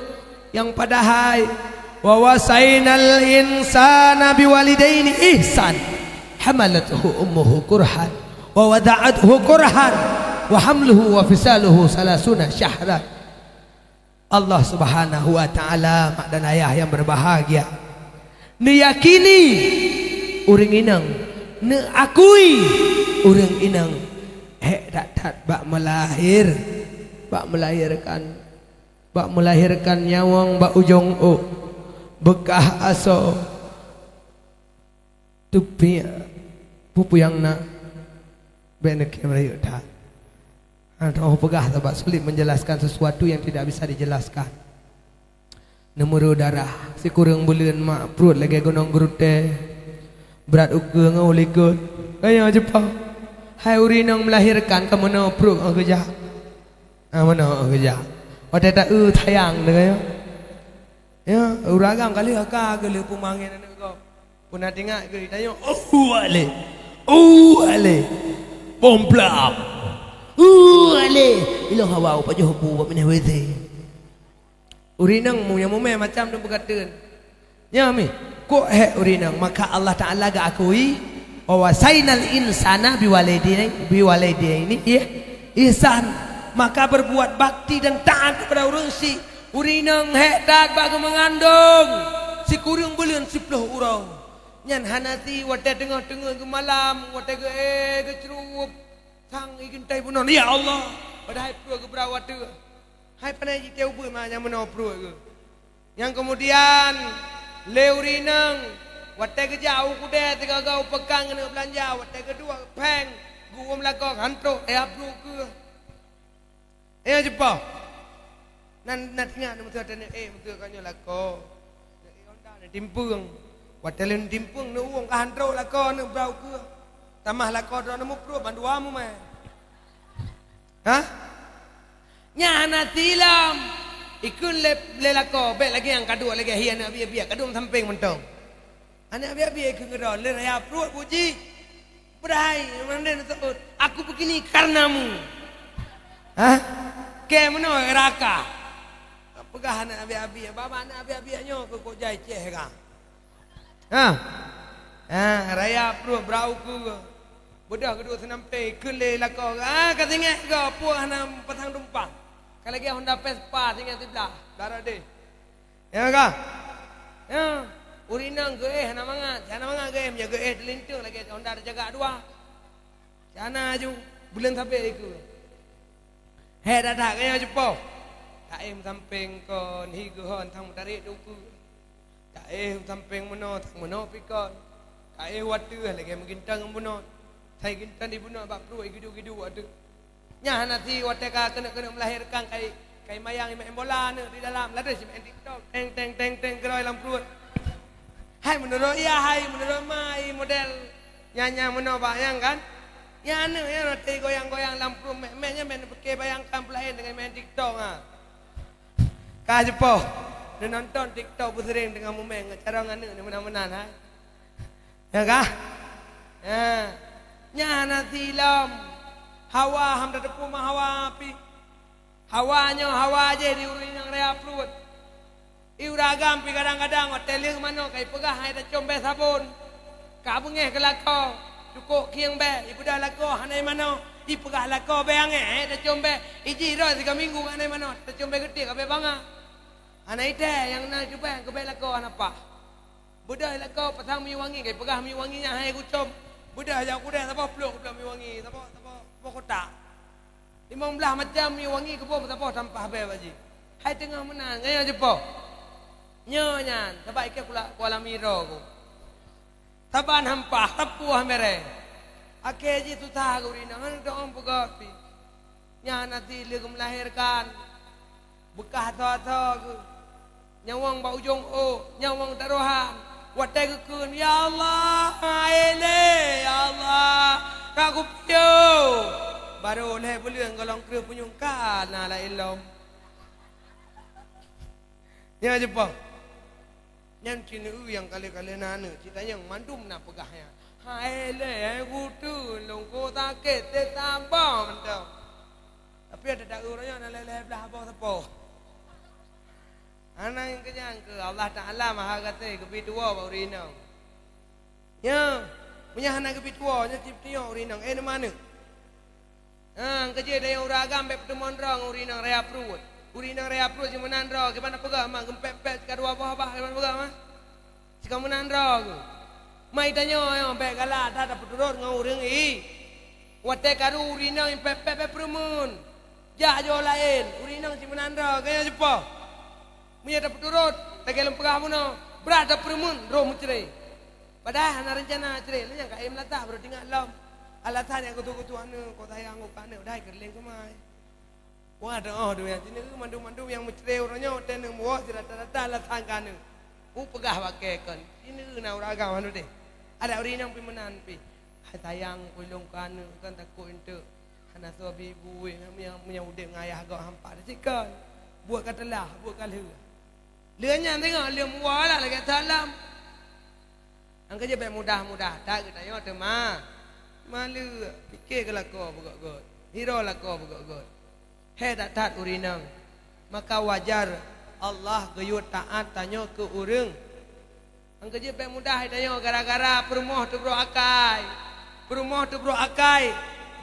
Nyang padahai, "Wa wasainal insana biwalidaini ihsan. Hamalathu ummuhu kurhan, wa wada'athu kurhan, wa hamluhu wa fisaluhu salasuna syahran." Allah Subhanahu wa Ta'ala, mak dan ayah yang berbahagia, neuyakini ureueng inong, neuakui ureueng inong hék that-that bak meulahir, bak meulahirkan, bak meulahirkan nyawöng bak ujong ôk, beukah asoe. Teupiek peue-peue nyang na, bék neukém rayeuk that. Hana teupeugah sabab sulit menjelaskan sesuatu yang tidak bisa dijelaskan. Neumeureu darah, sikureueng buleuen mak pruet lagèe gunong geurutée, brat ukeue ngon likot. Kaya ceupah, hai ureueng inong meulahirkan ka meunoe pruet ngon keujak. Ah, meunoe keujak. Watèe taeu sayang teuh kaya. Ya, ureueng agam ka lheueh ka geuleuh peumangén aneuk gob. Peuna teuingat keu tanyoe, "Oh, ale. Oh, ale. Bom blam. Oh, ale. Ilong hawa upajoh bu bak minah W C." Ureueng inong mu-, nyang mumè macam tu peukateun. Nyan mi, kok hék ureueng inong, maka Allah Taala geuakui, "Wa wasainal insana biwalidaini, biwalidaini, ya, ihsan." Maka berbuat bakti dan taat kepada ureueng syik. Ureueng inong hék that bak geumeungandong, sikureueng buleuen siploh uroe. Nyan hana sie watèe teungoh-teungoh geumalam, watèe geu-, eh, geucreuweueb, sang igeuntai bunoe, "Ya Allah, padahai pruet geuh brat watèe." Hai panai jitée ubeut ma nyang meunoe pruet geuh. Nyang keumudian, lé ureueng inong, watèe geujak u keudè sigaga u peukan keuneuk beulanja, watèe geuduek péng, geuuem lakoe hantrok, ayah pruet geuh. Nyang jipoh. Nan, nan teuingat, na meuteue teuneuk ék, meuteue ka nyoe lakoe. Neuk ék honda, neuk timpeueng. Watée lheueh timpeueng, neuk uwong ka han trok lakoe, neuk brau keue. Tamah lakoe droeneuh muprot, bandua mumai. Hah? Nyan hana silom. Ikheun lé, lé lakoe, bék lagée nyang ka duek lagée hi aneuk biet-biet, ka duek sampéng mantong. Aneuk biet-biet ikheun keudroe, lé raya pruet puji. Padahai mandum neuseuôt, "Aku begini karenamu." Hah? Kée meunoe raka. Peugah aneuk biet-biet, "Baba, aneuk biet-biet nyoe keu kok jai céh ka." Ha. Ha, raya pruet brau keue. Beudôh geuduek seunampe, kheun lé lakoe, "Ah, ka singoh go, peue hana pasang tumpang. Ka lagée honda Vespa singoh siblah, darat deh." Ya ka? Ya. Ureueng inong geuéh hana mangat, hana mangat geuéh, meunyoe geuéh teulinteung lagée honda teujaga dua. Siana aju, buleuen sabe dikeue. Hék that-that gaya cupo. Taéh meusampéng kon, hi geuhon sang meutarek teungku. Taéh meusampéng meunoe, sang meunoe pikon. Taéh wateuh lagée meugintang ngon bunoe. Sai gintang di bunoe bak pruet gidu-gidu wateuh. Nyan hana si watée ka keuneuk-keuneuk meulahérkan kai, kai mayang imeu'en bola aneuk di dalam, ladeh si meu'en TikTok, teng, teng, teng, teng, keuroi lam pruet. Hai meunurot iya, hai meunurot ma, hai model nyan, nyan meunoe bak nyang kan. Nyan aneuk nyan watée goyang-goyang lam pruet mek-mek nyan meu'en pike bayangkan peulaén deungon meu'en TikTok ha. Ka jipoh, neunonton TikTok beuseuring teungoh mumeng, carông aneuk neumeunan-meunan hai. Ya kah? Ha. Nyan hana silom. Hawa, ham tateupeue ma hawa pih. Hawa nyoe hawa jih di ureueng inong raya pruet. I ureueng agam pih kadang-kadang watée lheueh manoe ka ipeugah hai tacom bée sabon. Ka beungéh keu lakoe, cukôp khieng bée, ibeudôh lakoe hana imanoe, ipeugah lakoe bée angéh hai tacom bée. Ijih droe sigoe minggu hana imanoe, tacom bée geutik ka bée banga. Hana itée nyang na cuba keu bée lakoe hana paih. Beudôh lakoe pasang minyeuk wangi, kai peugah minyeuk wangi nyan hai geucom. Beudôh jak u keudè saboh plôk, plôk minyeuk wangi, saboh, saboh, saboh kotak. Limong blaih macam minyeuk wangi keubông saboh tampah bée bak jih. Hai teungoh meunan, nyan jipoh. Nyoe nyan, sabab ikei kula, kuala miro ku. Saban hampah, sapuih mirée. Akhé jih susah geurinong, hana teu'oh peugöt pih. Nyan hana si lheueh geumeulahérkan. Beukah tho-tho geuh. Nyawöng bak ujong ôk, nyawöng tarohan. Watée geukheun, "Ya Allah, hai lé, ya Allah, ka kupiôh." Barô lhée buleuen gohlom kreueh punyueng ka na laén lom. Nyan jipoh. Nyan cineue nyang ka lheueh-ka lheueh na aneuk, cit tanyong mandum na peugah nyan. Hai lé, hai kuteun, lôn ko sakét, teusaboh mantong. Tapi ada daerah nyan na lhée-lhée blaih boh sapoh. Hana nyang keunyan keu Allah Taala Maha Gaséh geubri tuwoe bak ureueng inong. Nyoe, meunyoe hana geubri tuwoe, nyoe cit tanyong ureueng inong, eh, neu maneuk. Ha, keujeuet dayong ureueng agam bék peuteumon droe ngon ureueng inong raya pruet. Ureueng inong raya pruet jimeunan droe, kiban peugah ma geumpék-pék sika dua boh bah, kiban peugah ma. Sika meunan droe geuh. Mai tanyoe nyoe bék galak that tapeuturot ngon ureueng i. Watée karu ureueng inong impék-pék bék peureumeun. Jak joe laén, ureueng inong jimeunan droe, geuhnyan jipoh. Meunyoe tapeuturot, lagée lôn peugah bunoe, brat tapeureumeun, roh meucre. Padahai hana reuncana cre, lheueh nyang ka éh meulatah barô teuingat lom. Alasan nyang geutuek-geutuek aneuk, kok sayang kok keu aneuk, padahai keureuleng keumai. Wah, teu'oh dua nyan, cineue mandum-mandum nyang meucre uroe nyoe, watée neumuwoe sirata-rata alasan keu aneuk. Upeugah bak kée kon, cineue na ureueng agam hana deh. Adak ureueng inong pih meunan pih. Hai sayang, kok ilôn keu aneuk, kan takot enteuk. Hana soe bi ibu, meunyoe, meunyoe udeb ngon ayah gob hampa teusikon. Buet ka teulah, buet ka lheueh. Lheueh nyan teungoh lheueh muwoe lah lagée salam. Nyang keujeuet bék mudah-mudah that geutanyoe teuma. Maleue, pike keu lakoe beugöt-göt. Hiroe lakoe beugöt-göt. Hék that-that ureueng inong. Maka wajar Allah geuyue taát tanyoe keu ureueng. Nyang keujeuet bék mudah tanyoe gara-gara peurumoh teubrok akai. Peurumoh teubrok akai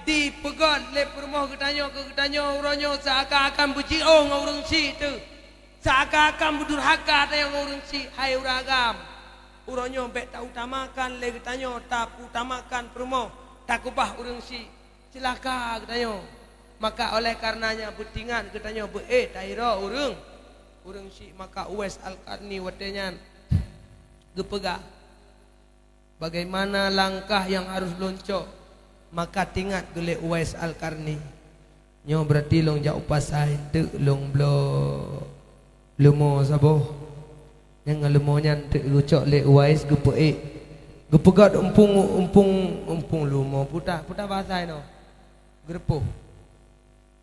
dipeugöt lé peurumoh geutanyoe keu geutanyoe uroe nyoe seuakan-akan beujiôh ngon ureueng syik teuh. Seuakan-akan beudurhaka tanyoe ngon ureueng syik, hai ureueng agam. Uroe nyoe bék tautamakan lé geutanyoe, tapeutamakan peurumoh, takeubah ureueng syik. Ceulaka geutanyoe. Maka oleh kareuna nyan beutingat geutanyoe beu-ék tahiroe ureueng, ureueng syik. Maka Uwais Al-Qarni watée nyan geupeugah, "Bagaimana langkah nyang harôh lôn cok?" Maka tingat geulée Uwais Al-Qarni, Nyoe beurati lôn jak u pasai, teuk lôn bloe leumo saboh. Nyang ngon leumo nyan teuk geucok lé Uwais geupeuék. Geupeugöt umpung, umpung, umpung leumo, peue ta, peue ta bahasa inoe. Geureupôh.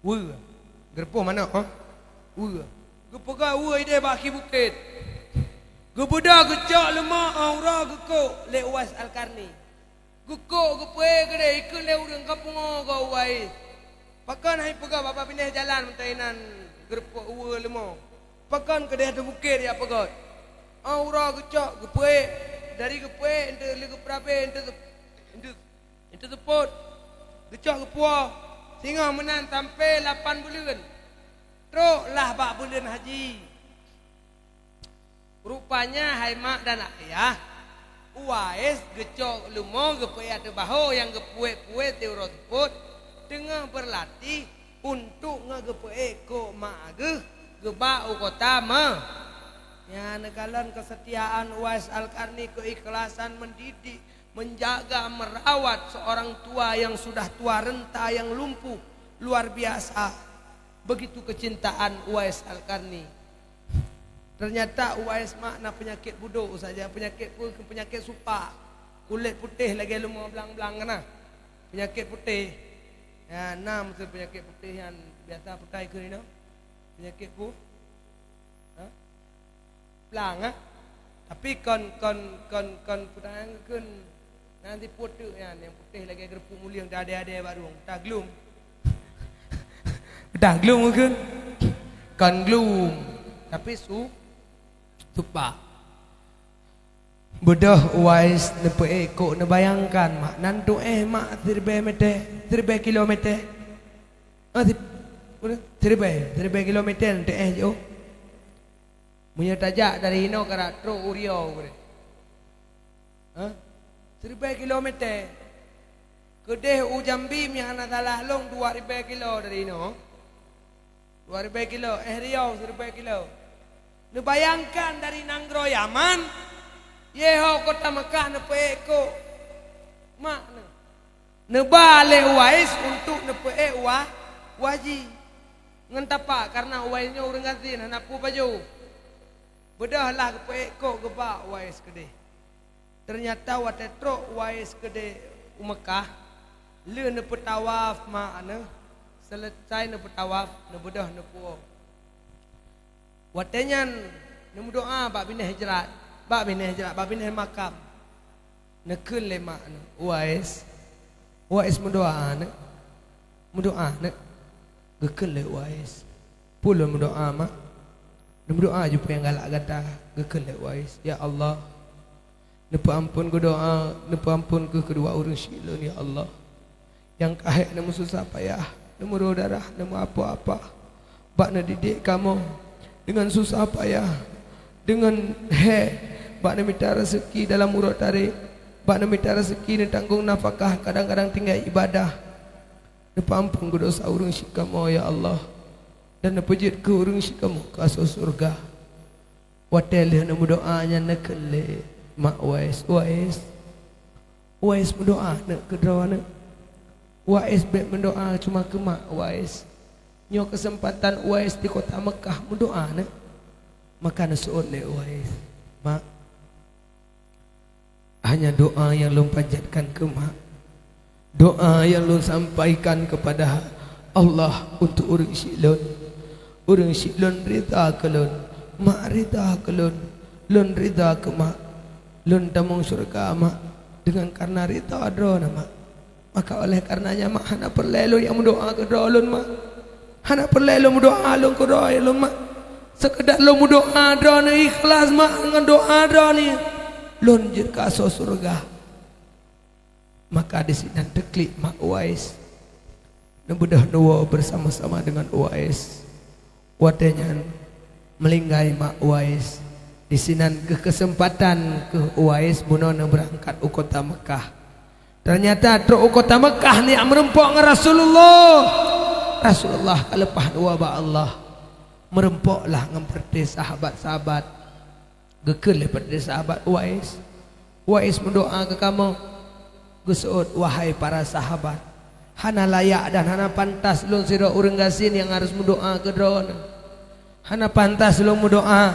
Weue. Geureupôh manok, ha? Weue. Geupeugöt weue idéh bak akhé bukét. Geubeudôh geucok leumo, 'oh uroe geukôk lé Uwais Al-Qarni. Geukôk geupeuék keudéh, ikheun lé ureueng ka pungo gob Uwais. Pakon han ipeugöt babah binéh jalan meutai nan geureupôh weue leumo. Pakon keudéh ateueh bukét jak peugöt. 'Oh uroe geucok geupeuék, dari geupeuék enteuk lé geupeurabé enteuk, enteuk, enteuk seupôt. Geucok geupuwoe, singoh meunan sampoe lapan buleuen. Trok lah bak buleuen haji. Rupanya hai mak dan ayah, Uwais geucok leumo geupeuék ateueh bahô nyang geupuwet-puwet siuroe seupôt, teungoh beurlatih untuk ngon geupeuék kôk mak geuh geubak u kota Me-, Nyan neukalon keusetiaan Uwais Al-Qarni, keukhlasan mendidik, menjaga, merawat seorang tua yang sudah tua renta, yang lumpuh, luar biasa. Begitu kecintaan Uwais Al-Qarni. Ternyata Uwais mak na peunyakét budok saja, peunyakét pu-, peunyakét supak. Kulét putéh lagée leumo blang-blang kana. Peunyakét putéh. Ya, na meusti peunyakét putéh nyan biasa peutai keu inoe. Peunyakét pu-, ha? Blang, ha? Tapi kon, kon, kon, kon peutai keu Nan sipôt teuk nyan, nyang putéh lagée geureupuk mulieng, teuadée-adée bak rueng, taglum. Taglum kheun? Kon glum, tapi su-, supak. Beudôh Uwais neupeuék kôk, neubayangkan mak, nan tuéh mak siribée meter, siribée kilometer. Ah, si-, siribée, siribée kilometer nan tuéh jiôh. Meunyoe tajak dari inoe karab trok u Riau keudeh. Hah? Siribée kilometer. Keudeh u Jambi, meuhana salah lôn, dua ribée kilo dari inoe. Dua ribée kilo, éh Riau siribée kilo. Neubayangkan dari nanggroe Yaman, yeho kota Mekah neupeuék kôk mak neuh. Neuba lé Uwais untuk neupeuék wa-, waji. Ngon tapak, kareuna Uwais nyoe ureuëng gasien, hana peue pajoh. Beudôh lah geupeuék kôk geubak Uwais keudeh. Teunyata watée trok Uwais keudeh u Meukah, lheueh neupeutawaf mak neuh, seuleusai neupeutawaf, neubeudôh neupuwoe. Watée nyan neumeudoá bak binéh Hijrat, bak binéh Hijrat, bak binéh makam. Neukheun lé mak neuh, "Uwais, Uwais meudoá neuh, meudoá neuh." Geukheun lé Uwais, "Peue lôn meudoá, mak?" Neumeudoá ju peue nyang galak gata, geukheun lé Uwais, "Ya Allah, neupeuamphon keu doá, neupeuamphon keu keudua ureuëng syiek lôn, ya Allah. Nyang ka hék neumeususah payah, neumeuroh darah, neumeuapa-apa bak neudidik kamoe deungon susah payah, deungon hék bak neumita raseuki dalam uroe tarek, bak neumita raseuki neutanggong nafakah, kadang-kadang tinggai ibadah. Neupeuamphon keu desya ureuëng syiek kamoe, ya Allah, dan neupeujeuet keu ureuëng syiek kamoe keu asoe syeuruga." Watée lheueh neumeudoá nyan neukheun lé mak Uwais, "Uwais, Uwais meudoá neuh keu droeneuh. Uwais bék meudoá cuma keu mak Uwais. Nyoe keuseumpatan Uwais di kota Meukah meudoá neuh." Maka neuseuôt lé Uwais, "Mak, hanya doá nyang lôn panjatkan keu mak. Doá nyang lôn sampaikan keupada Allah untuk ureuëng syiek lôn. Ureuëng syiek lôn rida keu lôn, mak rida keu lôn, lôn rida keu mak. Lôn tamong syeuruga mak deungon kareuna rida droeneuh mak. Maka oleh kareuna nyan mak, hana peureulée lôn nyang meudoá keu droe lôn mak. Hana peureulée lôn meudoá lôn keu droe lôn mak. Seukeudat lôn meudoá droeneuh ikhlas mak, ngon doá droeneuh lôn jeuet keu asoe syeuruga." Maka disinan teuklik mak Uwais. Neubeudôh neuwoe beusama-sama deungon Uwais. Watée nyan meulinggai mak Uwais. Disinan keuh keuseumpatan keuh Uwais bunoe neubeurangkat u kota Meukah. Teunyata trok u kota Meukah neujak meurumpok ngon Rasulullah. Rasulullah ka leupah neuwoe bak Allah. Meurumpoklah ngon peureuté sahabat-sahabat. Geukheun lé peureuté sahabat Uwais, "Uwais meudoá keu kamoe." Geuseuôt, "Wahai para sahabat, Hana layak dan hana pantas lôn sidroe ureuëng gasien nyang harus meudoá keu droeneuh. Hana pantas lôn meudoá,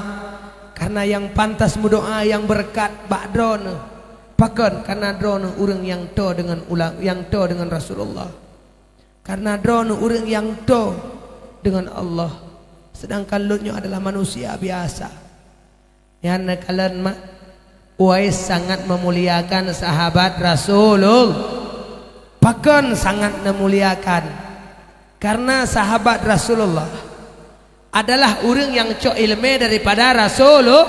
karena nyang pantas meudoá nyang beureukat bak droeneuh. Pakon? Karena droeneuh ureuëng nyang toe deungon ula-, nyang toe deungon Rasulullah. Karena droeneuh ureuëng nyang toe deungon Allah, sedangkan lôn nyoe adalah manusia biasa. Nyan neukalon mak, Uwais sangat memuliakan sahabat Rasulullah. Pakon sangat memuliakan? Karena sahabat Rasulullah adalah ureuëng nyang cok iéleumé daripada Rasulullah.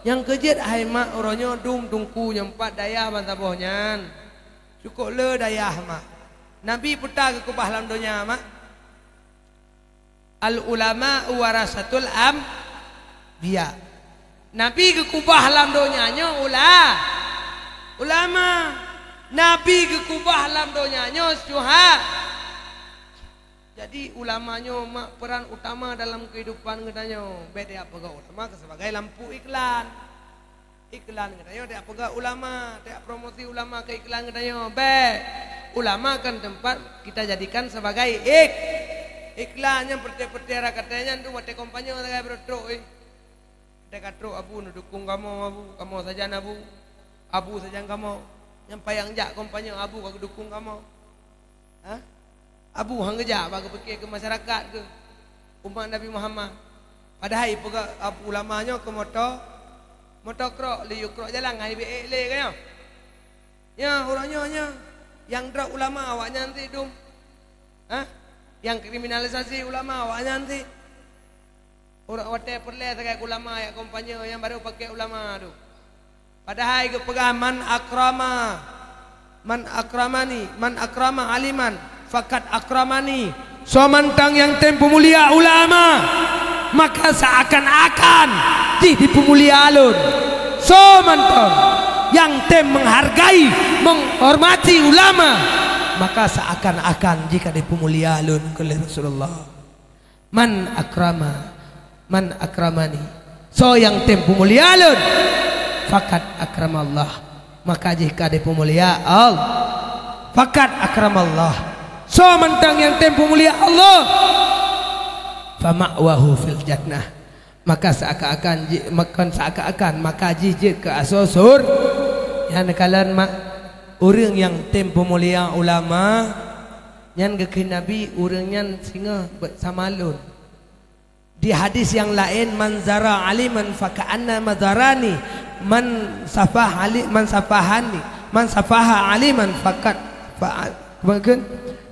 Nyang keujeuet, hai mak, uroe nyoe dum teungku nyang pat dayah bansaboh nyan. Cukôp le dayah, mak. Nabi peue ta geukeubah lam donya, mak? Al ulama warasatul anbiya. Nabi geukeubah lam donya nyoe ula-, ulama. Nabi geukeubah lam donya nyoe syuha-. Jadi ulama nyoe mak peran utama dalam kehidupan geutanyoe. Bék tajak peugah ulama keu sebagai lampu iklan. Iklan geutanyoe, tajak peugah ulama, tajak promosi ulama keu iklan geutanyoe. Bék. Ulama kan tempat kita jadikan sebagai ik-, iklan. Nyang peureté-peureté rakaté nyan tu watée kampanye sagai beureutrok, eh. Watée ka trok abu neudukung kamoe abu, kamoe sajan abu, abu sajan kamoe. Nyang payang jak kampanye abu ka geudukung kamoe. Ha? Abu han geujak bak geupike keu masyarakat keu umat Nabi Muhammad. Padahai peugah abu ulama nyoe keu moto, moto krok, liyue krok jalan ngai bi ék lé ka nyoe. Nyoe uroe nyoe nyoe nyang drop ulama awaknyan sit dum. Ha? Nyang kriminalisasi ulama awaknyan sit. Uroe watée peureulée sagai ulama jak kampanye nyang barô paké ulama tu. Padahai geupeugah, "Man akrama, man akramani, man akrama aliman, fakat akramani." Soe mantong nyang tem peumulia ulama, maka seakan-akan jih dipeumulia lôn. Soe mantong nyang tem menghargai, menghormati ulama, maka seakan-akan jih ka dipeumulia lôn keu lé Rasulullah. Man akrama, man akramani. Soe nyang tem peumulia lôn, fakat akramallah, maka jih ka dipeumulia Allah. Fakat akramallah. Soe mantong nyang tem peumulia Allah, fama'wahu fil jannah, maka seakan-akan ji-, maka seakan-akan maka jih jeuet keu asoe sur-. Nyan kalon mak, ureuëng nyang tem peumulia ulama, nyan geukheun Nabi, ureuëng nyan singoh beuet sama lôn. Di hadis nyang laén, "Man zara aliman faka'annama zarani, man safah ali-, man safahani, man safaha aliman fakat fa-," apa kheun?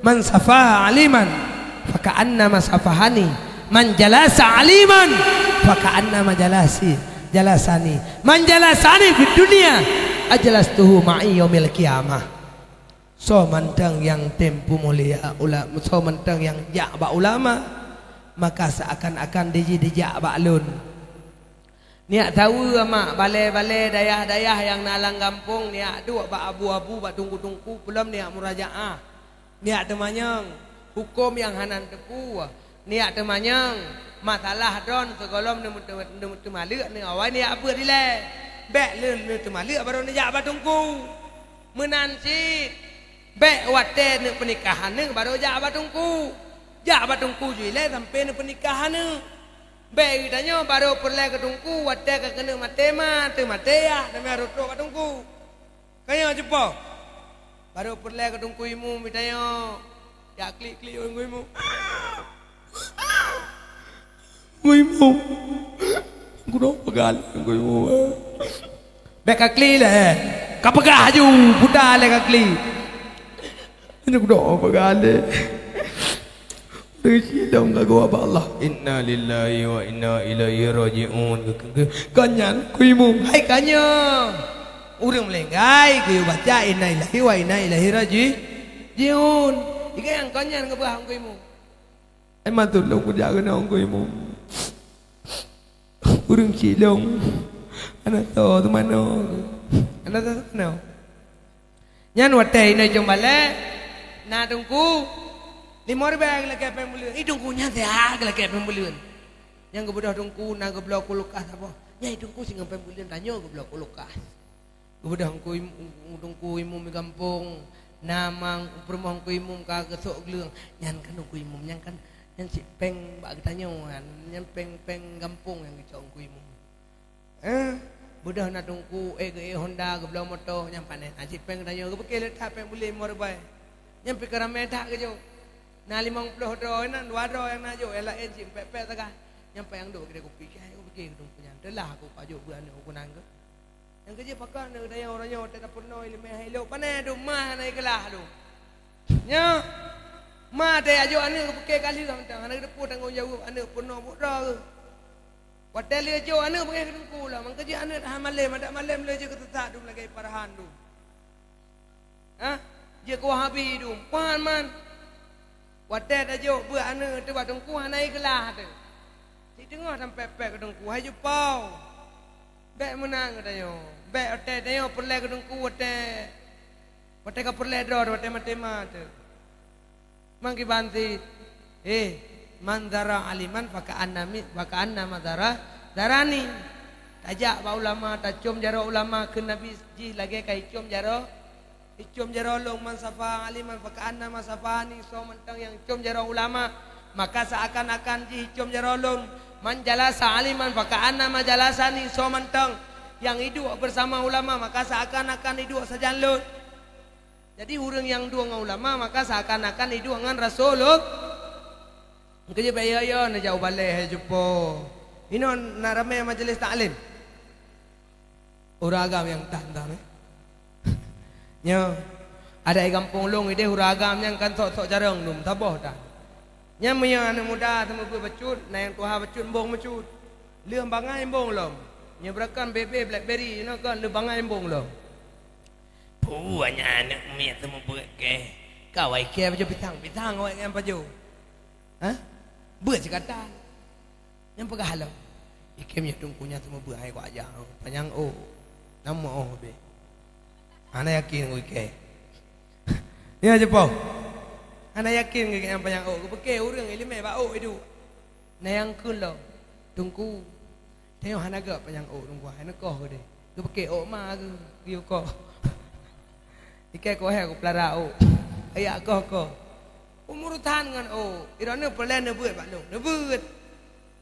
"Man safaha aliman faka'annama safahani, man jalasa aliman faka'annama jalasi, jalasani, man jalasani fid dunya ajlastuhu ma'i yaumil qiyamah." Soe mantong nyang tem peumulia ula-, soe mantong nyang jak bak ulama, maka seakan-akan jih dijak bak lôn. Neujak saweue mak balée-balée, dayah-dayah nyang na lam gampông, neujak duek bak abu-abu, bak teungku-teungku, peulom neujak murajaah. Neujak teumanyong hukôm nyang hana neuteupeue. Neujak teumanyong masalah droe sigohlom neumeuteumaleuk ngon awai neujak beuet ilée. Bék lé neuteumaleuek barô neujak bak teungku. Meunan cit, bék watée neupeunikahan neuh barô jak bak teungku. Jak bak teungku ju ilée sampoe neupeunikahan neuh. Bék geutanyoe barô peureulée keu teungku watée ka keuneuk maté ma, teumaté yah, teuma rot-rot bak teungku. Ka nyoe cupo. Barô peureulée keu teungku imum geutanyoe. Jak klik-klik teungku imum. Teungku imum. Geudoe peugah lé teungku imum. Bék ka klik lé. Ka peugah laju, puta lé ka klik. Nyoe kudoe peugah lé. Deuh sidong ka geuwoe bak Allah. Inna lillahi wa inna ilaihi raji'un. Kon nyan teungku imum. Hai ka nyoe. Ureuëng meuninggai geuyue baca inna lillahi wa inna ilaihi raji'un. Ikan nyang kon nyan geupeugah teungku imum. Ai maksud lôn kujak keunoe teungku imum. Ureuëng sidong. Hana soe teumanoe. Hana soe teumanoe. Nyan watée inoe jong balée, na teungku, lima ribée geulakée péng buleuen. Ih, teungku nyan siat geulakée péng buleuen. Nyang geubeudôh teungku na geubloe kulkas saboh. Nyan teungku singoh péng buleuen tanyoe geubloe kulkas. Geubeudôh teungku im-, teungku imum di gampông, Na ma peurumoh Teungku Imum ka geusok gleueng, nyan kan Teungku Imum, nyan kan, nyan cit péng bak geutanyoe nyan, nyan péng-péng gampông nyang geucok Teungku Imum. Eh, beudôh na teungku, eh, geu-, eh, honda, geubloe moto, nyan pané. Na cit péng geutanyoe, geupiké le that péng buleuen limong ribèe. Nyan pih ka ramé that geujok. Na limong ploh droe, na dua droe nyang na jok, nyang laén cit pèk-pèk sagai. Nyan payang dok keudè kupi, keu hai kupiké keu teungku nyan. Teulah aku ka jok beuet aneuk ku nan keuh. Nyang keujeuet pakon aneuk geutanyoe uroe nyoe teuka peurunoe ileumèe hai lôn. Pané dum ma hana ikeulah dum. Nyoe, ma teuka jok aneuk geupiké ka lheueh mantong, hana geuteupeue tanggong jaweueb aneuk peurunoe buet droe geuh. Watèe lheueh jok aneuk beungèh keu teungku lom, mangkeujeuet aneuk tahan malém, adak malém lheueh jeuet keu sesat dum lagèe Farhan dum. Hah? Jeuet keu Wahabi dum, Farhan man. Watèe tajok beuet aneuk teuh bak teungku hana ikeulah teuh. Cit teungoh tampèk-pèk keu teungku, hai jupau. Bèk meunan geutanyoe. Bèk watèe tanyoe peureulèe keu teungku watèe, watèe ka peureulèe droe, watèe maté ma teuh. Mangkiban cit, eh, "Man zara aliman faka'anna mi-, faka'annama zara, zarani." Tajak bak ulama, tacôm jaroe ulama, kheun Nabi, jih lagèe ka icôm jaroe, icôm jaroe lôn. "Man safa aliman faka'annama safani." Soe mantong nyang com jaroe ulama, maka seakan-akan jih icôm jaroe lôn. "Man jalasa aliman faka'annama jalasani." Soe mantong nyang iduek beusama ulama, maka seakan-akan iduek sajan lôn. Jadi, ureueng nyang duek ngon ulama, maka seakan-akan iduek ngon Rasulullah. Keujeuet bèk yo-yo neujak u balèe hai jumpa. Inoe na ramè majelis taklim. Ureueng agam nyang tan-tan, eh. Nyoe, adak di gampông lôn idéh ureueng agam nyang kan sok-sok carông dum, saboh tan. Nyan meunyoe aneuk muda seumeubeuet bacut, na nyang tuha bacut embong meucut. Lheueh bangai embong lom. Nyoe beurakon bèbè blackberry, inoe kon lheueh bangai embong lom. Peue nyan aneuk miet seumeubeuet kèe? Ka awai kèe pajoh pisang, pisang awai nyan pajoh. Hah? Beuet sikatan. Nyan peugah lom. Ikèe meunyoe teungku nyan seumeubeuet hai kok aja, panyang ôk. Nama ôk bèk. Hana yakin ngon ikèe. Ya, jeupông. Hana yakin ngon ikèe nyang panyang ôk. Geupiké ureueng ileumèe bak ôk iduek. Na nyang kheun lom, "Teungku, tanyoe hana gèt panyang ôk teungku, hai neukoh keudéh." Geupiké ôk ma geuh, geuyue koh. Ikèe koh hai kupeulara ôk. Ayak koh-koh. Urusan ngon ôk, droeneuh peureulèe neubeuet bak lôn, neubeuet.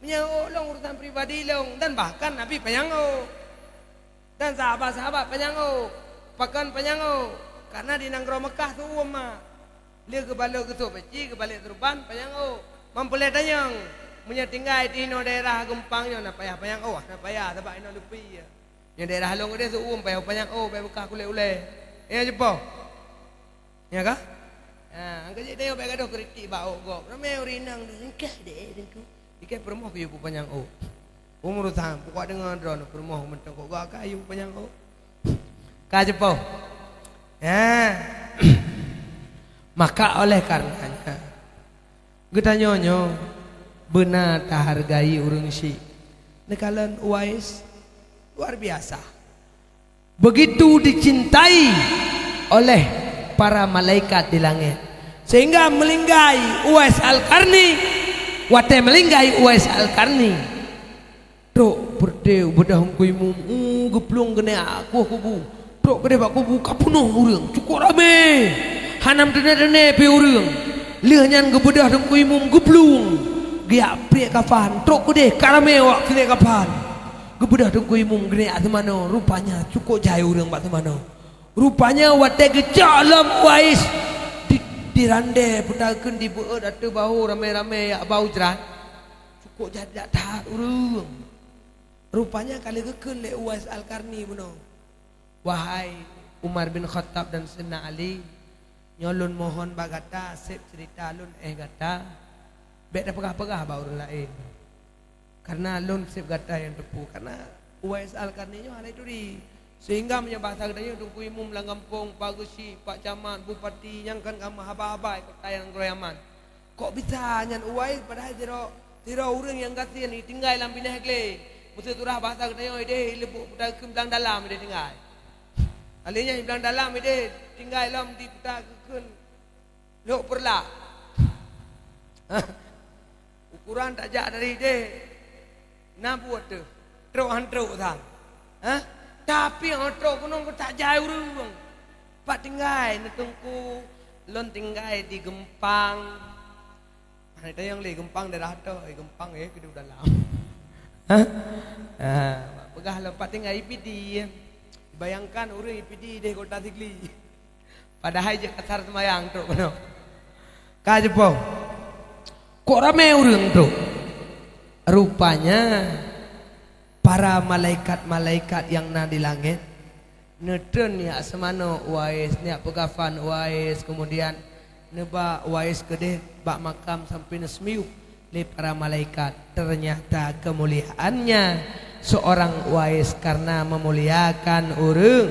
Meunyoe ôk lôn urusan pribadi lôn, dan bahkan Nabi panyang ôk. Dan sahabat-sahabat panyang ôk. Pakon panyang ôk? Karena di nanggroe Meukah seuuem ma. Lheueh geubalot geusôk peci, geubalek seureuban, panyang ôk. Man peureulèe tanyong, meunyoe tinggai di inoe daerah Geumpang nyoe na payah panyang ôk? Na payah, sabab inoe leupie. Nyoe daerah lôn keudéh seuuem payah panyang ôk, bèk beukah kulét ulèe. Nyan jeupông. Nyan ka? Ha, angka jih tanyoe bèk gadoh kritik bak ôk gob. Ramè ureueng inong deuh, engkah deh, Teungku. Ikèe peurumoh keu yue peupanyang ôk. Urusan, pokok deungoe droeneuh peurumoh mantong kok gak ka yue peupanyang ôk. Ka jeupông. Ha. Maka oleh karenanya, geutanyoe nyoe beuna tahargai ureueng syik. Neukalon Uwais luar biasa. Begitu dicintai oleh para malaikat di langét, sehingga meulinggai Uwais Al-Qarni. Watèe meulinggai Uwais Al-Qarni, trok peureute u beudoh Teungku Imum, u, geuplueng keuneuk kueh kubu. Trok keudéh bak kubu ka peunoh ureueng, cukôp ramè. Hana meuteunèe-teunèe pih ureueng. Lheueh nyan geubeudôh Teungku Imum geuplueng, geujak priek kafan. Trok keudéh ka ramè awak priek kafan. Geubeudôh Teungku Imum geuneuk jak seumanoe, rupanya cukôp jai ureueng bak seumanoe. Rupanya watèe geucok lom Uwais di, di randè, peue takheun dibeuet ateueh bahô ramè-ramè jak ba u jrat. Cukôp jai that ureueng. Rupanya ka lheueh geukheun lé Uwais Al-Qarni bunoe, "Wahai Umar bin Khattab dan Saidina Ali, nyoe lôn mohon bak gata, sép ceurita lôn éh gata, bèk tapeugah-peugah bak ureueng laén. Karena lôn sép gata nyang teupeu." Karena Uwais Al-Qarni nyoe hana jituri. Sehingga meunyoe basa geutanyoe Teungku Imum lam gampông, Pak Geuchik, Pak Camat, Bupati, nyang kan ka meuhaba-haba kota nyang nanggroe Yaman. Kok bisa nyan Uwais, padahai sidroe, sidroe ureueng nyang gasien, itinggai lam binèh glé. Meuseuturah basa geutanyoe idéh, ileubok peue takheun blang dalam idéh tinggai. Alèh nyan blang dalam idéh tinggai lom di peue takheun lhok peureulak. Ukuran tajak dari idéh na buet teuh. Trok han trok sang. Hah? Tapi han trok keunoe keu tajai ureueng. Pat tinggai neuteungku, lôn tinggai di Geumpang. Hana tanyong lé Geumpang daerah toh, eh, Geumpang, eh, keudeh dalam. Hah? Ah, peugah lôn pat tinggai I P D. Bayangkan ureuëng I P D deh Kota Sigli. Padahai jeuet asar seumayang trok keunoe. Ka jipong. Kok ramé ureuëng trok? Rupanya para malaikat-malaikat nyang na di langét neutreun jak seumanoe Uwais, neujak peugafan Uwais, keumudian neuba Uwais keudeh bak makam sampoe neuseumiyueb lé para malaikat. Ternyata keumuliaannya seorang Uwais karena memuliakan ureuëng,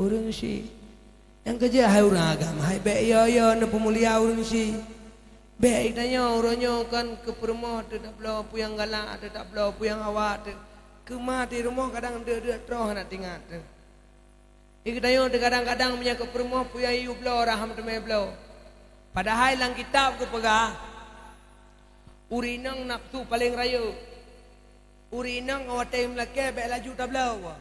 ureuëng syik. Nyang keujeuet hai ureuëng agam, hai bék yo-yo neupeumulia ureuëng syik. Bék geutanyoe uroe nyoe kon keu peurumoh teuh tabloe peue nyang galak, teuh tabloe peue nyang awak teuh. Keu ma teuh rumoh kadang deuk-deuk troh hana teuingat teuh. Geutanyoe teuh kadang-kadang meunyoe keu peurumoh peue nyang yue bloe, raham teumé bloe. Padahai lam kitab geupeugah, ureuëng inong nafsu paleng rayeuk. Ureuëng inong watée meulakée bék laju tabloe.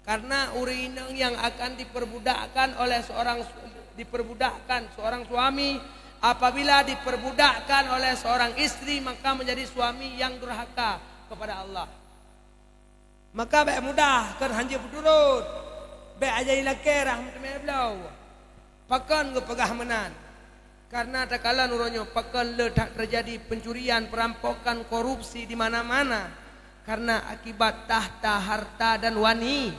Karena ureuëng inong yang akan diperbudakkan oleh seorang su-, diperbudakkan seorang suami, apabila diperbudakkan oleh seorang istri, maka menjadi suami yang durhaka kepada Allah. Maka bék mudah kon hanjeuet peuturot, bék aja ilakée raham teumé bloe. Pakon geupeugah meunan? Karena takalon uroe nyoe pakon le that teujadi pencurian, perampokan, korupsi di mana-mana. Karena akibat tahta, harta, dan wani-,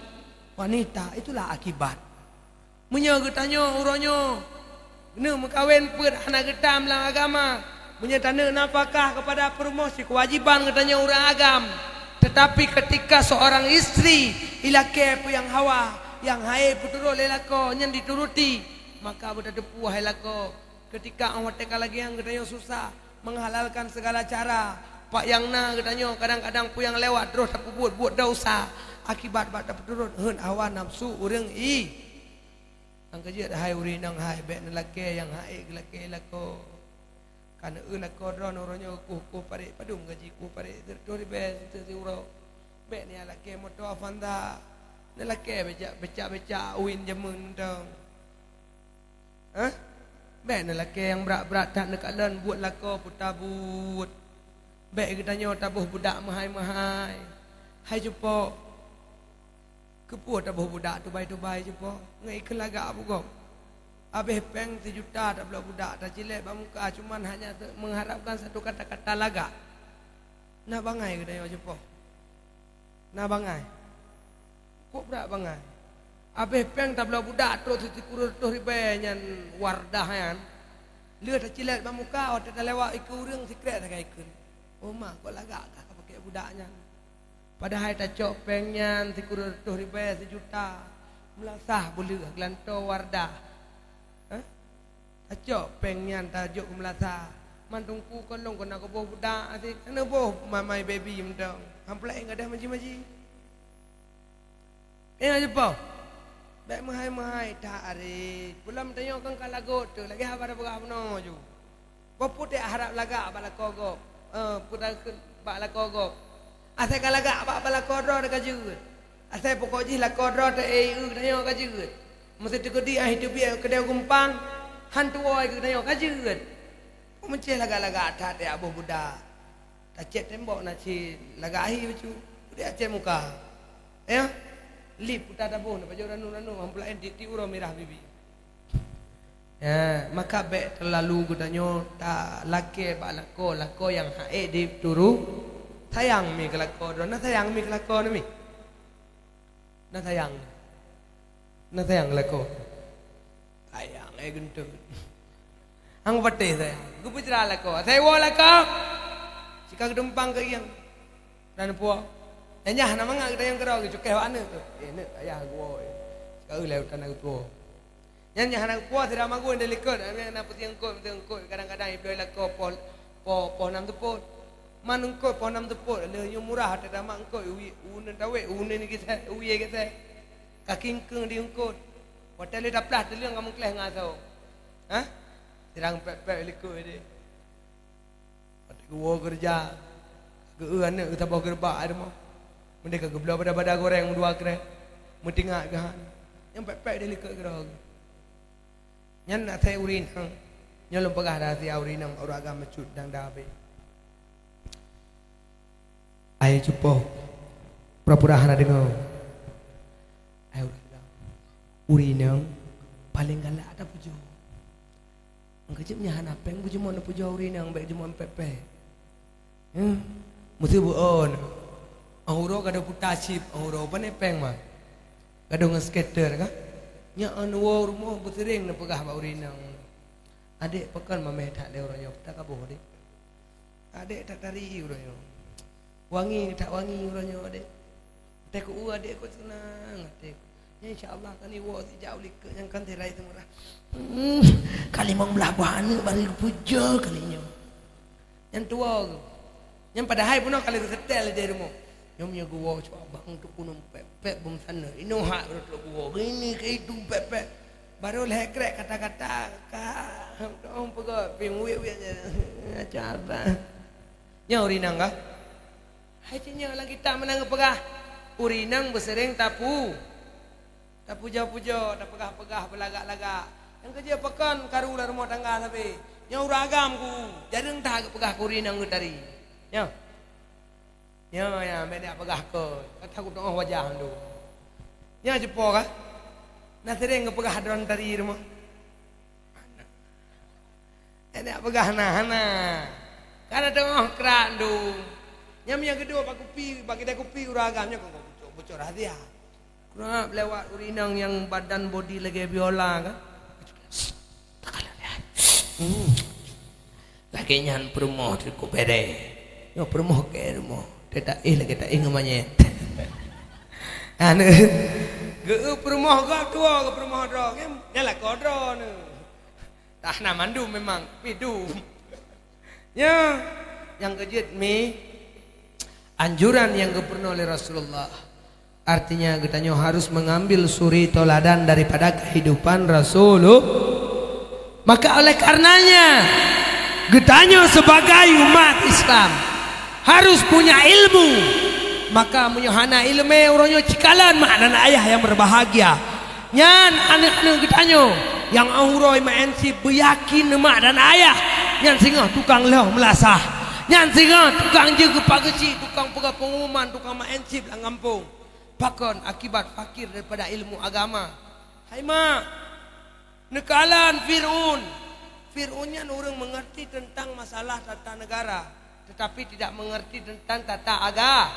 wanita, itulah akibat. Meunyoe geutanyoe uroe nyoe neumeukawen peuet hana geutam lam agama, meunyoe taneuk nafakah keupada peurumoh sikewajiban geutanyoe ureuëng agam. Tetapi ketika seorang istri ilakée peue nyang hawa, nyang hai peuturot lé lakoe nyan dituruti, maka beutateupeue hai lakoe, ketika 'oh watée ka lagée nyan geutanyoe susah menghalalkan segala cara, pak nyang na geutanyoe kadang-kadang peue nyang lewat droe tapeubuet-buet desya akibat bak tapeuturot heuet hawa nafsu ureuëng i. Nyang keujeuet hai ureuëng inong hai, bék neulakée nyang hai geulakée lakoe. Ka neueu lakoe droeneuh uroe nyoe kueh-kueh parék, padum gaji kueh parék, sireutôh ribée siuroe. Bék neulakée moto Avanza, neulakée becak-becak uwin jameun mantong. Hah? Bék neulakée nyang brat-brat that neukalon buet lakoe peutabeuet. Bék geutanyoe taboh budak meuhai-meuhai. Hai cupo, keupeue taboh budak tubai-tubai cupo ngon ikheun lagak bugom? Abéh péng sijuta tabloe budak, tacilét bak muka, cuman hanya mengharapkan satu kata-kata lagak. Na bangai geutanyoe cupo? Na bangai? Kok brat bangai? Abéh péng tabloe budak trok sikureueng reutôh ribée nyan Wardah nyan. Lheueh tacilét bak muka, watée talewat ikeue ureuëng sikrek sagai ikheun, "Oh ma, kok lagak kah ka pakée budak nyan?" Padahai tacok péng nyan sikureueng reutôh ribée sijuta, meulasah beuleueh geulantoe Wardah. Hah? Tacok péng nyan tajok keu meulasah. Man teungku kon lôn keunan kuboh budak até, keuneuk boh mamai baby mantong. Han peulaén gadôh maji-maji. Ingat cupo, bék meuhai-meuhai that aré. Pulam tanyoe kan ka lagot teuh, lagée haba tapeugah bunoe ju. Boh putéh harab lagak bak lakoe gob, eh, putéh bak lakoe gob. Asai ka lagak bak, bak lakoe droe ka jeuet. Asai pokok jih lakoe droe teu-eu geutanyoe ka jeuet. Meuseuti keudi ah teubiet keudée Geumpang, han tuwoe geutanyoe ka jeuet. Meucéh lagak-lagak that ya boh budak. Tacét tembok na cit lagak ahi bacut. Udah cét muka. Ya? Lip puta taboh na pajoh ranu-ranu, han peulaén tiek-tiek uroe mirah bibi. Ya, maka bék teulalu geutanyoe talakée bak lakoe, lakoe nyang hak ék dituruti. Sayang mi keu lakoe droe, na sayang mi keu lakoe na mi? Na sayang. Na sayang keu lakoe. Sayang, eh, geunteut. Hang patéh sayang. Geupeucira lakoe. Asai woe lakoe. Sika geudumpang keu ieng. Dan puwoe. Nyan nyang hana mangat geutanyoe keudroe geucukeh bak aneuk teuh. Eh, neuk, ayah geuwoe. Sika eu lheueh tan geutuwoe. Nyan nyang hana geupuwoe sira magun di likot, na peusieng eungkot, peusieng eungkot, kadang-kadang ibloe lakoe poh, poh, poh nam seupôt. Man eungkot poh nam seupôt, lheueh nyoe murah até tamat eungkot, uneuen tawét, uneuen gisée, uye gisée. Ka kingkeung di eungkot. Watée lheueh taplah teuleueng ka meukleh ngon asoe. Hah? Sirang pép-pép likot deh. Watée geuwoe keureuja, geu-eu aneuk geusaboh geureubak ai rumoh. Meudeh ka geubloe bada-bada goreng meudua kreh, meutingat geuhan. Nyang pek-pek di likot keudroe. Nyan asai ureueng inong. Nyoe lôn peugah rahsia ureueng inong, ureueng agam meucut dang dabe. Ai cupo, pura-pura hana deungoe. Ai ureueng agam. Ureueng inong paleng galak tapujoe. Nyang keuh jeuet nyan hana péng beujeumon pujoe ureueng inong, bèk jeumon pek-pek. Heh, meuteubeuon. Óh uroe gadôh puta chip, óh uroe pane péng mah. Gadôh ngon skater ka. Nyan woe rumoh beuseuring neupeugah bak ureueng inong. Adék, pakon mamèh that lé uroe nyoe, peue takaboh, Dek? Adék that tari uroe nyoe. Wangi that wangi uroe nyoe, Dek. Teuka u adék kok seunang até. Nyan insya Allah kan iwoe sijak u likot nyang kan tirai seumurah. Hmm, ka limong blah buah aneuk baru geupujoe kali nyoe. Nyan tuwoe geuh. Nyan padahai bunoe ka lheueh geusetel di rumoh. Nyoe meunyoe geuwoe cok abang tu punong pek-pek bum sana. Inoe hak rot lok geuwoe. Ini ke itu pek-pek. Baru lhèe krek kata-kata ka dong peugah ping wik-wik je. Ngaco abang. Nyoe ureueng inong ka. Hai cit nyoe lam kitab meunan geupeugah, ureueng inong beuseuring tapu-, tapujoe-pujoe, tapeugah-peugah, beulagak-lagak. Nyang keuh jeuet pakon karu lam rumoh tangga sabe. Nyoe ureueng agam ku, jareueng that geupeugah keu ureueng inong geutari. Nyoe. Nyoe nyang bèk neupeugah keu, ka takot teu'oh wajah mandum. Nyoe cupo ka? Na seuring geupeugah droe tari rumoh. Enak peugah na hana. Kana teungoh krak ndum. Nyam nyang keudua bak kupi, bak kidai kupi ureueng agam nyoe kok bocor, bocor rahsia. Krak lewat ureueng inong nyang badan bodi lagèe biola kan. Hmm. Lagèe nyan peurumoh di Kubere. Nyoe peurumoh keu rumoh. Teutak éh lagèe tak éh ngon manyét. Anu, geu peurumoh gob tuwoe geu peurumoh droe. Nyan lakoe droeneuh. Tah na mandum memang, tapi dum. Ya, nyang keujeuet mi, anjuran nyang geupeurunoe lé Rasulullah. Artinya, geutanyoe harus mengambil suri tauladan daripada kehidupan Rasulullah. Maka oleh karenanya, geutanyoe sebagai umat Islam harus punya ilmu. Maka meunyoe hana ileumèe, uroe nyoe cikalon mak dan ayah yang berbahagia. Nyan aneuk-aneuk geutanyoe nyang uroe maén chip beuyakin mak dan ayah, nyan singoh tukang lheueh meulasah, nyan singoh tukang jeuet keu pak geuchik, tukang peugah pengumuman, tukang maén chip lam gampông. Pakon akibat fakir daripada ilmu agama? Hai mak, neukalon Fir'aun. Fir'aun nyan ureueng mengerti tentang masalah tata negara, tetapi tidak mengerti tentang tata aga-,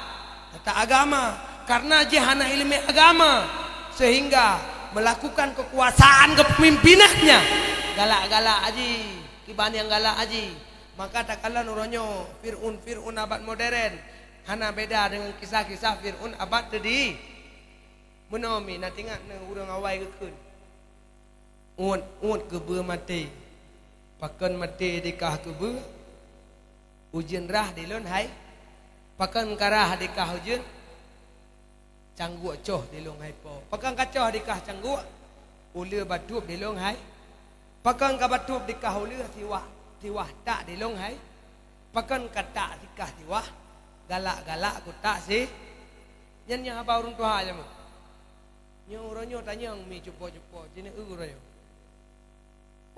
tata agama. Karena jih hana ileumèe agama, sehingga melakukan kekuasaan kepemimpinannya galak-galak aji, kiban nyang galak aji. Maka takalon uroe nyoe Fir'aun, Fir'aun abad modern hana beda dengan kisah-kisah Fir'aun abad teudi. Meunoe mi na teuingat neuh ureueng awai geukheun. Uet-uet keubeue maté. Pakon maté dikah keubeue? Ujeuen rhah di lôn hai. Pakon ka rhah dikah ujeuen? Cangguek coh di lôn hai po. Pakon ka coh dikah cangguek? Uleue batôb di lôn hai. Pakon ka batôb dikah uleue? Siwah, siwah tak di lôn hai. Pakon ka tak dikah siwah? Galak-galak kutak si. Nyan nyang haba ureueng tuha jameun. Nyoe uroe nyoe tanyong mi cupo-cupo, ci neu uroe nyoe.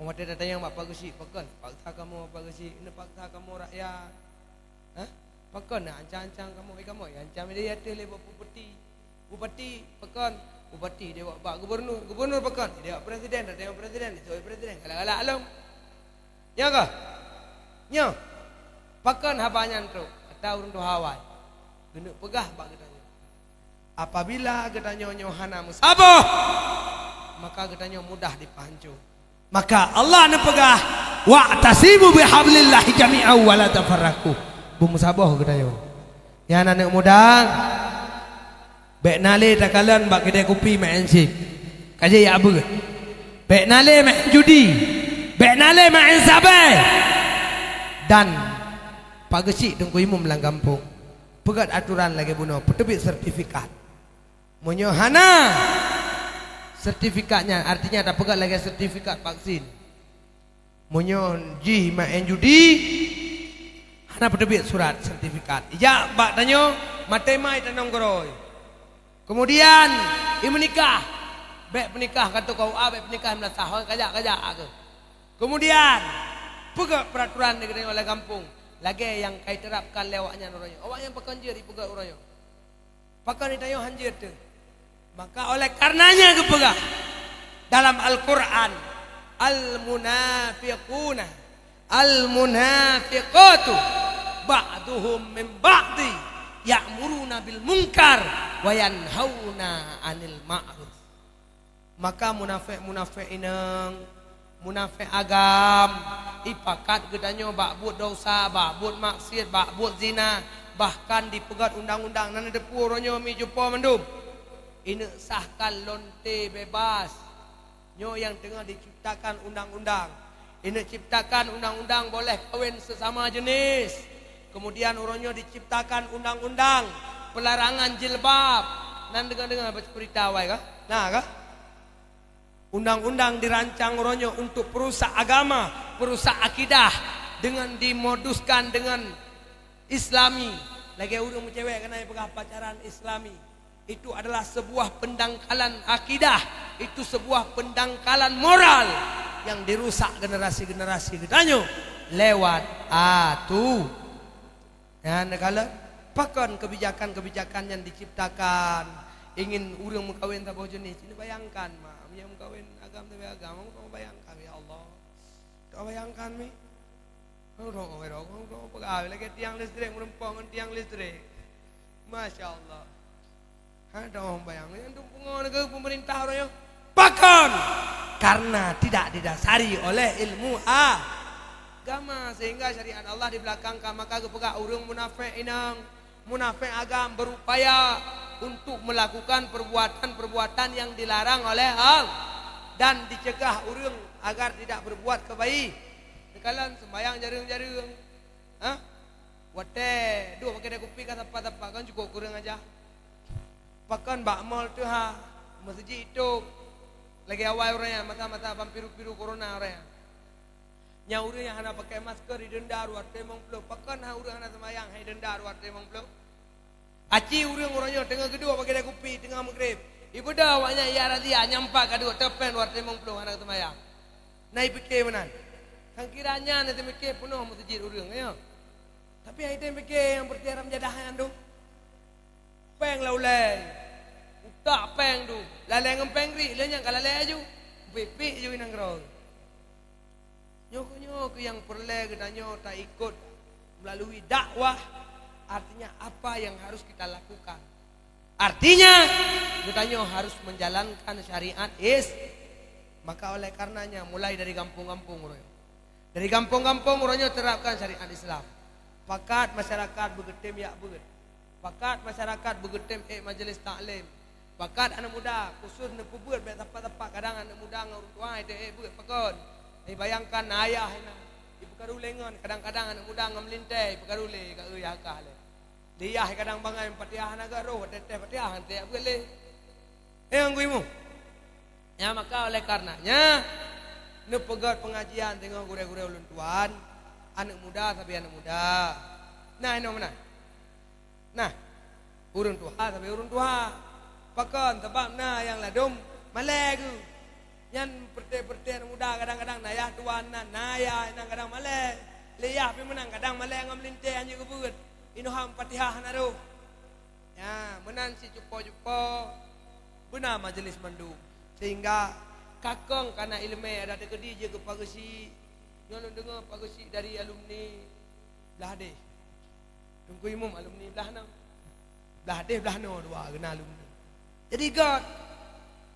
Óh watèe tatanyong bak pak geuchik, pakon paksa kamoe pak geuchik, neupaksa kamoe rakyat? Hah? Pakon neuancam-ancam kamoe? Eh, kamoe ancam lé ateueh lé bak bupati. Bupati, pakon? Bupati dewak bak gubernur, gubernur pakon? Dewak presiden, tatanyong presiden, isok presiden, galak-galak lom. Nyo kah? Nyo. Pakon haba nyan trok? Ata ureueng tuha awai. Geuneuk peugah bak geutanyoe. Apabila geutanyoe nyoe hana meusaboh, maka geutanyoe mudah dipeuhanco. Maka Allah neupeugah, "Wa'tasimu bihablillahi jami'an wa la tafarraqu." Beumeusaboh geutanyoe. Nyan aneuk muda, bèk na lé takalon bak kidai kupi maén chip. Ka jeuet jak beuet. Bèk na lé maén judi. Bèk na lé maén sabai. Dan pak geuchik teungku imum lam gampông. Peugöt aturan lagèe bunoe, peuteubiet sertifikat. Meunyoe hana sertifikat nyan, artinya tapeugöt lagèe sertifikat vaksin. Meunyoe jih maén judi, hana peuteubiet surat sertifikat. Ijak bak tanyoe, maté mai tanong keurôi. Keumudian, imeunikah. Bèk peunikah ka teuka U A, bèk peunikah meulasah, kajak-kajak keuh. Keumudian, peugöt peuraturan di geutanyoe lé gampông, lagèe nyang ka jiterapkan lé awaknyan uroe nyoe. Awaknyan pakon jeuet jipeugöt uroe nyoe. Pakon di tanyoe han jeuet teuh. Maka oleh karenanya geupeugah dalam Al-Quran, "Al-munafiquna, al-munafiqatu, ba'duhum min ba'di, ya'muruna bil munkar wa yanhauna 'anil ma'ruf." Maka munafék-munafék inong, munafék agam, ipakat geutanyoe bak buet desya, bak buet maksiat, bak buet zina, bahkan dipeugöt undang-undang. Na neuteupeue uroe nyoe mi cupo mandum. Ineuk sahkan lonte bebas. Nyoe nyang teungoh diciptakan undang-undang. Ineuk ciptakan undang-undang boleh kawén sesama jenis. Kemudian uroe nyoe diciptakan undang-undang pelarangan jilbab. Na neudeungoe-deungoe baca berita awai kah? Na kah? Undang-undang dirancang uroe nyoe untuk perusak agama, perusak akidah dengan dimoduskan dengan Islami. Lagèe ureueng meucewek keunan peugah pacaran Islami. Itu adalah sebuah pendangkalan akidah, itu sebuah pendangkalan moral yang dirusak generasi-generasi geutanyoe lewat atu. Nyan neukalon, pakon kebijakan-kebijakan nyang diciptakan ingin ureueng meukawen saboh jeunèh. Cit neubayangkan, mak, meunyoe meukawen agam saboh agam, kamu bayangkan, ya Allah. Kamu bayangkan, mi? Kamu dong, kamu dong, kamu dong, peugah lagèe tiang listrik meureumpok ngon tiang listrik. Masya Allah. Hana tambayang. Nyang dum pungo lagèe pemerintah uroe nyoe. Pakon? Karena tidak didasari oleh ilmu agama, sehingga syariat Allah dibelakangkan. Maka geupeugah ureueng munafék inong, munafék agam berupaya untuk melakukan perbuatan-perbuatan yang dilarang oleh Allah dan dicegah ureueng agar tidak berbuat kebaik. Neukalon sembahyang jareueng-jareueng. Hah? Watèe duek bak keude kupi ka sapa-sapa, kan cukôp kureueng aja. Pakon bak mall teuh ha, meuseujid itôb. Lagèe awai uroe nyan, masa-masa ban piru-piru corona uroe nyan. Nyang ureueng nyang hana pakai masker idenda dua ratus limong ploh. Pakon ha ureueng hana seumayang hai idenda dua ratus limong ploh? Aci ureueng uroe nyoe teungoh geuduek bak keude kupi teungoh meugreb. Ibeudôh awaknyan, ya razia, nyan pat ka duek, teupeng dua ratus limong ploh hana seumayang. Na ipike meunan. Kan kira nyan na teumike peunoh meuseujid ureueng, ya. Tapi hai tem pike nyang peureuté haram jadah nyan tu. Pèng la ulèe. Utak pèng tu. Lalèe ngon pèng riek, lheueh nyan ka lalèe aju. Pik-pik ju inong keudroe. Nyoe keuh, nyoe keuh nyang peureulèe geutanyoe taikot melalui dakwah, artinya apa yang harus kita lakukan. Artinya, geutanyoe harus menjalankan syariat is-, maka oleh karenanya mulai dari gampông-gampông uroe nyoe. Dari gampông-gampông uroe nyoe terapkan syariat Islam. Pakat masyarakat beugeutem jak beuet. Pakat masyarakat beugeutem ék majelis taklim. Pakat aneuk muda khusus neupeubeuet bèk sapat-sapat, kadang aneuk muda ngon ureueng tuha hai teu ék beuet pakon. Neubayangkan na ayah inan, ipeukaru lé ngon, kadang-kadang aneuk muda ngon meulintèe ipeukaru lé ka eu yah kah lé. Di yah kadang bangai Fatihah hana geuroh, watèe teh Fatihah han teu jak beuet lé. Eh, Teungku Imum. Nyan maka oleh karenanya neupeugöt pengajian teungoh gurèe-gurèe ulôn tuan, aneuk muda sabe aneuk muda. Nah, inoe meunan. Nah, ureueng tuha sabe ureueng tuha. Pakon? Sabab na nyang ladôm malèe geuh. Nyan peureuté-peureuté aneuk muda kadang-kadang na yah tuan nan, na yah inan kadang malèe. Lé yah pih meunan kadang malèe ngon meulintèe han jeuet geubeuet. Inoe han Fatihah hana roh. Nyan, meunan sicupo-cupo beuna majelis mandum. Sehingga kakong kana ileumèe adak teukeudi jeuet keu Pak Geuchik. Nyoe lôn deungoe Pak Geuchik dari alumni Blahdeh. Teungku Imum alumni Blahnong. Blahdeh Blahnoe dua geuh na alumni. Jadi göt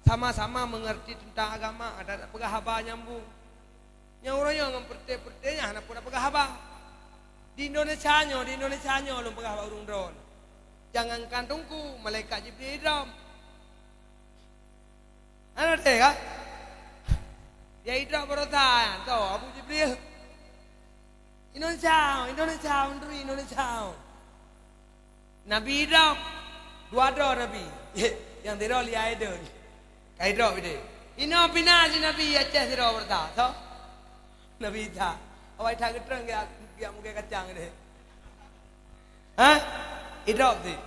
sama-sama mengerti tentang agama, adak peugah haba nyambung. Nyang uroe nyoe ngon peureuté-peureuté nyan hana peue tapeugah haba. Di Indonesia nyoe, di Indonesia nyoe lôn peugah bak ureueng droeneuh. Jangankan Teungku, malaikat Jibril idrop. Hana teuka? Ya idrop baroesa nyan, toh, Abu Jibril. Indonesia, Indonesia, menteri Indonesia. Nabi idrop, dua droe Nabi. Nyang sidroe Lia Eden. Ka idrop ideh. Inoe pih na si Nabi Aceh sidroe baroesa, toh? Nabi Isa. Awai that geutrön geujak, geujak mugée kacang ideh. Hah? Idrop sit.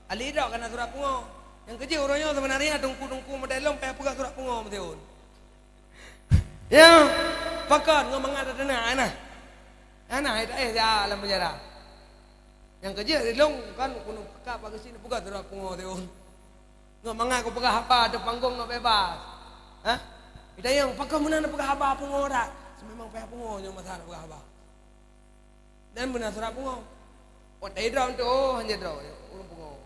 Ali idrop kana surat pungo. Nyang keujeuet uroe nyoe seubeunarnya teungku-teungku model lôn payah peugah surat pungo meuteun. Ya, pakon ngon mangat teunak, hana. Hana, eh, eh, ya, lam penjara. Nyang keujeuet lôn kan keuneuk pakat bak geuchik neupeugah surat pungo meuteun. Ngon mangat kupeugah haba di panggong ngon bebas. Hah? Itanyong, pakon meunan neupeugah haba pungo that? Seumemang payah pungo nyoe masa neupeugah haba. Dan beuna surat pungo. Watèe idrop tu, oh, hana drop, ureueng pungo.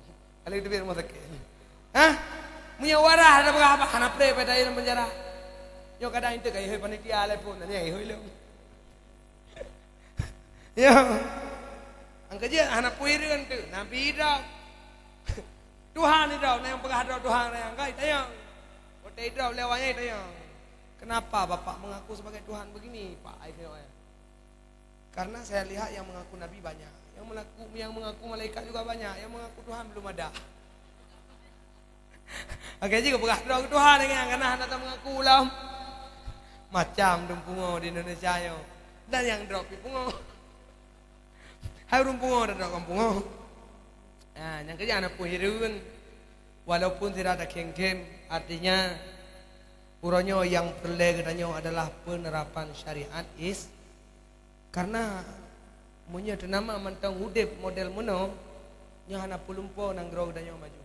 Kali teubiet rumoh sakét. Hah? Meunyoe waras ada peugah haba, hana preh pada dalam penjara. Nyoe kadang itu kai hoi panitia le pun, nanya hoi lom. Ya. Angka je hana pui reuen tu, Nabi idrop. Tuhan idrop, nyang peugah drop Tuhan nyang kai tanyong. Watèe idrop lewat nyang tanyong. Kenapa Bapak mengaku sebagai Tuhan begini, Pak? Ai tanyong ai. Karena saya lihat yang mengaku nabi banyak, yang mengaku, yang mengaku malaikat juga banyak, yang mengaku Tuhan belum ada. Oke, jika peugah droe Tuhan dengan karena hana mengaku lom. Macam dum pungo di Indonesia nyoe. Dan yang drop di pungo. Hai ureueng pungo dan drop kan pungo. Nah, nyang keujeuet hana pui reuen. Walaupun tidak ada khém-khém, artinya uroe nyoe yang peureulèe geutanyoe adalah penerapan syariat is Karena meunyoe teunama mantong udép model meunoe, nyoe hana peulumpo nanggroe geutanyoe maju.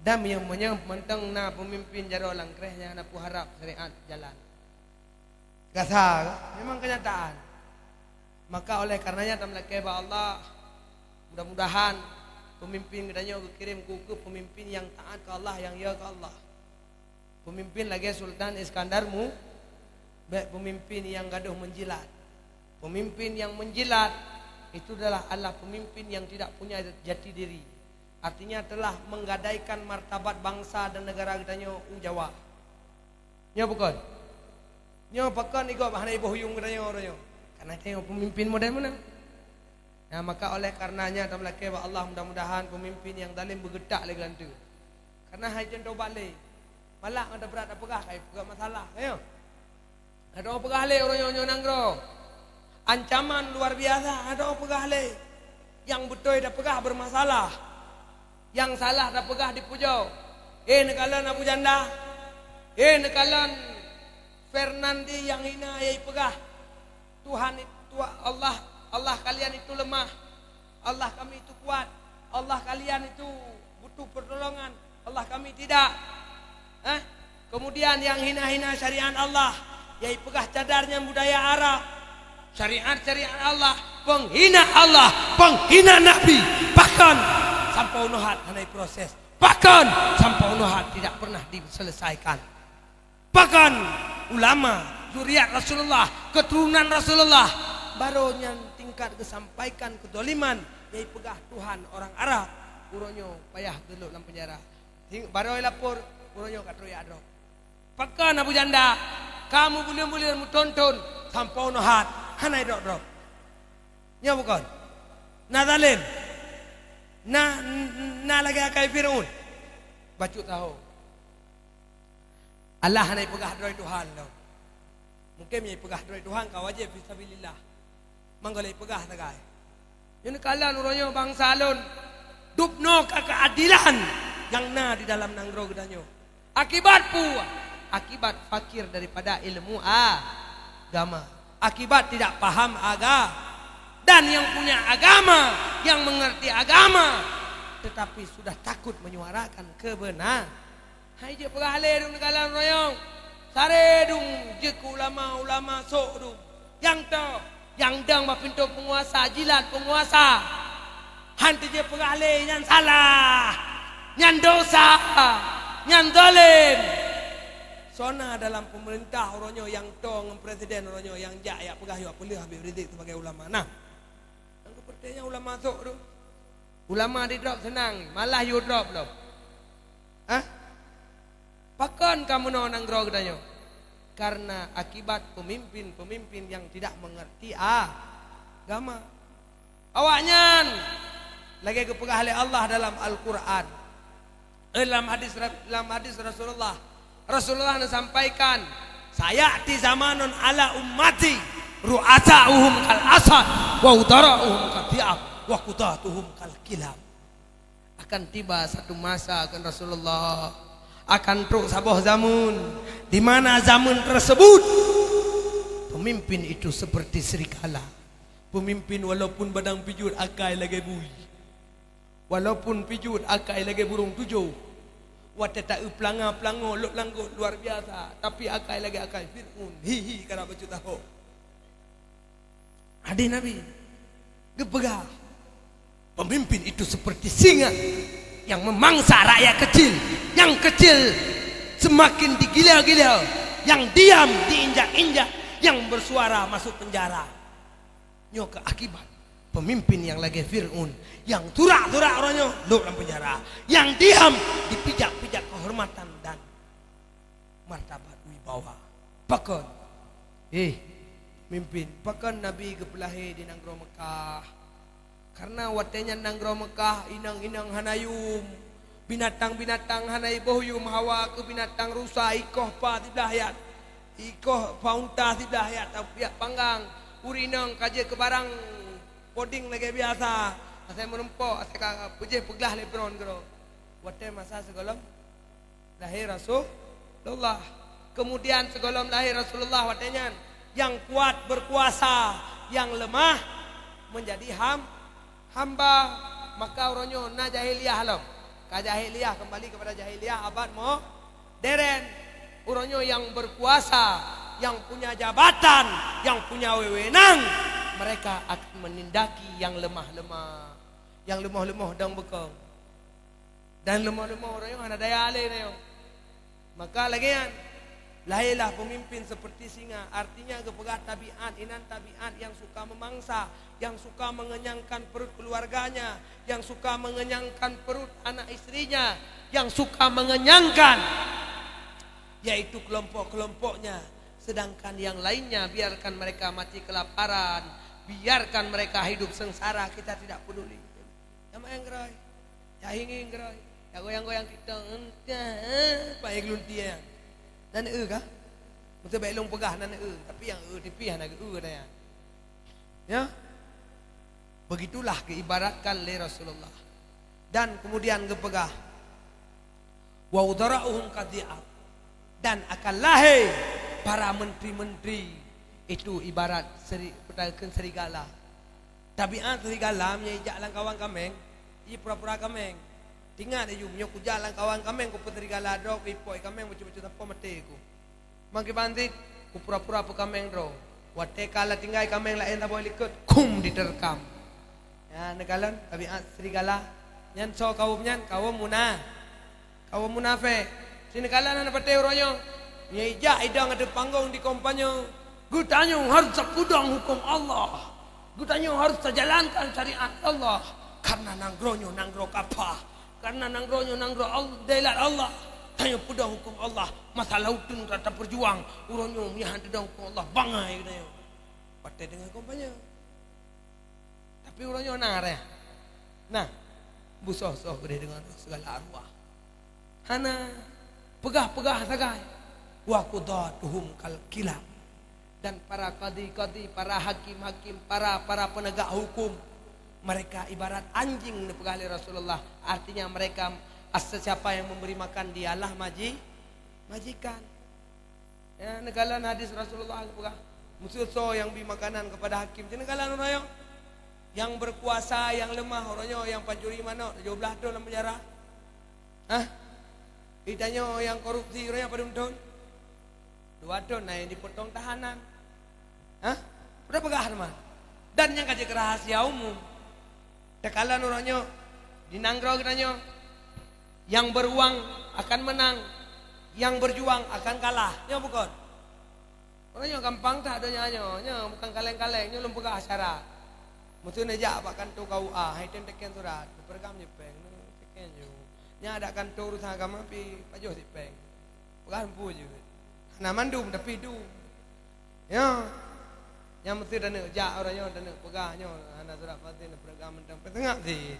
Dan meunyoe, meunyoe mantong na peumimpin jaroe langkréh nyang hana peuharab syariat jalan. Gasa, memang kenyataan. Maka oleh karenanya tameulakée bak Allah, mudah-mudahan peumimpin geutanyoe geukirém keu, keu peumimpin nyang taát keu Allah, nyang yo keu Allah. Peumimpin lagée Sultan Iskandar Mu-, bék peumimpin nyang gadôh meujilat. Peumimpin nyang meujilat itu adalah, adalah peumimpin nyang tidak punya jati diri. Artinya telah menggadaikan martabat bangsa dan negara geutanyoe u Jawa. Nyoe pakon? Nyoe pakon igob hana iboh yuem geutanyoe uroe nyoe? Karena tanyoe peumimpin model meunan. Nah, maka oleh karenanya tameulakée bak Allah, mudah-mudahan peumimpin nyang zalim beugeutak lé geulanteue. Karena hai jeuet tobat lé. Malah ngon brat tapeugah, kai peugah masalah, ayo. Adoe peugah lé uroe nyoe, nyoe nanggroe. Ancaman luar biasa, adoe peugah lé. Nyang beutôi tapeugah bermasalah. Nyang salah tapeugah dipujoe. Eh, neukalon Abu Janda. Eh, neukalon Fernandi nyang hina, nyang ipeugah, Tuhan itu, Allah, Allah kalian itu lemah, Allah kami itu kuat, Allah kalian itu butuh pertolongan, Allah kami tidak. Eh? Kemudian nyang hina-hina syariat Allah, nyang ipeugah cadar nyan budaya Arab, syariat-syariat Allah, penghina Allah, penghina Nabi, pakon sampoe unoe hat hana iproses, pakon sampoe unoe hat tidak pernah diselesaikan. Bahkan ulama, zuriat Rasulullah, keturunan Rasulullah, barô nyan tingkat geusampaikan keuzaliman nyang ipeugah Tuhan orang Arab, uroe nyoe payah geulok lam penjara. Ting-, barô ilapor, uroe nyoe ka trok jak droe. Pakon Abu Janda, kamu buleuen-buleuen meuthon-thon sampoe unoe hat hana idrop-drop. Nyoe bukon? Na zalem? Na, na lagée akai Fir'aun? Bacut tahu. Allah hana ipeugah droe Tuhan lom. Mungken meunyo ipeugah droe Tuhan ka wajéb fisabilillah. Mangko lé ipeugah sagai. Nyoe neukalon uroe nyoe bansa lôn dubnoe ka keuadilan nyang na di dalam nanggroe geutanyoe. Akibat peue? Akibat fakir daripada ilmu agama. Akibat tidak paham aga-, dan yang punya agama, yang mengerti agama, tetapi sudah takut menyuarakan kebenaran. Hai jeuet peugah lé dum neukalon royong. Sare dum jeuet keu ulama-ulama sôk dum. Nyang toh, nyang dong bak pintoe peunguasa, jilat peunguasa. Han teujeuet peugah lé nyan salah, nyan dosa, nyan zalem. Soe na dalam peumeurintah uroe nyoe nyang toh ngon presiden uroe nyoe nyang jak jak peugah yue peuleueh Habib Rizik sebagai ulama? Nah, nyang keupeurtanyaan ulama sôk tu. Ulama di drop seunang, malah yue drop lom. Hah? Pakon ka meunoe nanggroe geutanyoe? Karena akibat pemimpin-pemimpin yang tidak mengerti agama. Awaknyan lagée geupeugah lé Allah dalam Al-Qur'an. Eh, dalam hadis, dalam hadis Rasulullah, Rasulullah neusampaikan, "Sayati zamanun ala ummati ru'asa'uhum kal asad, wa udara'uhum kal dhi'ab, wa qudatuhum kal kilab." Akan tiba satu masa, kheun Rasulullah, akan trok saboh zameun, di mana zameun tersebut pemimpin itu seperti serigala. Pemimpin walaupun badang pijot akai lagée bui. Walaupun pijot akai lagée burung tujoh. Watée taeu peulanga-peulanga lok langgot luar biasa, tapi akai lagée akai Fir'aun. Hi hi, karab bacut tahok. Hadis Nabi geupeugah, pemimpin itu seperti singa yang memangsa rakyat kecil, yang kecil semakin digila-gila, yang diam diinjak-injak, yang bersuara masuk penjara. Nyoe keuh akibat pemimpin nyang lagée Fir'aun, nyang turak-turak uroe nyoe lhok lam penjara, nyang diam dipijak-pijak kehormatan dan martabat wibawa. Pakon? Eh, pemimpin, pakon Nabi geupeulahé di nanggroe Meukah? Karena watée nyan nanggroe Meukah inong-inong hana yum, binatang-binatang hana iboh yum, hawa keu binatang rusa, ikoh pa siblah yat, ikoh pa unta siblah yat, tapiak panggang. Ureueng inong ka jeuet keu barang poding lagée biasa, asai meurumpok, asai ka peujeuet peuglah lé droeneuh keudroe. Watée masa sigohlom lahé Rasulullah. Kemudian sigohlom lahé Rasulullah watée nyan, nyang kuat berkuasa, nyang leumah menjadi ham-, hamba. Maka uroe nyoe na jahiliyah lom. Ka jahiliyah, kembali kepada jahiliyah abad modern. Uroe nyoe nyang berkuasa, nyang punya jabatan, nyang punya wewenang, mereka akan menindaki nyang leumah-leumah, nyang leumoh-leumoh dong beukong. Dan leumoh-leumoh uroe nyoe hana daya lé nyoe. Maka lagée nyan, lahirlah pemimpin seperti singa, artinya geupeugah tabiat, inan tabiat yang suka memangsa, yang suka mengenyangkan perut keluarganya, yang suka mengenyangkan perut anak istrinya, yang suka mengenyangkan, yaitu kelompok-kelompoknya, sedangkan yang lainnya biarkan mereka mati kelaparan, biarkan mereka hidup sengsara, kita tidak peduli. Nyang maén geurôi, nyang hingi geurôi, nyang goyang-goyang kitong, entah, eh, paéng geuluntie nyan. Nan eu kah? Meuteubek lôn peugah nan eu, tapi nyang eu tipih hana geu-eu nyan. Ya? Begitulah geuibaratkan lé Rasulullah. Dan kemudian geupeugah, "Wa udhara'uhum kadhi'ab." Dan akan lahé para menteri-menteri itu ibarat seri-, peutakeun serigala. Tabiat serigala meunyoe ijak lam kawan kaméng, ji pura-pura kaméng. Tingat laju, meunyoe kujak lam kawan kaméng, kupeuserigala droe, kuipok kaméng, bacut-bacut sapo maté ku. Mangkiban cit, kupura-pura peukaméng droe. Watée ka lheueh tinggai kaméng laén saboh likot, khum diterkam. Ya, neukalon tabiat serigala. Nyan soe kawöm nyan? Kawöm muna-, kawöm munafék. Sineukalon hana patéh uroe nyoe. Nyoe ijak idong ateueh panggong di kampanye. Geutanyoe harôh tapeudong huköm Allah. Geutanyoe harôh tajalankan syariat Allah. Karena nanggroe nyoe nanggroe kafah. Karena nanggroe nyoe nanggroe Al-, dailat Allah. Tanyoe peudong huköm Allah. Masa laôt teun ka tapeujuang. Uroe nyoe meunyo han teudong huköm Allah, bangai geutanyoe. Watée deungoe kampanye. Tapi uroe nyoe na reh. Nah, busoh-soh keudeh deungon segala arwah. Hana peugah-peugah sagai. Wa qudatuhum kal kilab. Dan para kadi-kadi, para hakim-hakim, para, para penegak hukum, mereka ibarat anjing, neupeugah lé Rasulullah. Artinya mereka, as-, siapa yang memberi makan dialah maji-, majikan. Ya, neukalon hadis Rasulullah geupeugah, "Meuseu soe nyang bi makanan kepada hakim." Neukalon uroe nyoe. Nyang berkuasa, nyang leumah, uroe nyoe nyang pancuri manok, tujoh blaih thon lam penjara. Hah? Geutanyoe nyang korupsi, uroe nyoe padum thon? Dua thon, na nyang dipotong tahanan. Hah? Udah peugah teuma. Dan nyang ka jeuet keu rahasia umum. Takalon uroe nyoe, di nanggroe geutanyoe, nyang beruang akan menang, nyang berjuang akan kalah. Nyoe bukon? Uroe nyoe gampang that donya nyoe. Nyoe bukon kaleng-kaleng, nyoe lôn peugah syarat. Meuseu neujak bak kantô K U A, hai tem teken surat, peureugang jih péng, teken ju. Nyan adak kantô urusan agama pi pajoh sit péng. Peugah empu jeuet. Hana mandum, tapi dum. Ya. Nyang meuseu taneuk jak uroe nyoe, taneuk peugah nyoe, hana surat pasti, na peureugang mantong, peuteungak sit.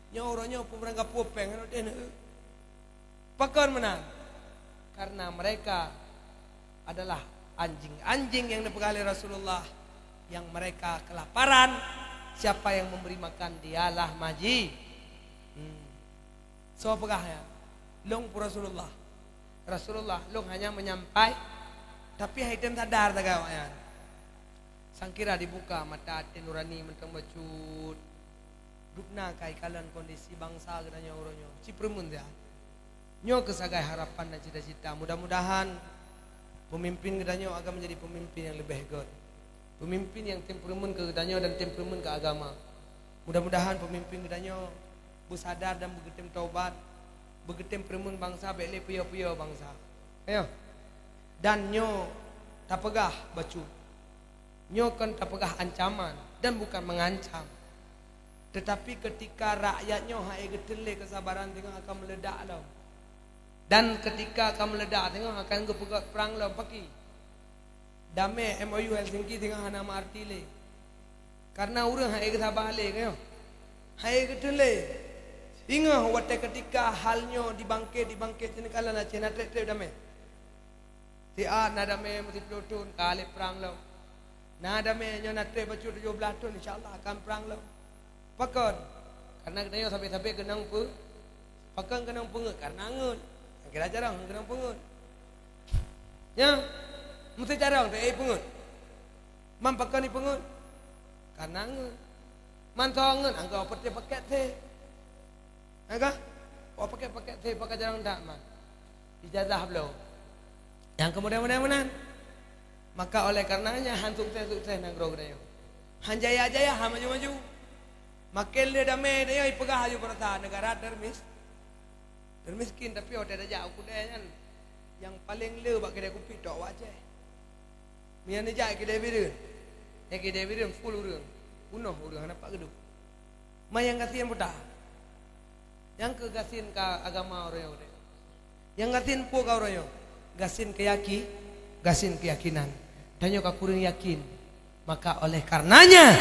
Nyoe uroe nyoe peue barang gapeue péng, hana udeh neuk. Pakon meunan? Karena mereka adalah anjing-anjing yang dipeugah lé Rasulullah, yang mereka kelaparan, siapa yang memberi makan dialah maji-, hmm, Soe peugah nyan? Lôn peue Rasulullah. Rasulullah, lôn hanya menyampai, tapi han item sadar sagai awaknyan. Sangkira dibuka mata até nurani mantong bacut. Dubna ka ikalon kondisi bansa geutanyoe uroe nyoe. Ci peureumeun siat. Nyoe keuh sagai harapan dan cita-cita. Mudah-mudahan pemimpin geutanyoe akan menjadi pemimpin yang leubeh göt. Pemimpin yang tem peureumeun keu geutanyoe dan tem peureumeun keu agama. Mudah-mudahan pemimpin geutanyoe beusadar dan beugeutem taubat, beugeutem peureumeun bansa, bék lé peuyô-peuyô bansa. Ayo. Dan nyoe tapeugah bacut. Nyoe kon tapeugah ancaman dan bukan mengancam. Tetapi ketika rakyat nyoe han ék geuteun lé keusabaran, teungoh akan meuledak lom. Dan ketika akan meuledak, teungoh akan geupeugöt prang lom, pakri. Damé M O U Helsinki teungoh hana meuarti lé. Karena ureuëng han ék geusaba lé, nyoe. Han ék geuteun lé. Singoh watée ketika hal nyoe dibangkét, dibangkét, seuneukala na céh na treb-treb damé. Siat na damé meusiplôh thon, ka lé prang lom. Na damé nyoe na treb bacut tujoh blaih thon, insya Allah akan prang lom. Pakon? Karena geutanyoe sabe-sabe keunong peu-, pakon keunong peungeuet? Karena angeut. Kira jarang keunong peungeuet. Nya, meusti jarang teu peungeuet. Man pakon ipeungeuet? Karena angeut. Man soe angeut, anggô peuté paket teh. Agah? Oh, paket-paket teh, pakai jarang dak, man. Ijazah bloe. Nyang keumudian-mudian meunan. Maka oleh karenanya han sukses-sukses nanggroe geutanyoe. Han jaya-jaya, han maju-maju. Maken lé damé geutanyoe ipeugah aju peurasa negara termis-, termiskin, tapi watée tajak u keudè nyan, nyang paleng le bak keudè kupi tok wak Aceh. Meunyan neujak keudè Bireuen. Eh, keudè Bireuen full ureuëng. Punoh ureuëng hana pat geuduek. Ma nyang gasien buta. Nyang keu gasien ka agama uroe nyoe. Nyang gasien peue ka uroe nyoe? Gasien keuyaki-, gasien keyakinan. Tanyoe ka kureueng yakin. Maka oleh karenanya,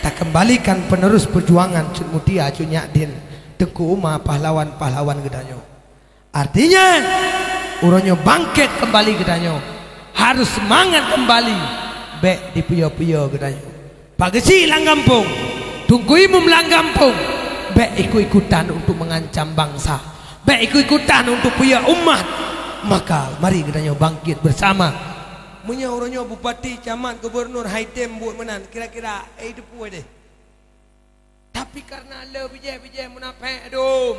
takembalikan penerus perjuangan Cut Mutia, Cut Nyak Dien, Teungku Uma, pahlawan-pahlawan geutanyoe. Artinya, uroe nyoe bangkét keumbali geutanyoe, harus seumangat keumbali, bék dipeuyô-peuyô geutanyoe. Pak Geuchik lam gampông, Teungku Imum lam gampông, bék ikut-ikutan untuk mengancam bansa, bék ikut-ikutan untuk peuyô umat. Maka, mari geutanyoe bangkit bersama. Meunyoe uroe nyoe bupati, camat, gubunur, han item buet meunan, kira-kira, eh, teupeue deh. Tapi kareuna le bijéh-bijéh munafék dum,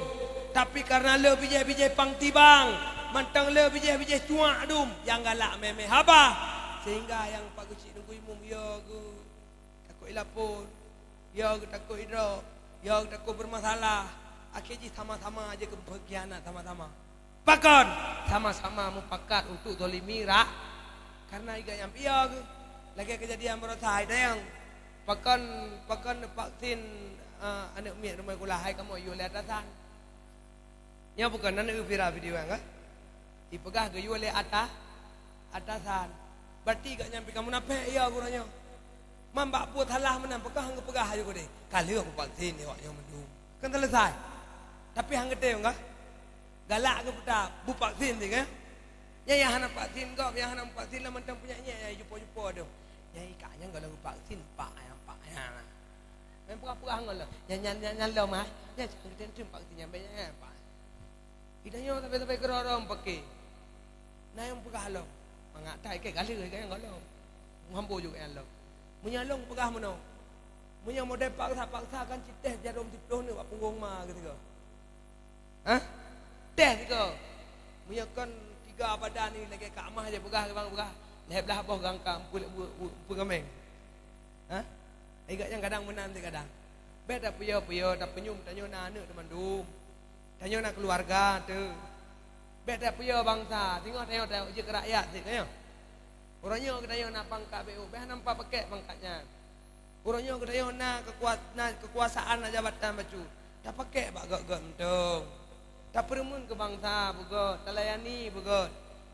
tapi kareuna le bijéh-bijéh pang tibang, mantong le bijéh-bijéh cuak dum, nyang galak méh-méh haba, sehingga nyang Pak Geuchik Teungku Imum yo geutakot ilapor, yo geutakot idrop, yo geutakot bermasalah, akhé jih sama-sama aja keu pengkhianat sama-sama. Pakon? Sama-sama mupakat untuk zolimi rak. Karena iga nyang piôh geuh. Lagée keujadian baroesa hai tayang. Pakon, pakon vaksin, eh, aneuk miet rumoh sikula hai kamoe yue lé atasan. Nyoe bukon aneuk viral video nyan kan? Ipeugah geuyue lé ata-, atasan. Berarti gak nyang pih ka munafék ya geuh nyoe. Man bak buet salah meunan peugah han geupeugah ayu geude. Ka lheueh vaksin di awak nyoe mandum. Kan selesai. Tapi han geutem kan? Galak geupeugah, buvaksin deh kan? Nyang, nyang hana vaksin gob, nyang hana vaksin lam mantong punya nyek, nyang jupo-jupo tu. Nyang ikak nyang kalau vaksin, pak nyang, pak nyang. Main peugah-peugah ngon lom. Nyang, nyang, nyang, nyang lom ah. Nyang jangan geutem-tem vaksin nyang banyak nyang, pak. Ida nyoe sampai-sampai keurong-rong pakai. Na nyang peugah lom. Mangat tai ke galeh ke nyang lom. Muhambo juga nyang lom. Meunyoe lom peugah meunoe. Meunyoe model paksa-paksa kan citeh jarum siploh ni bak punggong ma keutiga. Hah? Teh tiga. Meunyoe kon tiga badan ni lagée kak mah je peugah, bang peugah. Lhée blah boh gangka, empu-, empu-, empu-, empu ngameng. Hah? Igak nyang kadang meunan ti kadang. Bék tapeuyô-peuyô, tapeunyum tanyoe na aneuk teumandum. Tanyoe na keuluwarga teu. Bék tapeuyô bansa, singoh tanyoe ta-, jeuet keu rakyat cit tanyoe. Uroe nyoe geutanyoe na pangkat B O, bék nampak pakek pangkat nyan. Uroe nyoe geutanyoe na keukuat-, na keukuasaan, na jabatan bacut, tapakék bak gét-gét mantong. Tapeureumeun keu bansa beugét, talayani beugét.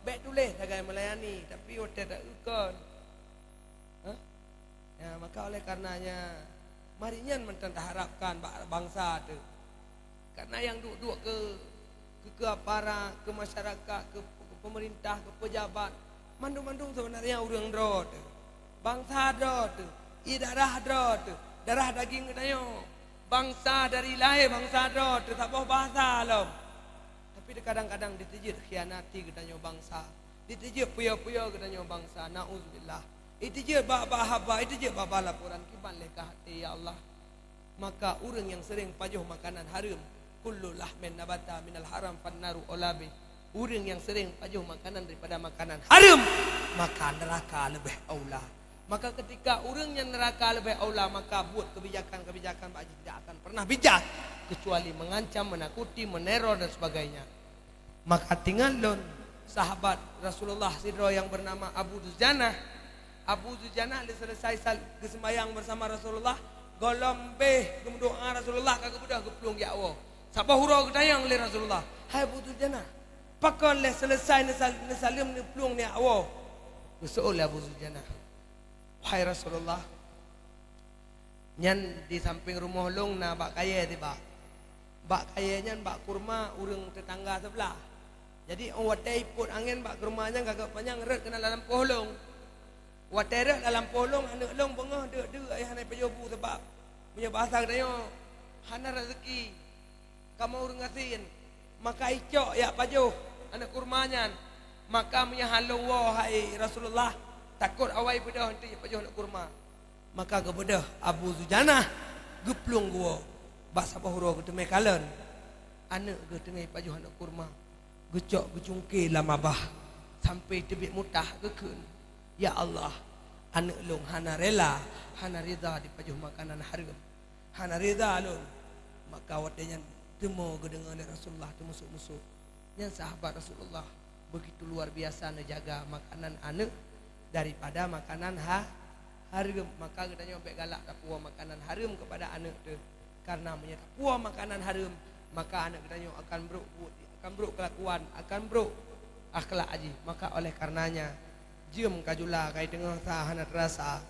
Bék tuléh sagai meulayani, tapi watée ta-eu kon. Hah? Ya, maka oleh karenanya, mari nyan mantong taharapkan bak bansa teuh. Karena nyang duek-duek keu, keu, keu aparat, keu masyarakat, keu, keu pemerintah, keu pejabat, mandum-mandum sebenarnya ureuëng droe teuh. Bansa droe teuh, ié darah droe teuh, darah daging geutanyoe. Bansa dari lahé bansa droe teusaboh bahasa lom. Tapi kadang-kadang jiteubiet khianati geutanyoe bansa. Jiteubiet puyo-puyo geutanyoe bansa. Nauzubillah. Jiteubiet bak-bak haba, jiteubiet bak-bak laporan, kiban lé ka até, ya Allah. Maka ureuëng nyang seuréng pajoh makanan hareuem, kullu lahmin nabata minal haram fannaru aula bih. Ureuëng nyang seuréng pajoh makanan daripada makanan hareuem, maka neuraka leubeh aula. Maka ketika ureuëng nyang neuraka leubeh aula, maka buet kebijakan-kebijakan bak jih tidak akan pernah bijak, kecuali mengancam, menakuti, meneror dan sebagainya. Maka tingat lôn, sahabat Rasulullah sidroe nyang bernama Abu Dujanah. Abu Dujanah lé selesai sal-, geuseumbayang bersama Rasulullah, gohlom béh geumeudoá Rasulullah ka geubeudôh geuplueng jak woe. Saboh uroe geutanyong lé Rasulullah, "Hai Abu Dujanah, pakon lé selesai neusal-, neusaleuem neuplueng neujak woe?" Geuseuôt lé Abu Dujanah, "Wahai Rasulullah, nyan di sampéng rumoh lôn na bak kayée tibak. Bak kayée nyan bak kurma ureuëng teutangga seublah. Jadi, óh watée ipot angén bak kurma nyan ka geuet panyang rhot keunan lam lampôh lôn. Watée rhot lam lampôh lôn, aneuëk lôn beungoh deuk-deuk ayah hana pajoh bu sabab meunyoe bahasa geutanyoe hana rezeki." Kamoe ureuëng gasien, maka icok jak pajoh aneuëk kurma nyan. Maka meunyoe han lôn woe, hai Rasulullah, takot awai beudôh eunteuk jak pajoh aneuëk kurma. Maka geubeudôh Abu Dujanah geuplueng geuwoe. Bak saboh uroe geuteumé kalon, aneuëk geuh teungoh pajoh aneuëk kurma, geucok geucungké lam babah sampai teubiet mutah geukheun, "Ya Allah, aneuëk lôn hana rela, hana ridha dipajoh makanan hareuem." Hana rida lôn. Maka watée nyan teuma geudeungoe lé Rasulullah teumusoe-musoe. Nyan sahabat Rasulullah begitu luar biasa neujaga makanan aneuëk daripada makanan ha-, hareuem. Maka geutanyoe bék galak tapuwoe makanan hareuem keupada aneuëk teuh. Karena meunyoe tapuwoe makanan hareuem, maka aneuëk geutanyoe akan brok buet, akan brok keulakuan, akan brok akhlak jih. Maka oleh karenanya, jeuem ka jula kai teungoh sa hana teurasa.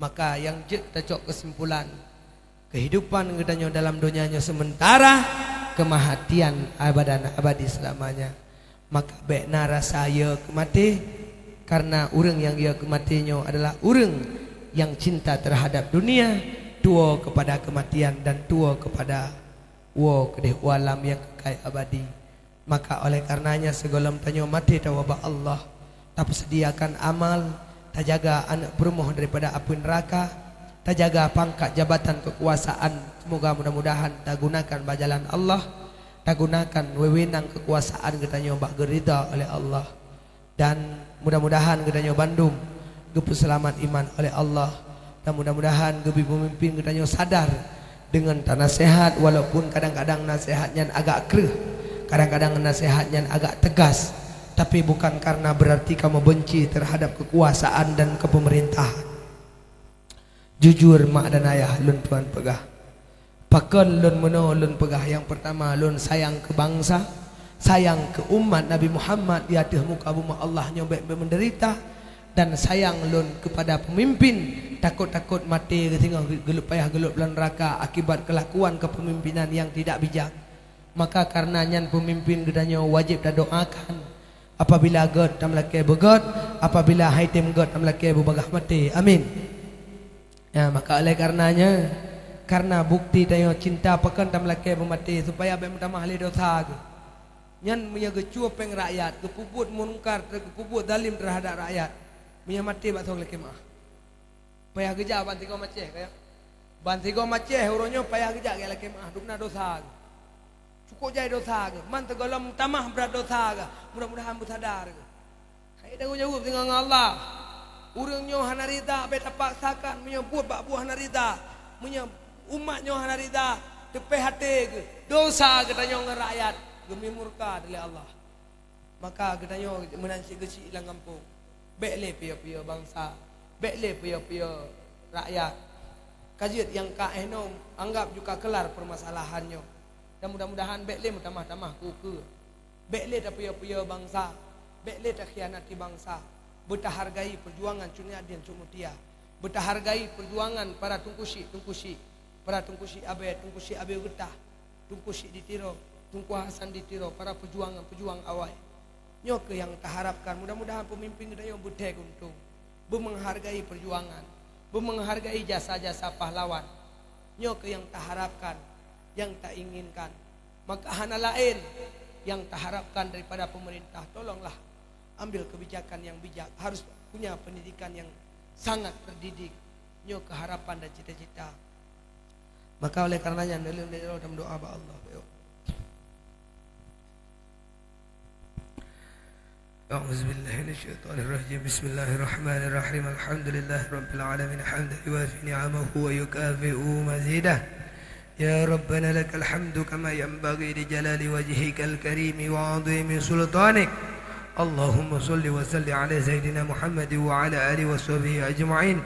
Maka nyang jeuet tacok keusimpulan, keuhidupan geutanyoe dalam donya nyoe seumeuntara, keumatian abadan abadi seulamanya. Maka bék na rasa yö keu maté, kareuna ureuëng nyang yö keu maté nyoe adalah ureuëng nyang cinta teuhadab dunia, tuwoe keupada keumatian dan tuwoe keupada woe keudeh u alam nyang keukai abadi. Maka oleh karenanya sigohlom tanyoe maté tawoe bak Allah, tapeuseudiyaakan amal, tajaga aneuëk peurumoh daripada apui neuraka, tajaga pangkat jabatan keukuasaan, seumoga mudah-mudahan tagunakan bak jalan Allah, tagunakan wewenang keukuasaan geutanyoe bak geuridha oleh Allah. Dan mudah-mudahan geutanyoe bandum geupeuseulamat iman oleh Allah, dan mudah-mudahan geubri peumimpin geutanyoe sadar deungon tanaseuhat, walaupun kadang-kadang naseuhat nyan agak kreueh, kadang-kadang naseuhat nyan agak teugas, tapi bukan karena berarti kamoe benci terhadap kekuasaan dan kepemerintahan. Jujur mak dan ayah lôn tuan peugah. Pakon lôn meunoe lôn peugah, nyang peurtama lôn sayang keu bansa, sayang keu umat Nabi Muhammad di ateueh muka bumoe Allah nyoe bék, bék meudeurita, dan sayang lôn keupada peumimpin, takot-takot maté geuh singoh geuleueb payah geuleueb lam neuraka akibat keulakuan kepemimpinan nyang tidak bijak. Maka kareuna nyan peumimpin geutanyoe wajéb tadoakan. Apabila gét tameulakée beugét, apabila hai tem gét tameulakée beubagaih maté. Amin. Ya, maka oleh karenanya, karena bukti tanyoe cinta pakon tameulakée beumaté supaya bék meutamah lé dosa geuh. Nyan meunyoe geucue péng rakyat, geupeubuet mungkar, geupeubuet zalim terhadap rakyat, meunyoe maté bak soe lakée meu'ah. Payah geujak ban sigoe macéh, ka ya? Ban sigoe macéh uroe nyoe payah geujak keu lakée meu'ah, dum na dosa geuh. Cukôp jai dosa geuh, man sigohlom tamah brat dosa geuh, mudah-mudahan beusadar geuh. Hai tanggong jaweueb singoh ngon Allah. Ureuëng nyoe hana rida, bék tapaksakan, meunyoe buet bak buet hana rida, meunyoe umat nyoe hana rida, teupéh até geuh, dosa geutanyoe ngon rakyat, geumi murka dilée Allah. Maka geutanyoe meunan cit geuchik lam gampông. Bék lé piyo-piyo bansa, bék lé piyo-piyo rakyat. Ka jeuet nyang ka éh nyoe anggap ju ka keular peumasalahan nyoe. Dan mudah-mudahan bék lé meutamah-tamah keu ukeue. Bék lé tapiyo-piyo bansa, bék lé takhianati bansa. Beutahargai peujuangan Cut Nyak Dhien Cut Mutia. Beutahargai peujuangan para teungku chik, teungku chik, para teungku chik Abée, teungku chik Abée Geutah. Teungku Chik di Tiro, Teungku Hasan di Tiro, para peujuang-peujuang awai. Nyoe keuh nyang taharapkan, mudah-mudahan peumimpin geutanyoe beuthée geuntông, beumeuhargai peujuangan, beumeuhargai jasa-jasa pahlawan. Nyoe keuh nyang taharapkan, nyang tainginkan. Maka hana laén nyang taharapkan daripada pemerintah. Tolonglah ambil kebijakan yang bijak. Harus punya pendidikan yang sangat terdidik. Nyoe keuh harapan dan cita-cita. Maka oleh karenanya, neuleum lé droe dan meudoa bak Allah. أعوذ بالله من الشيطان الرجيم. بسم الله الرحمن الرحيم. الحمد لله رب العالمين، حمدا يوافي نعمه ويكافئ مزيده. يا ربنا لك الحمد كما ينبغي لجلال وجهك الكريم وعظيم سلطانك. اللهم صل وسلم على سيدنا محمد وعلى آله وصحبه أجمعين.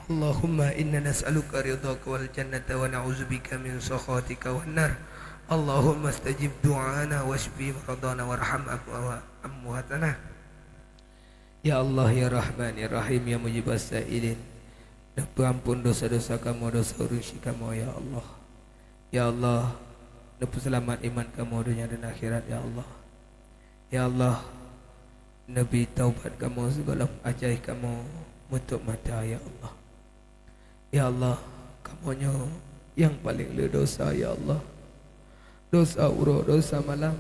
اللهم إنا نسألك رضاك والجنة ونعوذ بك من سخطك والنار. اللهم استجب دعانا واشف مرضانا وارحم أموا-، أمواتنا. Ya Allah, ya Rahman, ya Rahim, ya Mujibas Sailin, neupeuampon dosa-dosa kamoe, dosa ureuëng syik kamoe, ya Allah. Ya Allah, neupeuseulamat iman kamoe donya dan akhirat, ya Allah. Ya Allah, neubi taubat kamoe sigohlom ajaih kamoe meutôp mata, ya Allah. Ya Allah, kamoe nyoe nyang paleng le dosa, ya Allah. Dosa uroe, dosa malam,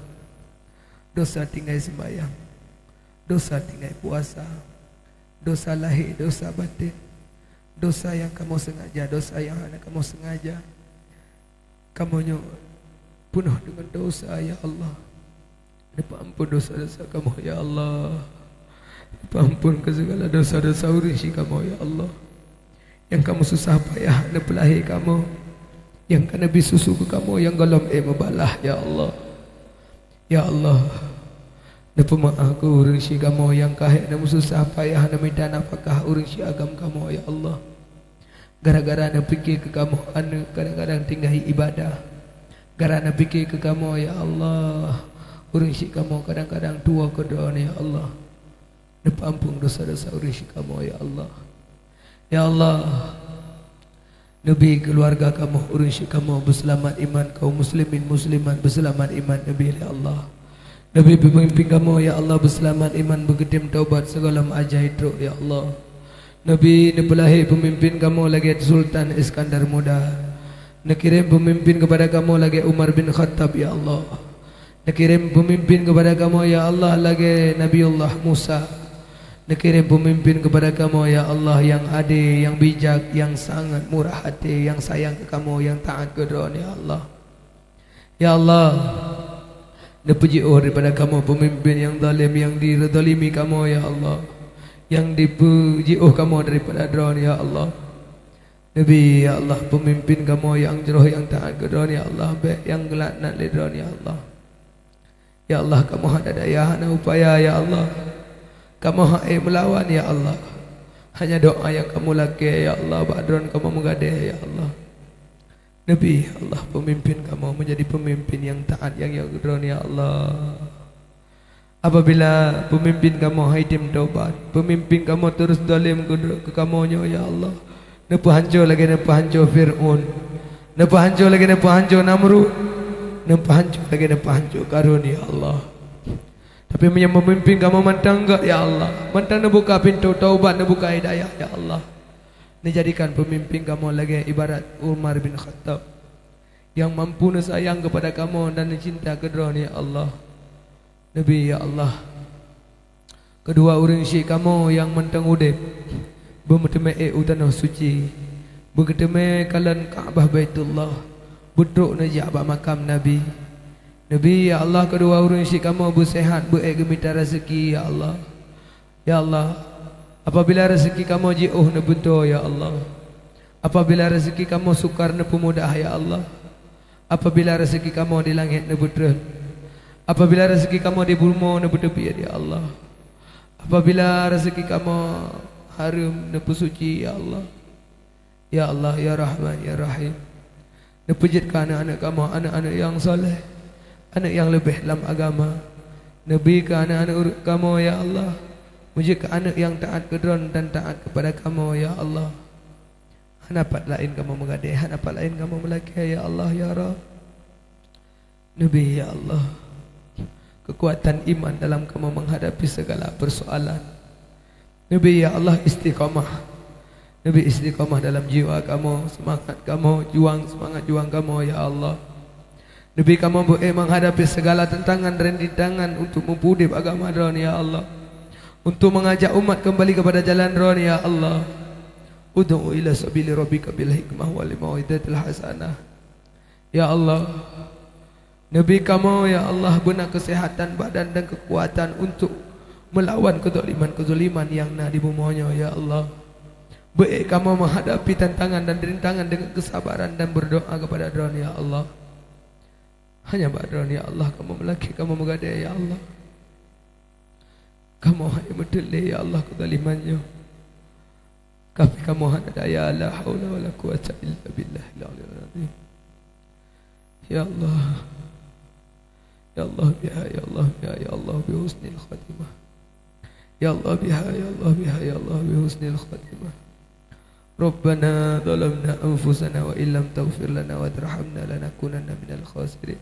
dosa tinggai seumayang, dosa tinggai puasa, dosa lahé, dosa batén, dosa nyang kamoe seungaja, dosa nyang hana kamoe seungaja. Kamoe nyoe peunoh deungon dosa, ya Allah. Neupeuampon dosa-dosa kamoe, ya Allah. Neupeuampon keu sigala dosa-dosa ureuëng syik kamoe, ya Allah. Nyang kamoe susah payah neupeulahé kamoe, nyang ka neubi susu keu kamoe nyang gohlom ék meubalah, ya Allah. Ya Allah, neupeumeuáh keu ureuëng syik kamoe nyang ka hék neumeususah payah neumita nafakah ureuëng syik agam kamoe, ya Allah. Gara-gara neupike keu kamoe aneuëk kadang-kadang tinggai ibadah. Gara neupike keu kamoe, ya Allah, ureuëng syik kamoe kadang-kadang tuwoe keu droeneuh, ya Allah. Neupeuampon dosa-dosa ureuëng syik kamoe, ya Allah. Ya Allah, neubi keuluwarga kamoe, ureuëng syik kamoe beuseulamat iman, kaum muslimin muslimat beuseulamat iman, neubi lé Allah. Neubi peumimpin kamoe, ya Allah, beuseulamat iman, beugeutém taubat sigohlom ajaih trok, ya Allah. Neubi neupeulahé peumimpin kamoe lagée Sultan Iskandar Muda. Neukirém peumimpin keupada kamoe lagée Umar bin Khattab, ya Allah. Neukirém peumimpin keupada kamoe, ya Allah, lagée Nabiullah Musa. Neukirém peumimpin keupada kamoe, ya Allah, nyang adé, nyang bijak, nyang sangat murah até, nyang sayang keu kamoe, nyang taát keu Droeneuh, ya Allah. Ya Allah, neupeujiôh daripada kamoe peumimpin nyang zalém, nyang dizalimi kamoe, ya Allah, nyang dipeujiôh kamoe daripada Droeneuh, ya Allah. Neubi, ya Allah, peumimpin kamoe nyang jroh, nyang taát keu Droeneuh, ya Allah, bék nyang geulaknat lé Droeneuh, ya Allah. Ya Allah, kamoe hana daya, hana upaya, ya Allah. Kamoe hana meulawan, ya Allah. Hanya doa nyang kamoe lakée, ya Allah, bak Droeneuh kamoe meugadée, ya Allah. Neubi, ya Allah, peumimpin kamoe meujadi peumimpin nyang taát, nyang, nyang keu Droeneuh, ya Allah. Apabila peumimpin kamoe han jitem taubat, peumimpin kamoe terus zalém keu, keu kamoe nyoe, ya Allah, neupeuhanco lagée neupeuhanco Fir'aun, neupeuhanco lagée neupeuhanco Namrud, neupeuhanco lagée neupeuhanco Karun, ya Allah. Tapi meunyoe peumimpin kamoe mantong gét, ya Allah, mantong neubuka pintoe taubat, neubuka hidayah, ya Allah, neujadikan peumimpin kamoe lagée ibarat Umar bin Khattab, nyang mampu neusayang keupada kamoe dan neucinta keu Droeneuh, ya Allah. Neubi, ya Allah, keudua ureuëng syik kamoe nyang mantong udeb, beumeuteumé ék u tanoh suci, beugeuteumé kalon Ka'bah Baitullah, beutrok neujak bak makam Nabi. Neubi, ya Allah, keudua ureuëng syik kamoe beuseuhat, beu-ék geumita raseuki, ya Allah. Ya Allah, apabila raseuki kamoe jiôh, neubeutoe, ya Allah. Apabila raseuki kamoe sukar, neupeumudah, ya Allah. Apabila raseuki kamoe di langét, neubeutrön. Apabila raseuki kamoe di bumoe, neubeuteubiet, ya Allah. Apabila raseuki kamoe hareuem, neupeusuci, ya Allah. Ya Allah, ya Rahman, ya Rahim, neupeujeuet keu aneuëk-aneuëk kamoe aneuëk-aneuëk nyang saleh, aneuëk nyang leubeh lam agama. Neubi keu aneuëk-aneuëk ureuëng kamoe, ya Allah, meujeuet keu aneuëk nyang taát keu Droeneuh dan taát keupada kamoe, ya Allah. Hana pat laén kamoe meugadée, hana pat laén kamoe meulakée, ya Allah, ya Rabb. Neubi, ya Allah, keukuatan iman dalam kamoe meuhadapi sigala peusoalan. Neubi, ya Allah, istiqamah. Neubi istiqamah dalam jiwa kamoe, seumangat kamoe juang, seumangat juang kamoe, ya Allah. Neubi kamoe beu-ék menghadapi segala tantangan dan rintangan untuk meupeudép agama Droe, ya Allah. Untuk mengajak umat kembali kepada jalan Droe, ya Allah. Ud'u ila sabili rabbika bil hikmah wal mau'izatil hasanah. Ya Allah, neubi kamoe, ya Allah, beuna keuseuhatan badan dan keukuatan untuk meulawan keuzaliman-keuzaliman nyang na di bumoe nyoe, ya Allah. Beu-ék kamoe menghadapi tantangan dan rintangan dengan kesabaran dan berdoa kepada Droe, ya Allah. Hanya bak Droe, ya Allah, kamoe meulakée, kamoe meugadée, ya Allah. Kamoe hai meuteulé, ya Allah, keuzaliman nyoe. Tapi kamoe hana daya, la haula wala quwwata illa billahil aliyil azim. Ya Allah. Ya Allah biha, ya Allah biha, ya Allah bi husnil khatimah. Ya Allah biha, ya Allah biha, ya Allah bi husnil khatimah. Rabbana zalamna anfusana wa illam taghfir lana wa tarhamna lanakunanna minal khasirin.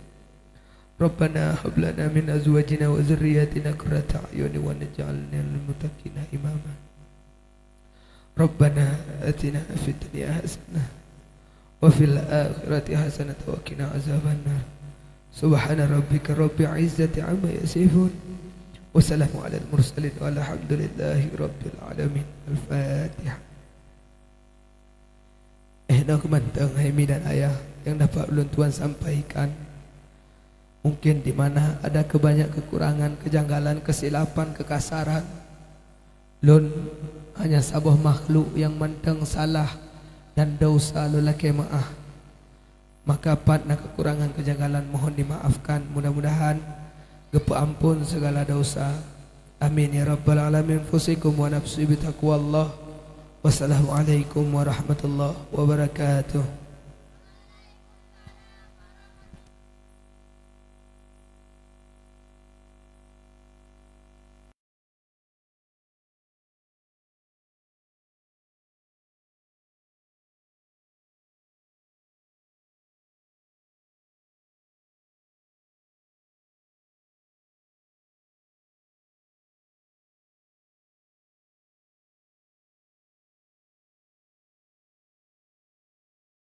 Rabbana hab lana min azwajina wa dzurriyyatina qurrata a'yunin waj'alna lil muttaqina imama. Rabbana atina fid dunya hasanah wa fil akhirati hasanatan wa qina azabannar. Subhana rabbika rabbil izzati amma yasifun. Wa salamun alal mursalin walhamdulillahi rabbil alamin. Al-Fatihah. Eh, nyoe keuh mantong, hai mi dan ayah, nyang dapat ulôn tuan sampaikan. Mungkin di mana ada kebanyak kekurangan, kejanggalan, kesilapan, kekasaran, lôn hanya saboh makhluk nyang mantong salah dan desya lôn lakée meu'ah. Maka pat na kekurangan, kejanggalan mohon dimaafkan, mudah-mudahan geupeuamphon segala desya. Amin ya rabbal alamin. Usikum wa nafsi bitaqwallah. Wassalamualaikum warahmatullahi wabarakatuh.